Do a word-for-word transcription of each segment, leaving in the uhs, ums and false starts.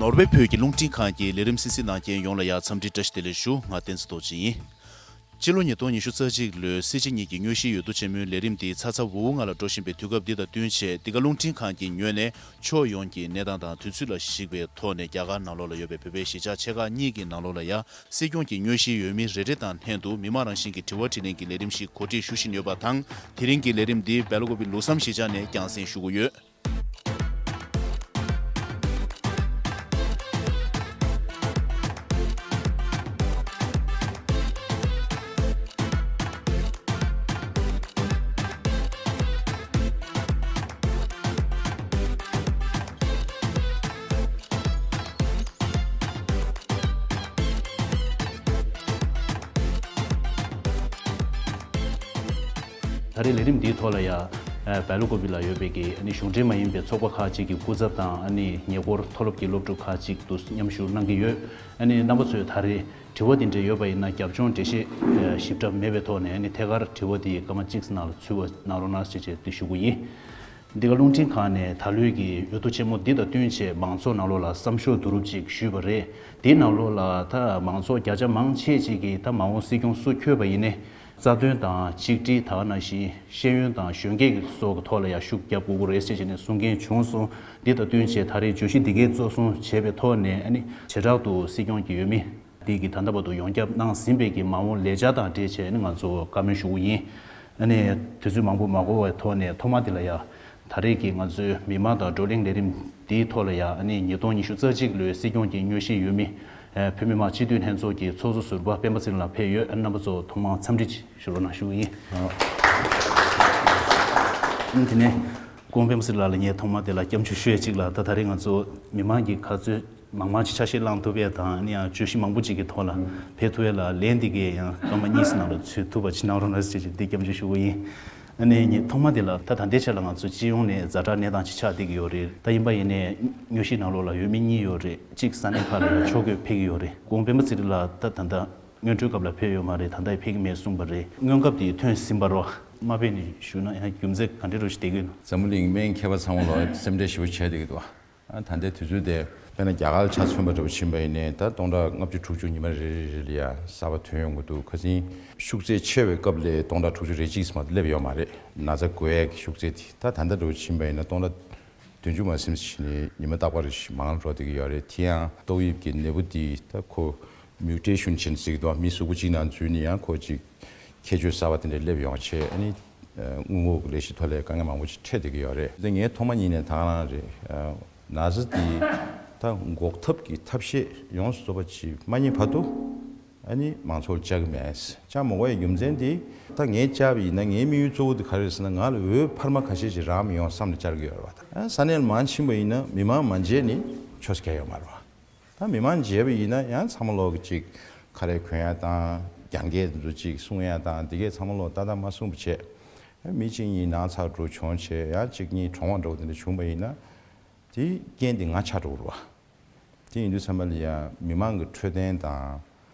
ནོར་ཝེ་བོད་ཀྱི་རླུང་འཕྲིན་ཁང་གི་ལས་རིམ་གསན་གཟིགས་གནང་མཁན་ཡོངས་ལ་ཡང་འཚམས་འདྲི་བཀྲ་ཤིས་བདེ་ལེགས་ཞུ། ང་བསྟན་འཛིན་རྡོ་རྗེ་ཡིན། སྤྱི་ལོ་ཉིས་སྟོང་ཉི་ཤུ་རྩ་གཅིག་ལོའི་སྲིད་སྤྱི་གཉིས་ཀྱི་དངོས་གཞིའི་འོས་བསྡུ་ཆེན་མོའི་ལས་རིམ་འདི་ཚ་ཚ་འུར་འུར་ངང་ལ་འགྲོ་བཞིན་པའི་དུས་སྐབས་འདི་དང་བསྟུན་བྱས། འདི་ག་རླུང་འཕྲིན་ཁང་གི་ངོས་ནས་ཕྱོགས་ཡོངས་ཀྱི་གནས་སྟངས་དང་དུས་ཚོད་ལ་གཞིགས་པའི་ཐོག་ནས། རྒྱ་གར་ནང་ལོགས་ལ་ཡོད་པའི་བོད་པའི་གཞིས་ཆགས་ཆེ་ཁག་གཉིས་ཀྱི་ནང་ལོགས་ལ་ཡང་སྲིད་སྐྱོང་གི་དངོས་གཞིའི་འོས་མི་རེ་རེ་དང་ལྷན་དུ་མི་མང་རང་བཞིན་གྱི་དྲི་བ་དྲིས་ལན་གྱི་ལས་རིམ་ཞིག་གོ་སྒྲིག་ཞུ་བཞིན་ཡོད་པ་དང་། དེ་རིང་གི་ལས་རིམ་འདི་སྦེལ་ཀོབ་ལུགས་བསམ་གཞིས་ཆགས་ནས་རྒྱང་སྲིང་ཞུ་གི་ཡོད། ད་རེས་ལས་རིམ་འདིའི་ཐོག་ལ་ཡང་སྦེལ་ཀོབ་ལ་ཡོད་པའི་གི་ཨ་ནི་གཞུང་འབྲེལ་མ་ཡིན་པའི་ཚོགས་པ་ཁག་ཅིག་གི་སྐུ་ཚབ་དང་། ཨ་ནི་ཉེ་འཁོར་མཐོ་སློབ་ཀྱི་སློབ་ཕྲུག་ཁག་ཅིག་ཏུ་མཉམ་ཞུགས་གནང་གི་ཡོད། ཨ་ནི་རྣམ་པ་ཚོས་ད་རེས་དྲི་བ་དེ་འདྲ་ཡོད་པ་ཡིན་ན། རྒྱབ་ལྗོངས་འགྲེལ་བཤད་ཞིབ་ཕྲ་མེད་པའི་ཐོག་ནས། ཨ་ནི་ཐད་ཀར་དྲི་བ་དེ་སྐར་མ་གཅིག་ནང་ལ་ཚུད་པ་གནང་རོགས་གནང་ཞེས་བྱས་འདི་ཞུ་གི་ཡིན། འདི་ག་རླུང་འཕྲིན་ཁང་ནས་ད་ལོའི་གི་འོས་བསྡུ་ཆེན་མོ་འདི་དང་བསྟུན་བྱས་མང་ཚོགས་ནང་ལོགས་ལ་བསམ་ཤོག་བསྡུ་རུབ་ཅིག་ཞུས་པ་རེད། དེའི་ནང་ལོགས་ལ་ད་མང་ཚོགས་བརྒྱ་ཆ་མང་ཆེ་ཅིག་གིས་ད་མ་འོངས་སྲིད་སྐྱོང་སུ་འཁྱོལ་བ་ཡིན་ནའི། རྩ་དོན་དང་ཆིག་སྒྲིལ། ད་ག་ནང་བཞིན་ཤེས་ཡོན་དང་གཞོན་སྐྱེས་ཀྱི་སོགས་ཀྱི་ཐོག་ལ་ཡང་ཤུགས་རྒྱབ་དགོས་ཀྱི་རེད་ཟེར་བྱས་ནས་གསུང་མཁན་བྱུང་སོང་། འདི་དང་བསྟུན་བྱས་ད་རེས་བརྗོད་གཞི་འདི་གའི་གཙོ་བཟུང་བྱས་པའི་ཐོག་ནས། ཨ་ནི་བྱེ་བྲག་ཏུ་སྲིད་སྐྱོང་གི་འོས་མི་འདི་གི་ད་ལྟ་བར་དུ་ཡོངས་ཁྱབ་གནང་ཟིན་པའི་གི་མ་འོངས་ལས་འཆར་དང་འབྲེལ་བྱས་ནས་ང་ཚོ་བཀའ་མོལ་ཞུ་གི་ཡིན། ཨ་ནི་དུས་ཚོད་མང་པོ་མ་འགོར་བའི་ཐོག་ནས་ཐོག་མ་དེ་ལ་ཡང་ད་རེས་ཀྱི་ང་ཚོའི་མི་མང་དང་བགྲོ་གླེང་ལས་རིམ་འདིའི་ཐོག་ལ་ཡང་། ཨ་ནི་ཉིས་སྟོང་ཉི་ཤུ་རྩ་གཅིག་ལོའི་སྲིད་སྐྱོང་གི་དངོས་གཞིའི་འོས་མི་བོད་མི་མང་སྤྱི་འཐུས་ལྷན་ཚོགས་ཀྱི་ཚོགས་གཙོ་ཟུར་པ་སྤེན་པ་ཚེ་རིང་ལགས་ཕེབས་ཡོད། ཨ་ནི་རྣམ་པ་ཚོ་ཐོག་མར་འཚམས་འདྲི་ཞུ་རོགས་གནང་ཞུ་གི་ཡིན། ཨ་ནི་དེ་ནས་སྐུ་ངོ་སྤེན་པ་ཚེ་རིང་ལགས་ལ་ངས་ཐོག་མ་དེ་ལ་སྐྱབས་འཇུག་ཞུ་ཡས་གཅིག་ལ། ད་ད་རེས་ང་ཚོ་མི་མང་གི་ག་ཚོད་མང་མང་ཅིག་ཆ་ཤས་བླངས་ཐུབ་ཡས་དང་། ཨ་ནི་ཡང་བརྗོད་གཞི་མང་པོ་ཅིག་གི་ཐོག་ལ་ཕེབས་ཐུབ་ཡས་ལ་ལན་འདི་གས་ཡང་སྐར་མ་གཉིས་ནང་ལ་ཚུད་ཐུབ་པ་ཅིག་གནང་རོགས་གནང་ཟེར་ཅིག་འདི་སྐྱབས་འཇུག་ཞུ་གི་ཡིན། ཨ་ནི་ངས་ཐོག་མ་དེ་ལ་ད་ད་ལྟའི་ཆ་ལ་ང་ཚོ་སྤྱི་ཡོངས་ནས་ཛ་དྲག་གནས་སྟངས་ཅིག་ཆགས་བསྡད་ཀྱི་ཡོད་རེད། ད་ཡིན་པ་ཡིན་ནའི་དངོས་གཞིའི་ནང་ལོགས་ལ་འོས་མི་གཉིས་ཡོད་རེད། གཅིག་ས་གནས་ཁག་ལ་ཡང་ཕྱོགས་བགོས་ཕེབས་ཀྱི་ཡོད་རེད། སྐུ་ངོ་སྤེན་པ་ཚེ་རིང་ལགས་ད་ད་ལྟ་སྔོན་འགྲོའི་སྐབས་ལ་ཕེབས་ཡོད་མ་རེད། ད་ལྟ་ཕེབས་ཀྱི་མེད་གསུངས་པ་རེད། སྔོན་ཁབ་དེ་ཐོན་ཟིན་པ་རོ། མ་ཕེབས་ནས་བཞུགས་ན་ཡང་རྒྱུ་མཚན་ག་འདྲ་རུ་ཞིག་བསྡད་ཀྱི་ཡོད་ན། འཛམ་བུ་གླིང་སྨན་མཁས་པ་ཚང་མ་ལོ་སེམས་ཁྲལ་ཞེ་པོ་བྱས་བསྡད་ཀྱི་འདུག་ཨ། ད་ལྟའི་དུས་ཚོད་དེ་དཔེར་ན་རྒྱ་གར་ལ་ཆ་མཚོན་པ་འདྲ་པོ་ཕྱིན་པ་ཡིན་ནའི། ད་སྟོང་ཕྲག་ལྔ་བཅུ་དྲུག་ཅུ་ཉི་མ་རེ་རེ་རེ་ལ་ཡ་གསར་པ་ཐོན་ཡོང་གི་འདུག་ཁ་སང་ཤུགས་ཚད་ཆེ་བའི་སྐབས་ལ་སྟོང་ཕྲག་དྲུག་ཅུ་རེ་གཅིག་ཙམ་མ་གཏོགས་སླེབས་ཡོད་མ་རེད། ན་ཚ་འགོས་ཡས་ཀྱི་ཤུགས་ཚད་དེ། ད་ད་ལྟ་འདྲ་པོ་ཕྱིན་པ་ཡིན་ན་སྟོང་ཕྲག་བདུན་ཅུ་མ་ཟིན་ཕྱིན་ནས་ཉི་མ་རྟག་པར་མང་རུ་འགྲོ་བསྡད་ཀྱི་ཡོད་རེད། དེ་ཡང་ཏོག་དབྱིབས་ཀྱི་ནད་འབུ་འདི་ད་ཁོ་མིའུ་ཊེ་ཤན་བྱེད་ཟེར་གྱི་འདུག་མི་གཟུགས་པོ་གཅིག་ནང་འཛུལ་ནས་ཡང་ཁོ་ཅིག་ཁྱད་ཆོས་གསར་པ་དེ་འདྲ་སླེབས་ཡོང་བྱས། ཨ་ནི་དངུལ་འབོར་གྱི་ལས་གཞི་ཐོག་ལ་དཀའ་ངལ་མང་པོ་ཅིག་འཕྲད་བསྡད་ཀྱི་ཡོད་རེད། དེ་ངས་ཐོག་མ་ཉིད་ནས་ད་ག་རང་རེད། ན་ཚ་འདི་ད་འགོག་ཐབས་ཀྱི་ཐབས་ཤེས་ཡོངས་སུ་རྫོགས་པ་ཅིག་མ་རྙེད་བར་དུ། ཨ་ནི་མང་ཚོགས་ལ་བཅར་གྱི་མེད། བཅར་མ་དགོས་པའི་རྒྱུ་མཚན་དེ། ད་ངས་བཅར་བ་ཡིན་ན་ངའི་དམིགས་ཡུལ་གཙོ་བོ་དེ་ག་རེ་རེད་ཟེར་ན། ང་ལ་འོས་འཕར་མ་ཁ་ཤས་ཅིག་རག་མི་ཡོང་བསམ་ནས་བཅར་གྱི་ཡོད་རེད་པ། ད་ས་གནས་ལ་མར་ཕྱིན་པ་ཡིན་ན་མི་མང་མ་མཇལ་ནས་ཆོས་ཁས་ཡོད་མ་རེད་པ། ད་མི་མང་མཇལ་བ་ཡིན་ན་ཡང་ཚང་མ་ལོག་གི་ཅིག་ཁ་རས་གོན་ཡ་དང་རྒྱང་སྐད་དེ་ཚོ་ཅིག་གསུང་ཡ་དང་། དེ་གས་ཚང་མ་ལོག་ཏག་ཏག་མ་གསུངས་པ་བྱས། མི་གཅིག་གཉིས་ན་ཚ་འདྲ་བྱུང་བྱས། ཡང་གཅིག་གཉིས་གྲོངས་པ་འདྲ་བོ་དེ་འདྲ་བྱུང་པ་ཡིན་ན། དེ་རྐྱེན་དེ་ང་ཆགས་འགྲོ་གི་རེད་པ། དེ་ཡིན་དུས་ཙམ་པ་ལ་ཡང་མི་མང་གི་འཕྲོད་བསྟེན་དང་།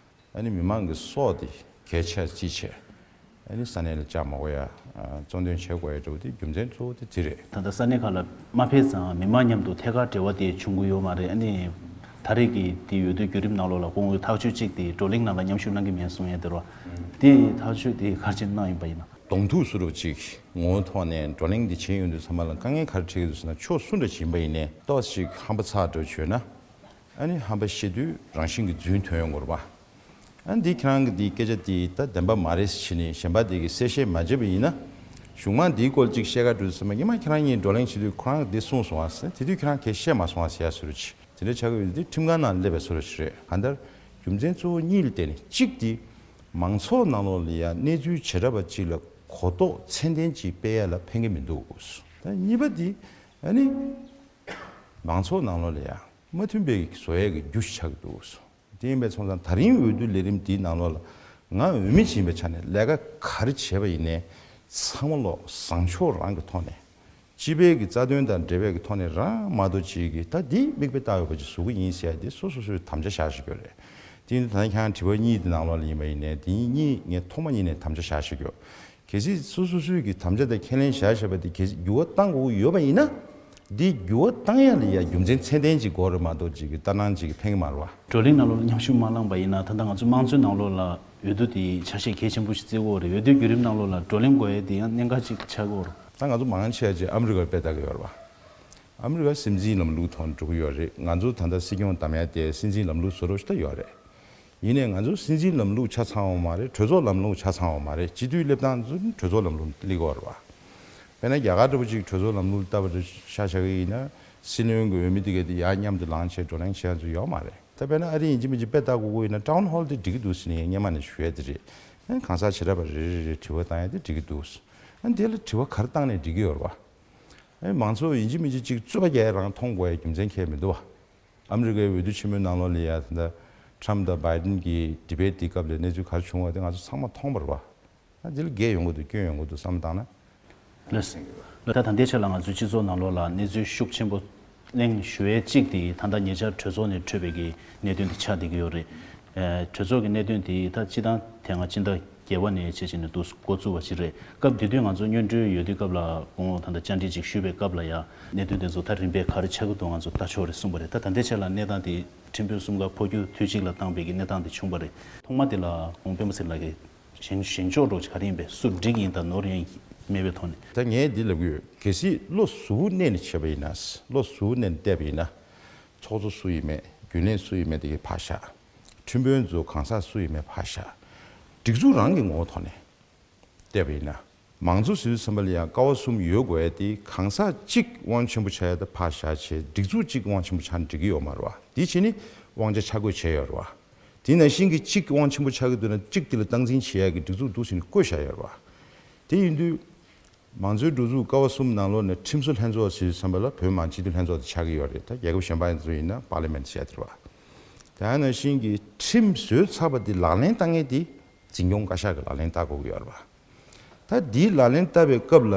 ཨ་ནི་མི་མང་གི་སྲོག་དེ་གལ་ཆེ་ཅིག་བྱས། ཨ་ནི་ས་གནས་ལ་བཅར་མ་དགོས་ཡ། གཙོ་འདོན་བྱེད་དགོས་ཡ་འདྲ་བོ་དེ་རྒྱུ་མཚན་གཙོ་བོ་དེ་དེ་རེད། ད་ལྟ་ས་གནས་ཁག་ལ་མ་ཕེབས་ཙང་མི་མང་མཉམ་དུ་ཐད་ཀར་འབྲེལ་བ་དེ་བྱུང་གི་ཡོད་མ་རེད། ཨ་ནི་ད་རེས་ཀྱི་དེ་འོས་བསྡུའི་བརྒྱུད་རིམ་ནང་ལོགས་ལ་སྐུ་ངོ་ཐག་གཅོད་ཅིག་དེ་བགྲོ་གླེང་ནང་ལ་མཉམ་ཞུགས་གནང་གི་མེད་གསུང་ཡ་དེ་རེད་པ། དེ་ཐག་གཅོད་དེ་ག་རེ་བྱས་གནང་ཡིན་པ་ཡིན་ན། གདོང་ཐུག་བཟོ་འདྲ་བོ་ཅིག་ངོ་བོ་ཐོག་ནས་བགྲོ་གླེང་འདི་བྱས་ཡོང་དུས་ཙམ་པ་ལ་དཀའ་ངལ་ག་རེ་འཕྲད་ཀྱི་འདུག་ཟེར་ན། ཕྱོགས་སུ་འདྲ་ཅིག་ཡིན་པ་ཡིན་ནའི་ཏོག་ཙམ་ཅིག་ཧམ་པ་ཚ་འདྲ་བྱུང་ན། ཨ་ནི་ཧམ་པ་བཤད་དུས་རང་བཞིན་གྱིས་རྫུན་ཐོན་ཡོང་གི་རེད་པ། ཨ་ནི་འདི་ཁྱེད་རང་གི་འདི་སྐད་ཆ་འདི་ད་བདེན་པ་མ་རེད་ཟེར་ནས་གཞན་པ་འདི་གིས་གསལ་བཤད་མ་བྱས་པ་ཡིན་ན། གཞུག་མ་འདིའི་སྐོར་ཅིག་བཤད་ག་འགྲོ་དུས་ཙམ་པ་སྔོན་མ་ཁྱེད་རང་གཉིས་བགྲོ་གླེང་བྱེད་དུས་ཁོ་རང་གིས་འདི་གསུངས་སོང་ཨ་ཟེར། དེ་དུས་ཁྱེད་རང་གིས་བཤད་མ་སོང་ཨ་ཟེར་ཡ་བཟོ་འདྲ་ཅིག་དེ་འདྲ་ཆགས་ཀྱི་ཡོད་དུས་ཁྲིམས་ཁང་ནང་སླེབས་པའི་བཟོ་འདྲ་ཞིག་རེད། གང་ལྟར་རྒྱུ་མཚན་གཙོ་བོ་གཉིས་ལ་བརྟེན་ནས། གཅིག་དེ་མང་ཚོགས་ནང་ལོགས་ལ་ཡང་གནས་ཚུལ་བྱེ་བྲག་པ་གཅིག་ལ་གོ་རྟོགས་ཚད་ལྡན་ཅིག་སྤེལ་ཡ་ལ་ཕན་གྱི་མི་འདུག་ད་གཉིས་པ་དེ་ཨ་ནི་མང་ཚོགས་ནང་ལོགས་ལ་ཡང་མ་མཐུན་པའི་བཟོ་ཡ་གི་རྒྱུ་ཞིག་ཆགས་ཀྱི་འདུག་དེ་ཡིན་པས་སོང་ཙང་ད་རིང་འོས་བསྡུ་ལས་རིམ་འདིའི་ནང་ལོགས་ལ་ང་འོས་མི་ཡིན་པའི་ཆ་ནས་ལས་ཀ་ག་རེ་བྱས་པ་ཡིན་ནའི་ཚང་མ་ལོག་བཟང་ཕྱོགས་རང་གི་ཐོག་ནས། སྤྱི་པའི་གི་རྩ་དོན་དང་འབྲེལ་བའི་གི་ཐོག་ནས་རང་མ་གཏོགས་ཅིག་གིས་ད་འདི་མིག་དཔེ་ལྟ་འོས་པ་ཅིག་བཟོ་གི་ཡིན་ཟེར་ཡ་དེ་སོ་སོ་སོའི་དམ་བཅའ་བཞག་བཞག་དགོས་རེད། དེ་ཡིན་དུས་ད་ནི་ཁྱེད་རང་དྲི་བ་གཉིས་དེ་ནང་ལོགས་ལ་ཡིན་པ་ཡིན་ནའི་དེ་གཉིས་ངས་ཐོག་མ་ཉིད་ནས་དམ་བཅའ་བཞག་བཞག་དགོས། གལ་སྲིད་སོ་སོ་སོའི་གི་དམ་བཅའ་དང་ཁས་ལེན་བཞག་བཞག་པ་དེ་གལ་སྲིད་འགྱུར་བ་གཏང་དགོས་ཀྱི་ཡོད་པ་ཡིན་ན། འདི་འགྱུར་བ་བཏང་ཡ་ལ་ཡ་རྒྱུ་མཚན་ཚད་ལྡན་ཅིག་དགོས་རེད་མ་གཏོགས་ཅིག་གི་ལྟར་སྣང་ཅིག་གིས་ཕན་གྱི་མ་རེད་བ། བགྲོ་གླེང་ནང་ལོགས་ལ་མཉམ་ཞུགས་མ་གནང་པ་ཡིན་ན། ད་ལྟ་ང་ཚོ་དམངས་གཙོའི་ནང་ལོགས་ལ་འོས་བསྡུ་དེ་ཆ་ཤས་གལ་ཆེན་པོ་ཞིག་བརྩི་གི་ཡོད་རེད། འོས་བསྡུའི་བརྒྱུད་རིམ་ནང་ལོགས་ལ་བགྲོ་གླེང་དགོས་ཡ་དེ་ཡང་གནད་འགག་ཅིག་ཆགས་ཀྱི་ཡོད་རེད། ད་ང་ཚོ་མང་ཆེ་བ་ཅིག་ཨ་མི་རི་ཀར་དཔེ་ལྟ་གི་ཡོད་རེད་བ། ཨ་མི་རི་ཀ་སྲིད་འཛིན་ལམ་ལུགས་ཐོག་འགྲོ་གི་ཡོད་རེད། ང་ཚོ་ད་ལྟ་སྲིད་སྐྱོང་བདམས་ཡ་དེ་སྲིད་འཛིན་ལམ་ལུགས་བཟོ་འདྲ་ཞིག་ད་ཡོད་རེད། ཡིན་ནའི་ང་ཚོ་སྲིད་འཛིན་ལམ་ལུགས་ཆ་ཚང་བ་མ་རེད། གྲོས་ཚོགས་ལམ་ལུགས་ཆ་ཚང་བ་མ་རེད། སྤྱི་འཐུས་སླེབས་སྟངས་ཚོ་གྲོས་ཚོགས་ལམ་ལུགས་སླེབས་ཀྱི་ཡོད་རེད་བ། དཔེར་ན་རྒྱ་གར་འདྲ་པོ་ཅིག་གྲོས་ཚོགས་ལམ་ལུགས་ལྟ་བུ་རེ་ཆ་བཞག་གི་ཡིན་ན། སྲིད་བློན་གྱི་འོས་མི་དེ་གས་དེ་ཡར་མཉམ་དུ་ལངས་བྱས་བགྲོ་གླེང་བྱེད་ཡ་ཚོ་ཡོད་མ་རེད། ད་དཔེར་ན་ཨ་རི་ཡིན་གཅིག་མིན་གཅིག་དཔེ་ལྟ་དགོས་ཀྱི་ཡིན་ན། ཊའུན་ཧོལ་དེ་འགྲིག་གི་འདུག་ཟེར་ནས་སྔོན་མ་ནས་ཞུ་ཡ་དེ་རེད། ཨ་གང་ཟག་བྱེ་བྲག་པ་རེ་རེ་རེ་དྲི་བ་བཏང་ཡ་དེ་འགྲིག་གི་འདུག་ཨ་དེ་ལ་དྲི་བ་ག་རེ་བཏང་ནས་འགྲིག་གི་ཡོད་རེད་བ། ཨ་མང་ཚོགས་ཡིན་གཅིག་མིན་གཅིག་ཅིག་རྩོད་པ་རྒྱག་ཡ་རང་མཐོང་དགོས་ཡ་རྒྱུ་མཚན་གང་ཡང་མི་འདུག་བ། ཨ་མི་རི་ཀའི་འོས་བསྡུ་ཆེན་མོའི་ནང་ལོགས་ལ་ཡ་ད་ལྟ་ཊམ་དང་བྷའི་ཌེན་གྱི་ཌི་བེ་ཊི་དེའི་སྐབས་ལ་གནས་ཚུལ་ག་རེ་བྱུང་བ་དེ་ང་ཚོ་ཚང་མ་མཐོང་བ་རེད་བ། ཨ་འདི་ལ་འགལ་ཡོང་གི་འདུག་སྐྱོན་ཡོང་གི་འདུག་བསམ་བློ་བཏང་ན། ལགས། ད་ད་ལྟའི་ཆ་ལ་ང་ཚོའི་སྤྱི་ཚོགས་ནང་ལོགས་ལ་གནས་ཚུལ་ཤུགས་ཆེན་པོ་གླེང་ཞུ་ཡས་གཅིག་དེ་ད་ལྟ་ཉེ་ཆར་གྲོས་ཚོགས་ནས་འཕྲོས་པའི་གི་གནད་དོན་དེ་ཆགས་བསྡད་ཀྱི་ཡོད་རེད། ཨ་གྲོས་ཚོགས་ཀྱི་གནད་དོན་དེ་ད་སྤྱི་བཏང་དེ་སྔ་སྤྱི་ཟླ་བརྒྱད་པ་ནས་བྱས་བྱས་ནས་འདུག་འགོ་བཙུགས་པ་ཞིག་རེད། སྐབས་དེ་དུས་ང་ཚོ་སྔོན་འགྲོའི་འོས་བསྡུའི་སྐབས་ལ་ཁོང་ད་ལྟ་བཅར་འདྲི་ཅིག་ཞུས་པའི་སྐབས་ལ་ཡ་གནད་དོན་དེ་ཚོ་ད་རིམ་པས་ག་རེ་ཆགས་ཀྱི་འདུག་ང་ཚོ་ལྟ་ཆོག་རེད་གསུངས་པ་རེད། ད་ད་ལྟའི་ཆ་ལ་གནས་སྟངས་དེ་ཁྲིམས་དཔོན་གསུམ་ཀ་འཕོ་འགྱུར་དུས་གཅིག་ལ་བཏང་པའི་གི་གནས་སྟངས་དེ་བྱུང་བ་རེད། ཐོག་མ་དེ་ལ་ཁོང་སྤེན་པ་ཚེ་རིང་ལགས་ཀྱིས་བཞེངས་བཞེངས་ཕྱོགས་འདྲ་བོ་ག་རེ་ཡིན་པས། སུ་འགྲིག་ཡིན་དང་ནོར་ཡིན་མེད་པའི་ཐོག་ནས། ད་ངས་འདི་ལབ་ཀྱི་ཡོད། གལ་སྲིད་བློ་གཟུ་བོ་གནས་ནས་བྱས་པ་ཡིན་ན། བློ་གཟུ་བོ་གནས་ནས་བལྟས་པ་ཡིན་ན། ཚོགས་གཙོ་སུ་ཡིན་མེད། རྒྱུན་ལས་སུ་ཡིན་མེད་དེ་གའི་ཕར་བཞག་ཁྲིམས་དཔོན་ཚོ་གང་ཟག་སུ་ཡིན་མེད་ཕར་བཞག་སྒྲིག་འཛུགས་རང་གི་ངོ་བོ་ཐོག་ནས་བལྟས་པ་ཡིན་ན། མང་གཙོ་ཟེར་དུས་ཙམ་པ་ལ་ཡང་ཀ་བ་གསུམ་ཡོད་དགོས་ཡ་དེ་གང་ཟག་གཅིག་དབང་ཆེན་པོ་ཆགས་ཡ་དེ་ཕར་བཞག་བྱས། སྒྲིག་འཛུགས་གཅིག་དབང་ཆེན་པོ་ཆགས་ན་འགྲིག་གི་ཡོད་མ་རེད་བ། དེ་བྱས་ནས་དབང་ཆ་ཆ་བགོས་བྱས་ཡོད་རེད་བ། དེ་ནང་བཞིན་གྱི་གཅིག་དབང་ཆེན་པོ་ཆགས་ཀྱི་འདུག་ན་གཅིག་དེ་ལ་སྟངས་འཛིན་བྱེད་ཡ་གི་སྒྲིག་འཛུགས་འདུག་ཟེར་ནས་བཀོད་བཞག་ཡོད་རེད་བ། དེ་ཡིན་དུས། མང་གཙོའི་སྒྲིག་འཛུགས་ཀ་བ་གསུམ་ནང་ལོགས་ནས་ཁྲིམས་བཟོ་ལྷན་ཚོགས་ཟེར་དུས་ཙམ་པ་ལ་བོད་མི་མང་སྤྱི་འཐུས་ལྷན་ཚོགས་དེ་ཆགས་ཀྱི་ཡོད་རེད། ད་རྒྱལ་ཁབ་གཞན་པ་ཚོ་ཡིན་ན་པར་ལི་མེན་ཊི་བཤད་དེ་རེད་བ། དེ་ནང་བཞིན་གྱི་ཁྲིམས་བཟོས་ཚར་བ་དེ་ལག་ལེན་བསྟར་མཁན་དེ་འཛིན་སྐྱོང་བཀའ་ཤག་གི་ལག་ལེན་བསྟར་དགོས་ཀྱི་ཡོད་རེད་བ། ད་དེའི་ལག་ལེན་བསྟར་བའི་སྐབས་ལ་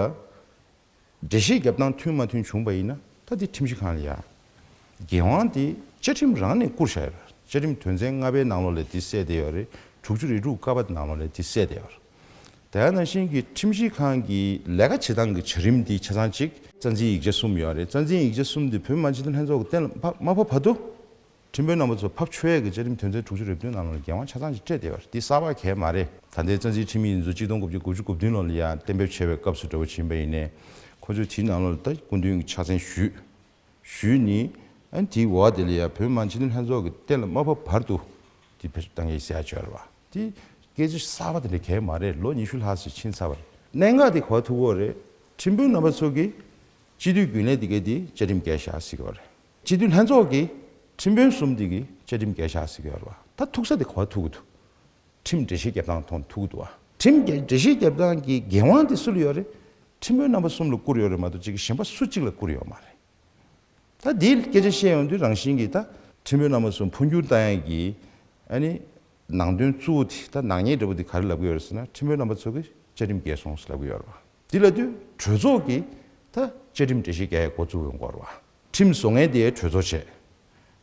འགྲེལ་བཤད་རྒྱབ་སྟངས་མཐུན་མ་མཐུན་བྱུང་བ་ཡིན་ན། ད་དེ་ཁྲིམས་ཞིབ་ཁང་ལ་ཡ། འགན་དབང་དེ་བཅའ་ཁྲིམས་རང་ནས་བསྐུར་བཞག་ཡོད་རེད། བཅའ་ཁྲིམས་དོན་ཚན་ལྔ་པའི་ནང་ལོགས་ལ་དེ་གསལ་བསྡད་ཡོད་རེད། དྲུག་ཅུ་རེ་དྲུག་ཀ་པ་ནང་ལོགས་ལ་དེ་གསལ་བསྡད་ཡོད་རེད། དེ་ནང་བཞིན་གྱི་ཁྲིམས་ཞིབ་ཁང་གི་ལས་ཀ་བྱེད་སྟངས་ཀྱི་བྱ་རིམ་འདི་ཆ་ཚང་གཅིག་རྩ་འཛིན་ཡིག་ཆ་གསུམ་ཡོད་རེད། རྩ་འཛིན་ཡིག་ཆ་གསུམ་འདི་བོད་མི་མང་སྤྱི་འཐུས་ལྷན་ཚོགས་ཀྱིས་གཏན་ལ་ཕབ་མ་ཕབ་བར་དུ། ཁྲིམས་དཔོན་རྣམ་པ་ཚོ་ཕབ་ཆོག་ཡས་ཀྱི་བཅའ་ཁྲིམས་དོན་ཚན་དྲུག་ཅུ་རེ་བདུན་ནང་ལ་འགན་དབང་ཆ་ཚང་ཞིག་སྤྲད་བསྡད་པ་རེད། འདི་གསར་པ་གང་ཡང་མ་རེད། ད་ལྟའི་རྩ་འཛིན་ཁྲིམས་ཡིག་འདི་ཚོ་གཅིག་སྟོང་དགུ་བརྒྱ་དགུ་བཅུ་གོ་བདུན་ལོ་ལ་ཡང་གཏན་འབེབས་བྱས་པའི་སྐབས་སུ་འདྲ་བོ་ཕྱིན་པ་ཡིན་ནའི། ཁོ་ཚོས་དེའི་ནང་ལོགས་ལ་ད་སྐུ་མདུན་གྱི་ཕྱག་མཚན་ཞུས། ཞུས་ནས། ཨ་ནི་དེའི་འོག་དེ་ལ་ཡང་བོད་མི་མང་སྤྱི་འཐུས་ལྷན་ཚོགས་ཀྱིས་གཏན་ལ་མ་ཕབ་བར་དུ་དེ་ཕེབས་བཏང་ཡས་ཟེར་ཡ་བྱས་པ་རེད་བ། དེ་སྐད་ཆ་གསར་པ་དེ་འདྲ་གང་ཡང་མ་རེད། ལོ་ཉི་ཤུ་ལྷག་ཙམ་ཕྱིན་ཚར་བ་རེད། གནད་འགག་དེ་ག་པར་ཐུག་གི་ཡོད་རེད། ཁྲིམས་དཔོན་རྣམ་པ་ཚོ་གིས་སྤྱི་འཐུས་རྒྱུན་ལས་དེ་གས་དེ་བཅའ་ཁྲིམས་འགལ་བཞག་ཟེར་གྱི་ཡོད་རེད། སྤྱི་འཐུས་ལྷན་ཚོགས་ཀྱིས་ཁྲིམས་དཔོན་གསུམ་དེ་གི་བཅའ་ཁྲིམས་འགལ་བཞག་ཟེར་གྱི་ཡོད་རེད་བ། ད་ཐུག་ས་དེ་ག་པར་ཐུག་གི་འདུག་ཁྲིམས་འགྲེལ་བཤད་རྒྱབ་སྟངས་ཐོག་ནས་ཐུག་གི་འདུག་བ། ཁྲིམས་འགལ་འགྲེལ་བཤད་རྒྱབ་སྟངས་ཀྱི་འགན་དབང་དེ་སུ་ལ་ཡོད་རེད། ཁྲིམས་དཔོན་རྣམ་པ་གསུམ་ལ་བསྐུར་ཡོད་རེད་མ་གཏོགས་ཅིག་གཞན་པ་སུ་གཅིག་ལ་བསྐུར་ཡོད་མ་རེད། ད་འདིའི་སྐད་ཆ་བཤད་ཡོང་དུས་རང་བཞིན་གྱིས་ད་ཁྲིམས་དཔོན་རྣམ་པ་ཚོ་འཕོ་འགྱུར་བཏང་ཡག་གི་ཨ་ནི་ནང་དོན་གཙོ་བོ་དེ། ད་ནག་ཉེས་འདྲ་པོ་དེ་ག་རེ་ལབ་ཀྱི་ཡོད་རེད་ཟེར་ན། ཁྲིམས་དཔོན་རྣམ་པ་ཚོ་གིས་བཅའ་ཁྲིམས་འགལ་སོང་ཟེར་ལབ་ཀྱི་ཡོད་རེད་བ། འདི་ལབ་དུས་གྲོས་ཚོགས་ཀྱིས་ད་བཅའ་ཁྲིམས་འགྲེལ་བཤད་རྒྱག་ཡག་འགོ་བཙུགས་ཡོང་གི་ཡོད་རེད་བ། ཁྲིམས་བཟོ་མཁན་དེ་གྲོས་ཚོགས་བྱས།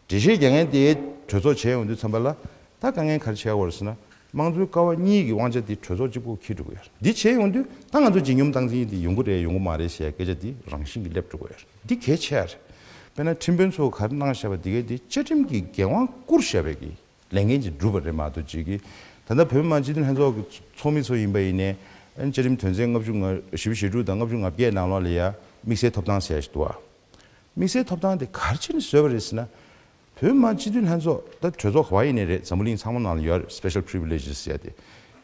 འགྲེལ་བཤད་རྒྱག་མཁན་དེ་གྲོས་ཚོགས་བྱས་ཡོང་དུས་ཙམ་པ་ལ། ད་དཀའ་ངལ་ག་རེ་ཆགས་ཡོད་རེད་ཟེར་ན། དམངས་གཙོའི་ཀ་བ་གཉིས་ཀྱི་དབང་ཆ་དེ་གྲོས་ཚོགས་གཅིག་པོ་འཁྱེར་འགྲོ་གི་ཡོད་རེད། འདི་བྱས་ཡོང་དུས་ད་ང་ཚོ་ཇི་སྙོམས་སྟངས་འཛིན་དེ་ཡོང་གི་རེད་ཡོང་གི་མ་རེད་ཟེར་སྐད་ཆ་དེ་རང་བཞིན་གྱིས་སླེབས་འགྲོ་གི་ཡོད་རེད། འདི་གལ་ཆེ་བ་རེད། དཔེར་ན་ཁྲིམས་དཔོན་ཚོ་ག་རེ་གནང་བཞག་པ་དེ་གས་དེ་བཅའ་ཁྲིམས་ཀྱི་འགན་དབང་བསྐུར་བཞག་པའི་གི་ལས་འགན་ཅིག་བསྒྲུབས་པ་རེད་མ་གཏོགས་ཅིག་གི། ད་ལྟ་བོད་མི་མང་སྤྱི་འཐུས་ལྷན་ཚོགས་ཀྱི་ཚོགས་མི་ཚོ་ཡིན་པ་ཡིན་ནའི། ཨ་ནི་བཅའ་ཁྲིམས་དོན་ཚན་ལྔ་བཅུ་ང་བཞི་བཅུ་ཞེ་དྲུག་དང་ལྔ་བཅུ་ང་བརྒྱད་ནང་ལོགས་ལ་ཡ་དམིགས་བསལ་ཐོབ་ཐང་ཟེར་ཡ་ཞིག་འདུག་བ། དམིགས་བསལ་ཐོབ་ཐང་དེ་ག་རེ་བྱས་ནས་བཟོས་པ་རེད་ཟེར་ན། བོད་མི་མང་སྤྱི་འཐུས་ལྷན་ཚོགས་ད་གྲོས་ཚོགས་ག་པར་ཡིན་ནའི་རེད། འཛམ་བུ་གླིང་ཚང་མ་ནང་ལ་ཡོད་རེད། སི་པེ་ཤལ་པི་རི་ཝི་ལེ་ཇི་ཟེར་ཡ་དེ།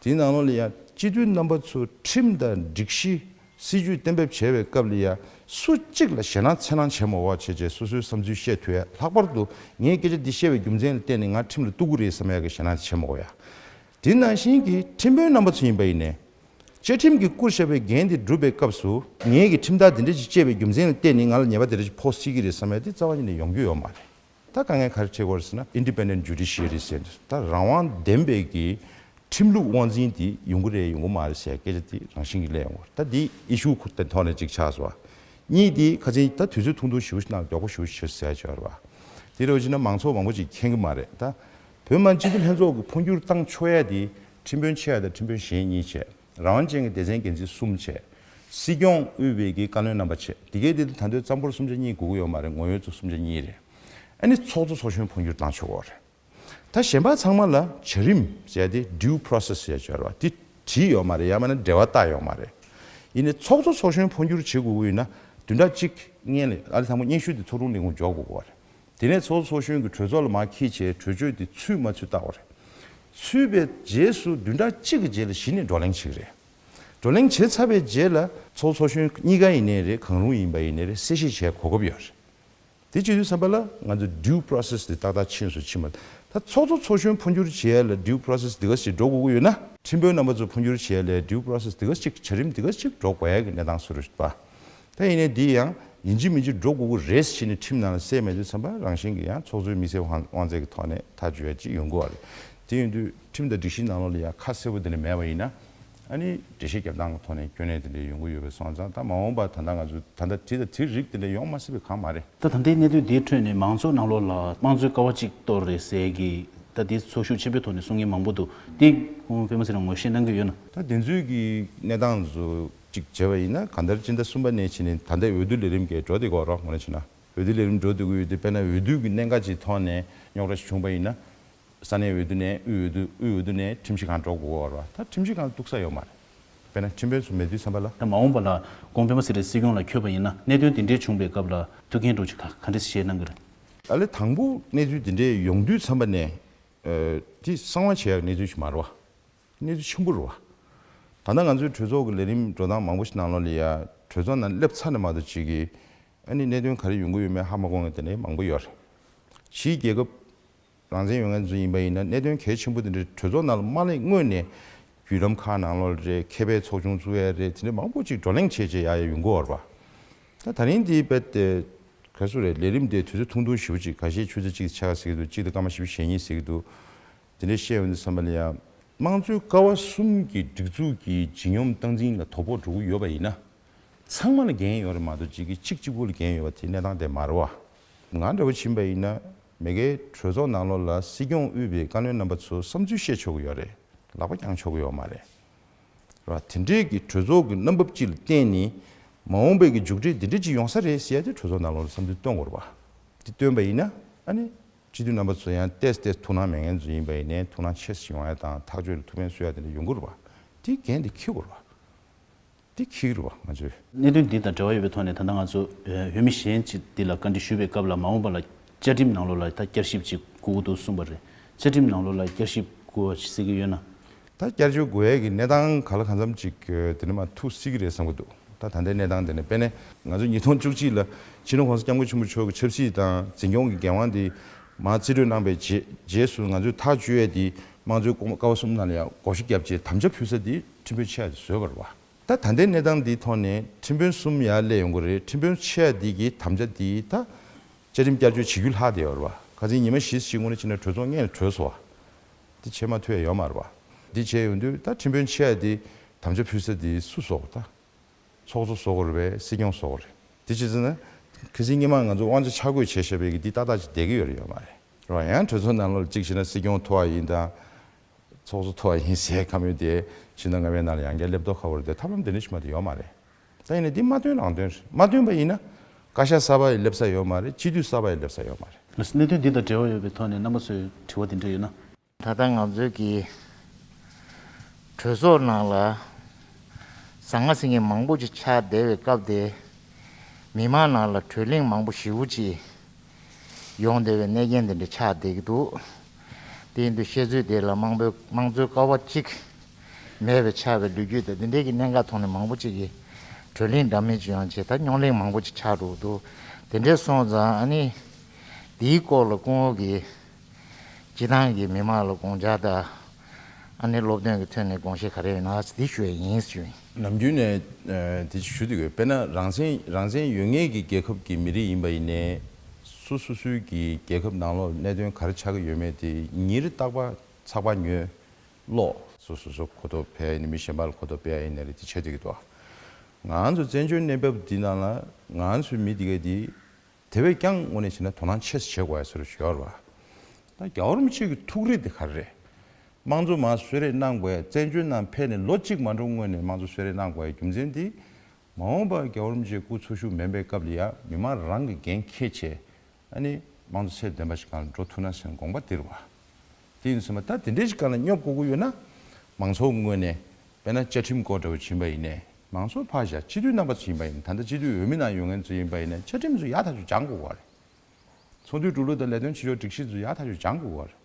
དེའི་ནང་ལོགས་ལ་ཡ་སྤྱི་འཐུས་རྣམ་པ་ཚོ་ཁྲིམས་དང་སྒྲིག་གཞི། སྲིད་ཇུས་གཏན་འབེབས་བྱས་པའི་སྐབས་ལ་ཡ་སུ་གཅིག་ལ་ཞེད་སྣང་འཚེར་སྣང་བྱེད་མ་དགོས་པ་བྱས་བྱས་སོ་སོའི་བསམ་ཚུལ་བཤད་ཐུབ་ཡ། ལྷག་པར་དུ་ངས་སྐད་ཆ་འདི་བཤད་པའི་རྒྱུ་མཚན་ལ་བརྟེན་ནས་ང་ཁྲིམས་ལ་གཏུག་གི་རེད་བསམ་ཡ་གི་ཞེད་སྣང་དེ་བྱེད་མ་དགོས་ཡ། དེ་ནང་བཞིན་གྱི་ཁྲིམས་དཔོན་རྣམ་པ་ཚོ་ཡིན་པ་ཡིན་ནའི། བཅའ་ཁྲིམས་ཀྱིས་བསྐུར་བཞག་པའི་འགན་དེ་སྒྲུབ་པའི་སྐབས་སུ་ངེད་ཀྱིས་ཁྲིམས་ཐག་འདི་འདྲ་ཞིག་བཅད་པའི་རྒྱུ་མཚན་ལ་བརྟེན་ནས་ང་ལ་ཉེས་པ་འདི་འདྲ་ཞིག་ཕོག་སྲིད་ཀྱི་རེད་བསམ་ཡ་དེ་རྩ་བ་ཉིད་ནས་ཡོང་རྒྱུ་ཡོད་མ་རེད། ད་དཀའ་ངལ་ག་རེ་འཕྲད་ཀྱི་ཡོད་རེད་ཟེར་ན། Independent Judiciary ཟེར་ད་རང་དབང་ལྡན་པའི་གི་ཁྲིམས་ལུགས་དབང་འཛིན་དེ་ཡོང་གི་རེད་ཡོང་གི་མ་རེད་ཟེར་སྐད་ཆ་དེ་རང་བཞིན་གྱིས་སླེབས་ཡོང་གི་རེད། ད་འདི་ཨི་ཤུ་ཁུ་དེ་ཐོག་ནས་གཅིག་ཆགས་སོང་བ། གཉིས་དེ་ཁ་སང་ད་དུས་ཚོད་ཐུང་ཐུང་ཞེ་པོ་ཞིག་ནང་མགྱོགས་པོ་ཞེ་པོ་ཞིག་བྱེད་ཟེར་ཡ་ཅིག་ཡོད་རེད་བ། དེ་འདྲ་བྱས་ན་མང་ཚོགས་མང་པོ་ཅིག་མཁྱེན་གྱི་མ་རེད། ད་བོད་མི་མང་སྤྱི་འཐུས་ལྷན་ཚོགས་ཀྱི་འཕོ་འགྱུར་བཏང་ཆོག་ཡ་དེ་ཁྲིམས་དཔོན་ཆེ་བ་དང་ཁྲིམས་དཔོན་གཞན་གཉིས་བྱས། རང་དབང་ཅན་གྱི་སྡེ་ཚན་འགན་འཛིན་གསུམ་བྱས། རྩ་ སྲིད་སྐྱོང་དབུས་པའི་གི་བཀའ་བློན་རྣམ་པ་བྱས། དེ་གའི་དེ་ད་དུང་རྩ་འབོར་སུམ་ཆ་གཉིས་དགོས་ཀྱི་ཡོད་མ་རེད། ངོ་ཡོད་གཙོ་སུམ་ཆ་གཉིས་རེད། ཨ་ནི་ཚོགས་གཙོ་ཚོགས་གཞོན་འཕོ་འགྱུར་བཏང་ཆོག་གི་རེད། ད་གཞན་པ་ཚང་མ་ལ་བྱ་རིམ་ཟེར་ཡ་དེ་due process ཟེར་ཡ་ཅིག་ཡོད་རེད་བ། དེ་བྲིས་ཡོད་མ་རེད། ཡང་མིན་ན་འབྲེལ་བ་བཏགས་ཡོད་མ་རེད། ཡིན་ནའི་ཚོགས་གཙོ་ཚོགས་གཞོན་འཕོ་འགྱུར་བྱེད་དགོས་ཀྱི་ཡོད་ན། བདུན་ཕྲག་གཅིག་སྔོན་ལ་ཨ་ལས་དང་པོ་སྙན་ཞུ་དེ་ཚོགས་དྲུང་ལས་ཁུངས་འབྱོར་དགོས་ཀྱི་ཡོད་རེད། དེ་ནས་ཚོགས་གཙོ་ཚོགས་གཞོན་གྱིས་གྲོས་ཚོགས་ལ་མར་འཁྱེར་བྱས་གྲོས་ཆོད་དེ་ཚུད་མ་ཚུད་བལྟ་དགོས་རེད། ཚུད་པའི་རྗེས་སུ་བདུན་ཕྲག་གཅིག་གི་རྗེས་ལ་གཞི་ནས་བགྲོ་གླེང་བྱེད་ཀྱི་རེད། བགྲོ་གླེང་བྱས་ཚར་བའི་རྗེས་ལ་ཚོགས་གཙོ་ཚོགས་གཞོན་གཉིས་ཀ་ཡིན་ནའི་རེད། གང་རུང་ཡིན་པ་ཡིན་ནའི་རེད། གསལ་བཤད་བྱེད་གོ་སྐབས་ཡོད་རེད། དེ་བྱེད་དུས་ཙམ་པ་ལ་ང་ཚོ་due process དེ་ཏག་ཏག་ཕྱིན་སོང་། ཕྱིན་མ། ད་ཚོགས་གཙོ་ཚོགས་གཞོན་འཕོ་འགྱུར་བྱེད་ཡ་ལ་due process འདི་ག་ཞིག་འགྲོ་དགོས་ཀྱི་ཡོད་ན། ཁྲིམས་དཔོན་རྣམ་པ་ཚོ་འཕོ་འགྱུར་བྱེད་ཡ་ལ་due process འདི་ག་ཞིག་བྱ་རིམ་འདི་ག་ཞིག་འགྲོ་དགོས་ཡ་གི་གནས་སྟངས་སུ་རེད་པ། ད་ཡིན་ནའི་འདི་ཡང་ཡིན་གཅིག་མིན་གཅིག་འགྲོ་དགོས་ཀྱི་རེད་ཟེར་ནས་ཁྲིམས་ནང་ལ་གསལ་མེད་དུས་ཙམ་པ་རང་བཞིན་གྱིས་ཡང་ཚོགས་གཙོའི་དམིགས་བསལ་དབང་དབང་ཚད་ཀྱི་ཐོག་ནས་ཐག་གཅོད་ཡ་ཅིག་ཡོང་གི་ཡོད་རེད། དེ་ཡིན་དུས་ཁྲིམས་དང་སྒྲིག་གཞིའི་ནང་ལོགས་ལ་ཡང་ཁ་གསལ་པོ་དེ་འདྲ་མེད་པ་ཡིན་ན། ཨ་ནི་འགྲེལ་བཤད་རྒྱབ་སྟངས་ཀྱི་ཐོག་ནས་སྐྱོན་གནད་དེ་འདྲ་ཡོང་གི་ཡོད་པ་སོང་ཙང་། ད་མ་འོངས་པ་ད་ལྟ་ང་ཚོ་ད་ལྟ་དེ་དང་དེ་རིགས་དེ་འདྲ་ཡོང་མ་སྲིད་པའི་གང་མ་རེད། ད་ད་ལྟའི་གནད་དོན་འདིའི་ཁྲོད་ནས་མང་ཚོགས་ནང་ལོགས་ལ་དམངས་གཙོའི་ཀ་བ་གཅིག་གཏོར་རེད་ཟེར་གི་ད་དེ་ཚོགས་ཞུགས་ཆེན་པོའི་ཐོག་ནས་གསུང་མཁན་མང་པོ་འདུག་དེ་ཁོང་པད་མ་ཚེ་རིང་ངོ་ཤེས་གནང་གི་ཡོད་ན། ད་དེ་ཚོའི་གི་གནས་སྟངས་ཚོ་གཅིག་བྱས་པ་ཡིན་ན། གང་ལྟར་སྤྱི་ཟླ་གསུམ་པ་ནས་ཕྱིན་ནས་ད་ལྟའི་འོས་བསྡུ་ལས་རིམ་གྱི་འགྲོ་བསྡད་ཀྱི་ཡོད་རེད། དངོས་གནས་བྱས་ན་འོས་བསྡུ་ལས་རིམ་འགྲོ་བསྡད་ཀྱི་ཡོད་དུས། དཔེར་ན་འོས་བསྡུ་གི་གནད་འགག་ཅིག་ཐོག་ནས་རྙོག་དྲ་ཞིག་བྱུང་པ་ཡིན་ན། ས་གནས་འོས་བསྡུ་ནས་དབུས་འོས་བསྡུ། དབུས་འོས་བསྡུ་ནས་ཁྲིམས་ཞིབ་ཁང་འགྲོ་དགོས་ཀྱི་ཡོད་རེད་བ། ད་ཁྲིམས་ཞིབ་ཁང་འདུག་ས་ཡོད་མ་རེད། དཔེར་ན་ཁྲིམས་དཔོན་ཚོ་མེད་དུས་ཙམ་པ་ལ། ད་མ་འོངས་པ་ལ་ཁོང་པད་མ་ཚེ་རིང་སྲིད་སྐྱོང་ལ་འཁོད་པ་ཡིན་ན། གནད་དོན་དེ་འདྲས་བྱུང་བའི་སྐབས་ལ་ཐུགས་འགན་འདྲ་ཅིག་ག་ག་འདྲས་བཞེས་གནང་གི་རེད། ཨ་ལས་དང་པོ་གནས་ཚུལ་དེ་འདྲས་ཡོང་དུས་ཙམ་པ་ནས། ཨ། དེ་གསང་བ་བྱེད་ཡག་གནས་ཚུལ་ཞིག་མ་རེད་བ། གནས་ཚུལ་ཆེན་པོ་རེད་བ། ད་ལྟ་ང་ཚོའི་གྲོས་ཚོགས་ཀྱི་ལས་རིམ་འགྲོ་སྟངས་མང་པོ་ཞིག་ནང་ལོགས་ལ་ཡ། གྲོས་ཚོགས་ནང་སླེབས་ཚར་ནས་མ་གཏོགས་ཅིག་གིས་ཨ་ནི་གནད་དོན་ག་རེ་ཡོང་གི་ཡོད་མེད་ཧ་མ་གོ་མཁན་དེ་འདྲ་མང་པོ་ཡོད་རེད། ཕྱིའི་རྒྱལ་ཁབ་རང་བཙན་ཡོད་མཁན་ཚོ་ཡིན་པ་ཡིན་ན། གནད་དོན་གལ་ཆེན་པོ་དེ་འདྲ་གྲོས་ཚོགས་ནང་ལ་མ་སླེབས་སྔོན་ནས་བརྒྱུད་ལམ་ཁག་ནང་ལོགས་རེད། མཁས་པའི་ཚོགས་ཆུང་བཙུགས་ཡ་རེད། དེ་འདྲ་མང་པོ་ཅིག་བགྲོ་གླེང་བྱས་བྱས་ཡ་ཡ་ཡོང་གི་ཡོད་རེད་བ། ད་ད་རིང་འདི་རྦད་དེ་ག་རེ་ཟེར་དགོས་རེད། ལས་རིམ་དེ་དུས་ཚོད་ཐུང་ཐུང་ཞེ་པོ་ཅིག་ཁ་ཤས་ཆུ་ཚོད་གཅིག་ཕྱེད་ཀ་ཟེར་གྱི་འདུག་གཅིག་དང་སྐར་མ་བཞི་བཅུ་ཞེ་གཉིས་ཟེར་གྱི་འདུག་དེ་འདྲ་བཤད་ཡོང་དུས་ཙམ་པ་ལ་ཡ། དམངས་གཙོའི་ཀ་བ་གསུམ་གྱི་སྒྲིག་འཛུགས་ཀྱི་ལྗིད་སྙོམས་སྟངས་འཛིན་ལ་དོ་ཕོག་འགྲོ་གི་ཡོད་པ་ཡིན་ན། ཚང་མ་ལ་འགན་ཡོད་རེད་མ་གཏོགས་གཅིག་གིས་གཅིག་གཅིག་པུ་ལ་འགན་ཡོད་པ་དེ་གནས་སྟངས་དེ་མ་རེད་བ། ང་འདྲ་བོ་ཕྱིན་པ་ཡིན་ན། མ་གིའི་གྲོས་ཚོགས་ནང་ལོགས་ལ་སྲིད་སྐྱོང་དབུས་པའི་བཀའ་བློན་རྣམ་པ་ཚོ་བསམ་ཚུལ་བཤད་ཆོག་གི་ཡོད་རེད། ལག་པ་བརྐྱང་ཆོག་གི་ཡོད་མ་རེད། རེད་བ། དེ་འདྲའི་གི་གྲོས་ཚོགས་ཀྱི་རྣམ་པ་སྤྱི་ལ་བརྟེན་ནས་མ་འོངས་པའི་གི་མཇུག་འབྲས་འདི་འདྲ་ཅིག་ཡོང་ས་རེད་ཟེར་ཡ་དེ་གྲོས་ཚོགས་ནང་ལོགས་ལ་བསམ་ཚུལ་བཏོན་དགོས་རེད་བ། དེ་བཏོན་པ་ཡིན་ན་ཨ་ནི། སྤྱི་འཐུས་རྣམ་པ་ཚོ་ཡང་ཏོག་ཙམ་ཏོག་ཙམ་ཐུགས་སྣང་མེད་མཁན་ཚོ་ཡིན་པ་ཡིན་ནའི་ཐུགས་སྣང་ཆེ་ཙམ་ཡོང་ཡ་དང་། ཐག་གཅོད་ལ་ཐུགས་ཕན་གསོས་ཡ་དེ་འདྲ་ཡོང་གི་རེད་བ། དེ་འགན་དེ་འཁྱེར་དགོས་རེད་བ། དེ་འཁྱེར་གི་རེད་བ་ང་ཚོས། གནད་དོན་འདི་དང་འབྲེལ་བ་ཡོད་པའི་ཐོག་ནས་ད་ལྟ་ང་ཚོ་འོས་མི་གཞན་ཅིག་འདི་ལ་བཀའ་འདྲི་ཞུས་པའི་སྐབས་ལ། མ་འོངས་པ་ལ་བཅའ་ཁྲིམས་ནང་ལོགས་ལ་ད་བསྐྱར་ཞིབ་ཅིག་དགོས་ཀྱི་འདུག་གསུངས་པ་རེད། བཅའ་ཁྲིམས་ནང་ལོགས་ལ་བསྐྱར་ཞིབ་དགོས་པ་ཞིག་གསལ་གྱི་ཡོད་ན། ད་བསྐྱར་བཅོས་དགོས་ཡས་ཀྱི་གནས་སྟངས་ག་ལ་གང་འཚམ་ཅིག་དེ་ནས་མར་ཐུག་སྲིད་ཀྱི་རེད་བསམ་གྱི་འདུག་ད་ད་ལྟའི་གནས་སྟངས་དེ་ནས། དཔེར་ན་ང་ཚོ་ཉིས་སྟོང་བཅུ་གཅིག་ལ་སྤྱི་ནོར་༸གོང་ས་༸སྐྱབས་མགོན་ཆེན་པོ་མཆོག་གི་ཆབ་སྲིད་དང་འཛིན་སྐྱོང་གི་འགན་དབང་དེ་མར་རྩིས་སྤྲོད་གནང་པའི་རྗེས། རྗེས་སུ་ང་ཚོས་ཐག་གཅོད་ཡས་དེ་དམངས་གཙོའི་ཀ་བ་གསུམ་ནང་ལ་ཡང་བགོ་བཤའ་བརྒྱབ་བྱས་དམ་བཅའ་ཕུལ་ས་དེ་ཁྲིམས་དཔོན་ཆེ་བ་དེ་བཟོས་པ་རེད་བ། ད་ད་ལྟའི་གནས་སྟངས་འདིའི་ཐོག་ནས་ཁྲིམས་དཔོན་གསུམ་ཡར་སླེབས་ཡོང་གི་རེད། ཁྲིམས་དཔོན་ཆེ་བ་འདི་གི་དམ་བཅའ་འདི་ད་བཅའ་ཁྲིམས་བསྐྱར་བཅོས་བྱེད་རྒྱུ་ལྷག་བསྡད་ཡོད་རེད་བ། ཁ་སང་ཉི་མ་བཞི་ཞིག་སྔོན་ལ་ཕྱིན་ན་གྲོས་ཚོགས་སྔོན་ལ་གྲོལ་སོང་བ། འདི་བྱེད་མ་ཐུབ་ཡ་ཡོད་མ་རེད་བ། འདི་བྱས་ཡོང་དུས་ད་ཁྲིམས་དཔོན་ཆེ་བ་འདི་དམ་བཅའ་ཕུལ་ས་འདི་སུ་བཟོ་དགོས། ད་ཚོགས་གཙོ་བཟོ་དགོས་རེད་པས། སྲིད་སྐྱོང་བཟོ་དགོས་རེད། འདི་བྱས་ཙང་ན་ཁ་སང་སྔོན་མ་ང་ཚོ་དབང་ཆ་ཆ་བགོས་བྱས་བཞག་པའི་གི་འདི་ཏག་ཏག་ཅིག་བསྡད་ཀྱི་ཡོད་རེད་ཡོད་མ་རེད་རེད་བ། ཡང་གྲོས་ཚོགས་ནང་ལོགས་ལ་གཅིག་བྱས་ན་སྲིད་སྐྱོང་ཐུག་པ་ཡིན་དང་། ཚོགས་གཙོ་ཐུག་པ་ཡིན་ཟེར་ཁ་མོས་དེ་ཕྱི་ཟླ་ལྔ་པའི་ནང་ལ་ཡང་བསྐྱར་སླེབས་མདོག་ཁ་པོ་རེད་དེ། ཐབས་ལམ་དེ་འདྲ་ཞིག་མ་གཏོགས་ཡོད་མ་རེད། ད་ཡིན་ནའི་འདི་མ་བཏོན་རང་བཏོན་རེད། མ་བཏོན་པ་ཡིན་ན་བཀའ་ཤག་གསར་པ་ཡི་སླེབས་ས་ཡོད་མ་རེད། སྤྱི་འཐུས་གསར་པ་ཡི་སླེབས་ས་ཡོད་མ་རེད། གནད་དོན་འདི་དང་འབྲེལ་བ་ཡོད་པའི་ཐོག་ནས་རྣམ་པ་ཚོས་དྲི་བ་དེ་འདྲ་ཡོད་ན། ད་ལྟ་ང་ཚོའི་གི་གྲོས་ཚོགས་ནང་ལ་ཟང་ངེ་ཟིང་ངེ་མང་པོ་ཅིག་ཆགས་བསྡད་པའི་སྐབས་དེ། མི་མང་ནང་ལ་གྲོས་གླེང་མང་པོ་ཞེ་པོ་ཅིག་ཡོང་བསྡད་པའི་གནས་རྐྱེན་དེ་འདྲ་ཆགས་བསྡད་ཀྱི་འདུག་དེ་ཡིན་དུས་བཤད་ཚུལ་དེ་ལ་དམངས་པོའི་དམངས་གཙོའི་ཀ་བ་གཅིག་མེད་པའི་ཆགས་པའི་ལོ་རྒྱུས་དང་། དེ་འདྲའི་གི་གནད་འགག་ཐོག་ནས་མང་པོ་ཅིག་གིས་གྲོས་གླེང་འདྲ་མིན་ཅིག་ཡོང་བྱས། ད་རྙོག་གླེང་མང་པོ་ཅིག་ཆགས་འགྲོ་གི་འདུག་དེ་འདྲ་སོང་ཙང་ཨ་ནི་དེའི་སྐོར་ལ་སྐུ་ངོ་གིས་སྤྱི་བཏང་གི་མི་མང་ལ་དགོངས་འཆར་དང་། ཨ་ནི་སློབ་སྟོན་གྱི་ཐོག་ནས་དགོངས་བཞེས་ག་རེ་ཡོད་ན་འདི་ཞུ་ཡ་ཡིན་ཞུ་ཡིན། ནམ་རྒྱུན་ནས་ཨ་དེ་ཞུ་བསྡད་ཡོད། དཔེར་ན་རང་བཙན་རང་བཙན་ཡོད་མཁན་གྱི་རྒྱལ་ཁབ་ཀྱི་མི་རིགས་ཡིན་པ་ཡིན་ནའི། སོ་སོ་སོའི་གི་རྒྱལ་ཁབ་ནང་ལོགས་གནད་དོན་ག་རེ་ཆགས་ཀྱི་ཡོད་མེད་དེ་ཉིན་རེ་རྟག་པར་ཚགས་པར་ཉོས། ཀློག་སོ་སོ་སོ་གོ་རྟོགས་འཕེལ་ཡ་ཡིན་ནའི་མི་གཞན་པ་ལ་གོ་རྟོགས་སྤེལ་ཡ་ཡིན་ནའི་རེད། དེ་བྱེད་བསྡད་ཀྱི་འདུག་ང་ཚོ་བཙན་བྱོལ་གནས་བབ་འདི་ནང་ལ་ང་ཚོའི་མི་འདི་གས་འདི་དེ་བས་ཀྱང་དངོས་གནས་བྱས་ན་དོ་སྣང་ཆེ་ཙམ་བྱེད་དགོས་ཡ་བཟོ་འདྲ་ཞིག་ཡོད་རེད་བ། ད་རྒྱལ་བ་རིན་པོ་ཆེ་གི་ཐུགས་རེ་དེ་ག་རེ་རེད། དམངས་གཙོ་མར་གསོལ་རས་གནང་དགོས་ཡ། བཙན་བྱོལ་ནང་ཕེབས་ནས་ལོ་གཅིག་མ་འགྲོ་སྔོན་ནས་དམངས་གཙོ་གསོལ་རས་གནང་དགོས་ཡ་རྒྱུ་མཚན་འདི། མ་འོངས་པར་རྒྱལ་བ་རིན་པོ་ཆེ་སྐུ་འཚོ་བཞུགས་མེད་པའི་སྐབས་ལ་ཡང་མི་མང་རང་གིས་འགན་འཁྱེར་བྱས། ཨ་ནི་དམངས་གཙོ་ཚད་ལྡན་པ་ཞིག་སྒང་ལ་འགྲོ་ཐུབ་ན་ཟེར་ནས་དགོངས་པ་འདིར་བ། དེ་ཡིན་ཙང་ད་དེ་འདྲའི་ཞིག་སྒང་ལ་སྙོབ་དགོས་ཀྱི་ཡོད་ན། མང་ཚོགས་ངོས་ནས་དཔེར་ན་བཅའ་ཁྲིམས་སྐོར་འདྲ་བོ་ཡིན་པ་ཡིན་ནའི་མང་ཚོགས་ཕར་བཞག་སྤྱི་འཐུས་རྣམ་པ་ཚོ་ཡིན་པ་ཡིན་ད་ལྟ་སྤྱི་འཐུས་འོས་མི་ནང་ཡོད་མཁན་ཚོ་ཡིན་པ་ཡིན་ནའི་བཅའ་ཁྲིམས་ཚོ་ཡག་ཐག་ཆོད་སྦྱང་དགོས་པ་རེད། ཚོགས་འདུའི་འགྲོ་ལུགས་དང་ལས་དོན་བྱེད་ཕྱོགས་སྒྲིག་གཞི་ཚོ་ཡག་ཐག་ཆོད་སྦྱང་དགོས་པ་རེད།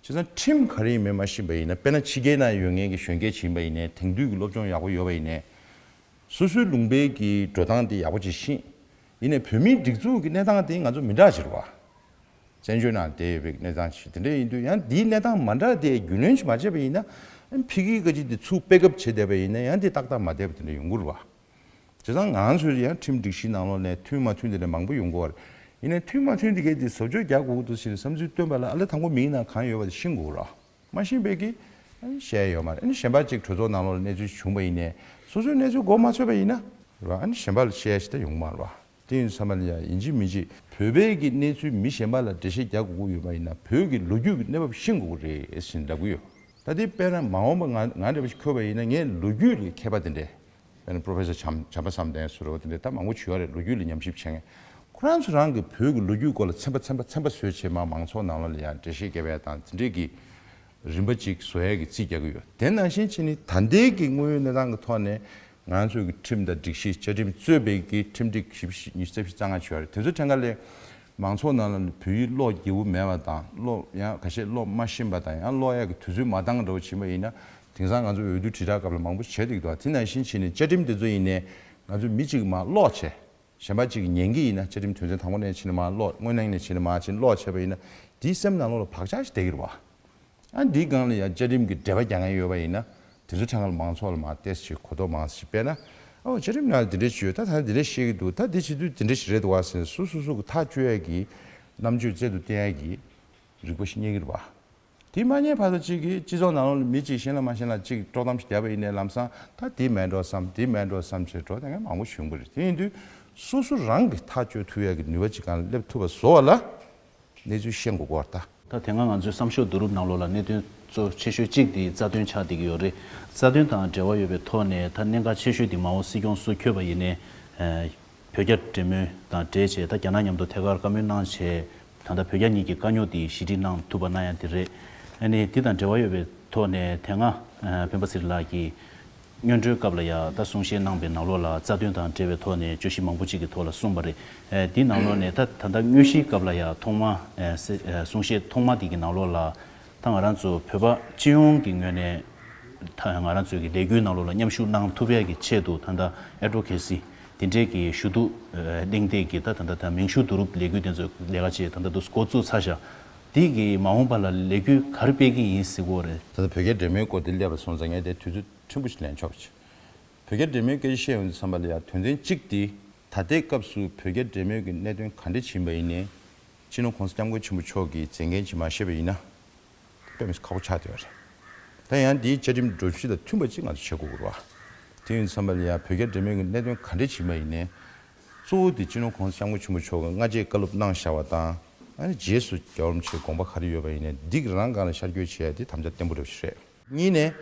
བྱས་ཙང་ཁྲིམས་ག་རེ་ཡིན་མིན་མ་ཤེས་པ་ཡིན་ན། དཔེར་ན་ཕྱི་རྒྱལ་ནང་ཡོད་མཁན་གྱི་གཞོན་སྐྱེས་ཡིན་པ་ཡིན་ནའི་དེང་དུས་ཀྱི་སློབ་སྦྱོང་ཡག་པོ་ཡོད་པ་ཡིན་ནའི། སོ་སོའི་ལུང་པའི་གི་འགྲོ་སྟངས་དེ་ཡག་པོ་ཅིག་ཤེས། ཡིན་ནའི་བོད་མིའི་སྒྲིག་འཛུགས་ཀྱི་གནས་སྟངས་དེ་ང་ཚོ་མི་འདྲ་ཅིག་རེད་བ། བཙན་བྱོལ་ནང་བསྡད་ཡོད་པའི་གནས་སྟངས་ཅིག་དེ་འདྲ་ཡིན་དུས་ཡང་འདིའི་གནས་སྟངས་མ་འདྲ་དེ་རྒྱུས་ལོན་ཅིག་མ་བྱས་པ་ཡིན་ན། ཕ་གིའི་ཀ་ཅིག་དེ་ཚུར་སྤེལ་ཁབ་བྱེད་བསྡད་པ་ཡིན་ན་ཡང་དེ་ཏག་ཏག་མ་བསྡད་པ་དེ་འདྲ་ཡོང་གི་རེད་བ། བྱས་ཙང་ང་ཚོས་ཡང་ཁྲིམས་སྒྲིག་གཞིའི་ནང་ལོགས་ནས་མཐུན་མ་མཐུན་དེ་འདྲ་མང་པོ་ཡོང་གི་ཡོད་རེད། ཡིན་ནའི་མཐུན་མ་མཐུན་དེ་གའི་དེ་བཟོ་བཅོས་རྒྱག་དགོས་ཀྱི་འདུག་ཟེར་ནས་བསམ་ཚུལ་བཏོན་པ་ལ་ཨ་ལེ་དང་པོ་མིའི་ནང་གང་ཡོད་པ་དེ་ཤེས་དགོས་རེད། མ་ཤེས་པའི་གི་ཨ་ནི་བཤད་ཡ་ཡོད་མ་རེད། ཨ་ནི་གཞན་པ་གཅིག་གྲོས་ཚོགས་ནང་ལོགས་ལ་གནས་ཚུལ་བྱུང་བ་ཡིན་ནའི་སོ་སོའི་གནས་ཚུལ་མགོ་མ་ཚོས་པ་ཡིན་ན་རེད་བ། ཨ་ནི་གཞན་པ་ལ་བཤད་ཡ་ཞིག་ད་ཡོང་གི་མ་རེད་བ། དེ་ཡིན་ཙང་ལ་ཡ་ཡིན་གཅིག་མིན་གཅིག་བོད་པའི་གི་གནས་ཚུལ་མི་གཞན་པ་ལ་འགྲེལ་བཤད་རྒྱག་དགོས་ཀྱི་ཡོད་པ་ཡིན་ན་བོད་ཀྱི་ལོ་རྒྱུས་ཀྱི་གནས་བབ་ཤེས་དགོས་ཀྱི་རེད་ཟེར་ནས་ལབ་ཀྱི་ཡོད། ད་དེ་དཔེར་ན་མ་འོངས་པ་ང་ང་འདྲ་བ་ཞིག་འཁོད་པ་ཡིན་ན་ངས་ལོ་རྒྱུས་ལ་མཁས་པ་དེ་འདྲས། དཔེར་ན་པོ་རོ་ཕེ་སར་བྱམས་བྱམས་པ་བསམ་གཏན་ཟེར་བ་དེ་འདྲས་ད་མང་པོ་ཞིག་ཡོད་རེད། ལོ་རྒྱུས་ལ་ཉམས་ཞིབ་བྱེད་མཁན། ཁོ་རང་ཚོ་རང་གི་བོད་ཀྱི་ལོ་རྒྱུས་སྐོར་ལ་ཚན་པ་ཚན་པ་ཚན་པ་བཟོས་བྱས་མ་མང་ཚོགས་ནང་ལོགས་ལ་ཡང་འགྲེལ་བཤད་རྒྱབ་ཡ་དང་དེ་འདྲས་ཀྱི་རིམ་པ་གཅིག་བཟོ་ཡས་ཀྱི་རྩིས་རྒྱག་གི་ཡོད། དེ་ནང་བཞིན་བྱས་ནས་ད་ལྟའི་གི་དངོས་ཡོད་གནས་སྟངས་ཀྱི་ཐོག་ནས་ང་ཚོའི་གི་ཁྲིམས་དང་སྒྲིག་གཞི་བཅའ་ཁྲིམས་གཙོས་པའི་གི་ཁྲིམས་སྒྲིག་ཞིབ་ཉི་ཤུ་རྩ་བཞི་རྩ་ལྔ་བྱས་ཡོད་རེད། དེ་ཚོ་ཕྲན་ཁ་ལས་མང་ཚོགས་ནང་ལ་བོད་ཡིག་ཀློག་རྒྱུ་མེད་པ་དང་ཀློག་ཡང་ཁ་ཤས་ཀློག་མ་ཤེས་པ་དང་ཡང་ཀློག་ཡས་ཀྱི་དུས་ཚོད་མ་འདང་འདྲ་བོ་བྱུང་བ་ཡིན་ན། དེང་སང་ང་ཚོ་འོས་བསྡུ་དྲིལ་བསྒྲགས་སྐབས་ལ་མང་པོ་བྱས་འདུག་གི་འདུག་དེ་ནང་བཞིན་བྱས་ནས་བཅའ་ཁྲིམས་དེ་ཚོ་ཡིན་ནའི་ང་ཚོ་མི་གཅིག་མར་ཀློག་བྱས། གཞན་པ་གཅིག་གིས་ཉན་གྱི་ཡིན་ན་བཅའ་ཁྲིམས་དོན་ཚན་དང་པོ་ནས་ཕྱིན་ནས་མར་ཀློག་དངོས་གནས་ནས་ཕྱིན་ནས་མར་ཕྱིན་ཀློག་བྱས་པ་ཡིན་ན་དེའི་སེམས་ནང་ལོགས་ལ་བག་ཆགས་ཤིག་བསྡད་ཀྱི་རེད་བ། ཨ་འདིའི་སྒང་ལ་ཡང་བཅའ་ཁྲིམས་ཀྱི་འགྲེལ་པ་རྒྱག་མཁན་ཡོད་པ་ཡིན་ན་དེ་ཚོ་ཕྲན་ཁ་ལ་མང་ཚོགས་ལ་མར་ཏོག་ཙམ་གོ་རྟོགས་མང་ཙམ་ཞིག་སྤེལ་ན། ཨོ་བཅའ་ཁྲིམས་ནང་ལ་འདི་འདྲས་ཞིག་ཡོད། ད་ད་འདི་འདྲས་བཤད་ཀྱི་འདུག་ད་འདི་བྱེད་དུས་འདི་འདྲས་ཞིག་རེད་འདུག་བ་ཟེར་ནས་སོ་སོ་སོ་གི་ཐག་གཅོད་ཡས་ཀྱི་རྣམ་དཔྱོད་རྩལ་དུ་བསྟན་ཡས་ཀྱི་རིག་པ་ཞིག་རྙེད་ཀྱི་རེད་བ། དེ་མ་རྙེད་བར་དུ་གཅིག་གིས་སྤྱི་ཚོགས་ནང་ལོགས་ལ་མི་གཅིག་ཤེས་ན་མ་ཤེས་ན་གཅིག་དཀྲོག་གཏམ་ཞིག་བརྒྱབ་པ་ཡིན་ནའི་ལམ་སང་ད་དེ་མེད་འགྲོ་བསམ་དེ་མེད་འགྲོ་བསམ་བྱས་འགྲོ་བསྡད་མཁན་མང་པོ་བྱུང་གི་རེད། དེ་ཡིན་དུས་སོ་སོ་རང་གིས་ཐག་གཅོད་ཐུབ་ཡག་གི་ནུས་པ་ཅིག་སྒང་ལ་སླེབས་ཐུབ་པ་བཟོ་བ་ལ་གནས་ཚུལ་ཤེས་དགོས་ཀྱི་ཡོད་རེད་ད། ད་དེ་སྔ་ང་ཚོའི་བསམ་ཤོག་བསྡུ་རུབ་ནང་ལོགས་ལ་གནད་དོན་གཙོ་ཆེ་ཤོས་གཅིག་དེ་རྩ་དོན་ཆགས་བསྡད་ཀྱི་ཡོད་རེད། རྩ་དོན་དང་འབྲེལ་བ་ཡོད་པའི་ཐོག་ནས་ད་གནད་འགག་ཆེ་ཤོས་དེ་མ་འོངས་སྲིད་སྐྱོང་སུ་འཁྱོལ་བ་ཡིན་ནའི། བོད་རྒྱ་འབྲེལ་མོལ་དང་འབྲེལ་བྱས་ད་རྒྱ་ནག་མཉམ་དུ་ཐད་ཀར་བཀའ་མོལ་གནང་བྱས། ད་ལྟ་བོད་རྒྱ་གཉིས་ཀྱི་དཀའ་རྙོག་དེ་ཞི་འགྲིག་གནང་ཐུབ་པ་གནང་ཡ་དེ་རེད། ཨ་ནི་དེ་དང་འབྲེལ་བ་ཡོད་པའི་ཐོག་ནས་དེ་སྔ་སྤེན་པ་ཚེ་རིང་ལགས་ཀྱིས་སྔོན་འགྲོའི་སྐབས་ལ་ཡ་ད་གསུང་བཤད་གནང་པའི་ནང་ལོགས་ལ་རྩ་དོན་དང་འབྲེལ་བའི་ཐོག་ནས་བརྗོད་གཞི་མང་པོ་ཅིག་གི་ཐོག་ལ་གསུངས་པ་རེད། ཨ་དེའི་ནང་ལོགས་ནས་ད་ད་ལྟ་དངོས་གཞིའི་སྐབས་ལ་ཡ་ཐོག་མ་ཨ་སེ་ཨ་གསུང་བཤད་ཐོག་མ་དེ་གི་ནང་ལོགས་ལ་ད་ང་རང་ཚོ་བོད་པ་སྤྱི་ཡོངས་ཀྱི་ངོས་ནས། ད་ང་རང་ཚོའི་གི་ལས་འགུལ་ནང་ལོགས་ལ་མཉམ་ཞུགས་གནང་ཐུབ་ཡག་གི་ཆེད་དུ་ད་ལྟ་ཨེ་ཌོ་ཀེ་སི་དེ་འདྲས་ཀྱི་ཞུ་གཏུག་གླེང་སྟེགས་ཀྱི་ད་ད་ད་ད་མིང་ཞུ་བསྡུ་རུབ་ལས་འགུལ་དེ་ཚོ་ལས་ཀ་བྱས་ད་ད་དུ་འགོ་བཙུགས་ཚར་ཤག་དེ་གི་མ་འོངས་པ་ལ་ལས་འགུལ་ག་རེ་སྤེལ་གི་ཡིན་ཟེར་གོ་རེད། ད་ལྟ་བོད་རྒྱ་འབྲེལ་མོལ་སྐོར་དེ་སླེབས་པ་སོང་ཙང་ངས་དེ་དུས་ཚོད་ཕྲན་བུ་ཞིག་ལེན་ཆོག་པ་བྱས། བོད་རྒྱ་འབྲེལ་མོལ་སྐད་ཆ་བཤད་ཡོང་དུས་ཙམ་པ་ལ་ཡང་དོན་ཚན་གཅིག་དེ་ད་ལྟའི་སྐབས་སུ་བོད་རྒྱ་འབྲེལ་མོལ་གྱི་གནད་དོན་ག་འདྲ་ཞིག་ཡིན་པ་ཡིན་ནའི་སྤྱི་ནོར་༸གོང་ས་༸སྐྱབས་མགོན་ཆེན་པོ་མཆོག་གིས་མཛད་འགན་ཅིག་མ་བཞེས་པ་ཡིན་ན། དཔེ་མི་སྲིད་ཁག་པོ་ཆགས་བསྡད་ཡོད་རེད། ད་ཡང་འདིའི་བཅའ་ཁྲིམས་སྒྲོམ་གཞི་དང་མཐུན་པ་ཅིག་ང་ཚོ་བྱེད་དགོས་ཀྱི་རེད་བ། དེ་ཡིན་ཙམ་པ་ལ་ཡང་བོད་རྒྱ་འབྲེལ་མོལ་གྱི་གནད་དོན་ག་འདྲས་ཕྱིན་པ་ཡིན་ནའི། གཙོ་བོ་དེ་སྤྱི་ནོར་༸གོང་ས་༸སྐྱབས་མགོན་ཆེན་པོ་མཆོག་གིས་སྔ་རྗེས་བཀའ་སློབ་གནང་བཞག་པ་དང་། ཨ་ནི་རྗེས་སུ་རྒྱལ་བ་རིན་པོ་ཆེའི་དགོངས་པ་ག་རེ་ཡོད་པ་ཡིན་ནའི་འདི་གི་རང་སྒང་ལ་ཤར་བསྐྱོད་བྱེད་ཡ་དེ་དམ་བཅའ་བརྟན་པོ་རེད་ཞེས་རེད། གཉིས་ནས།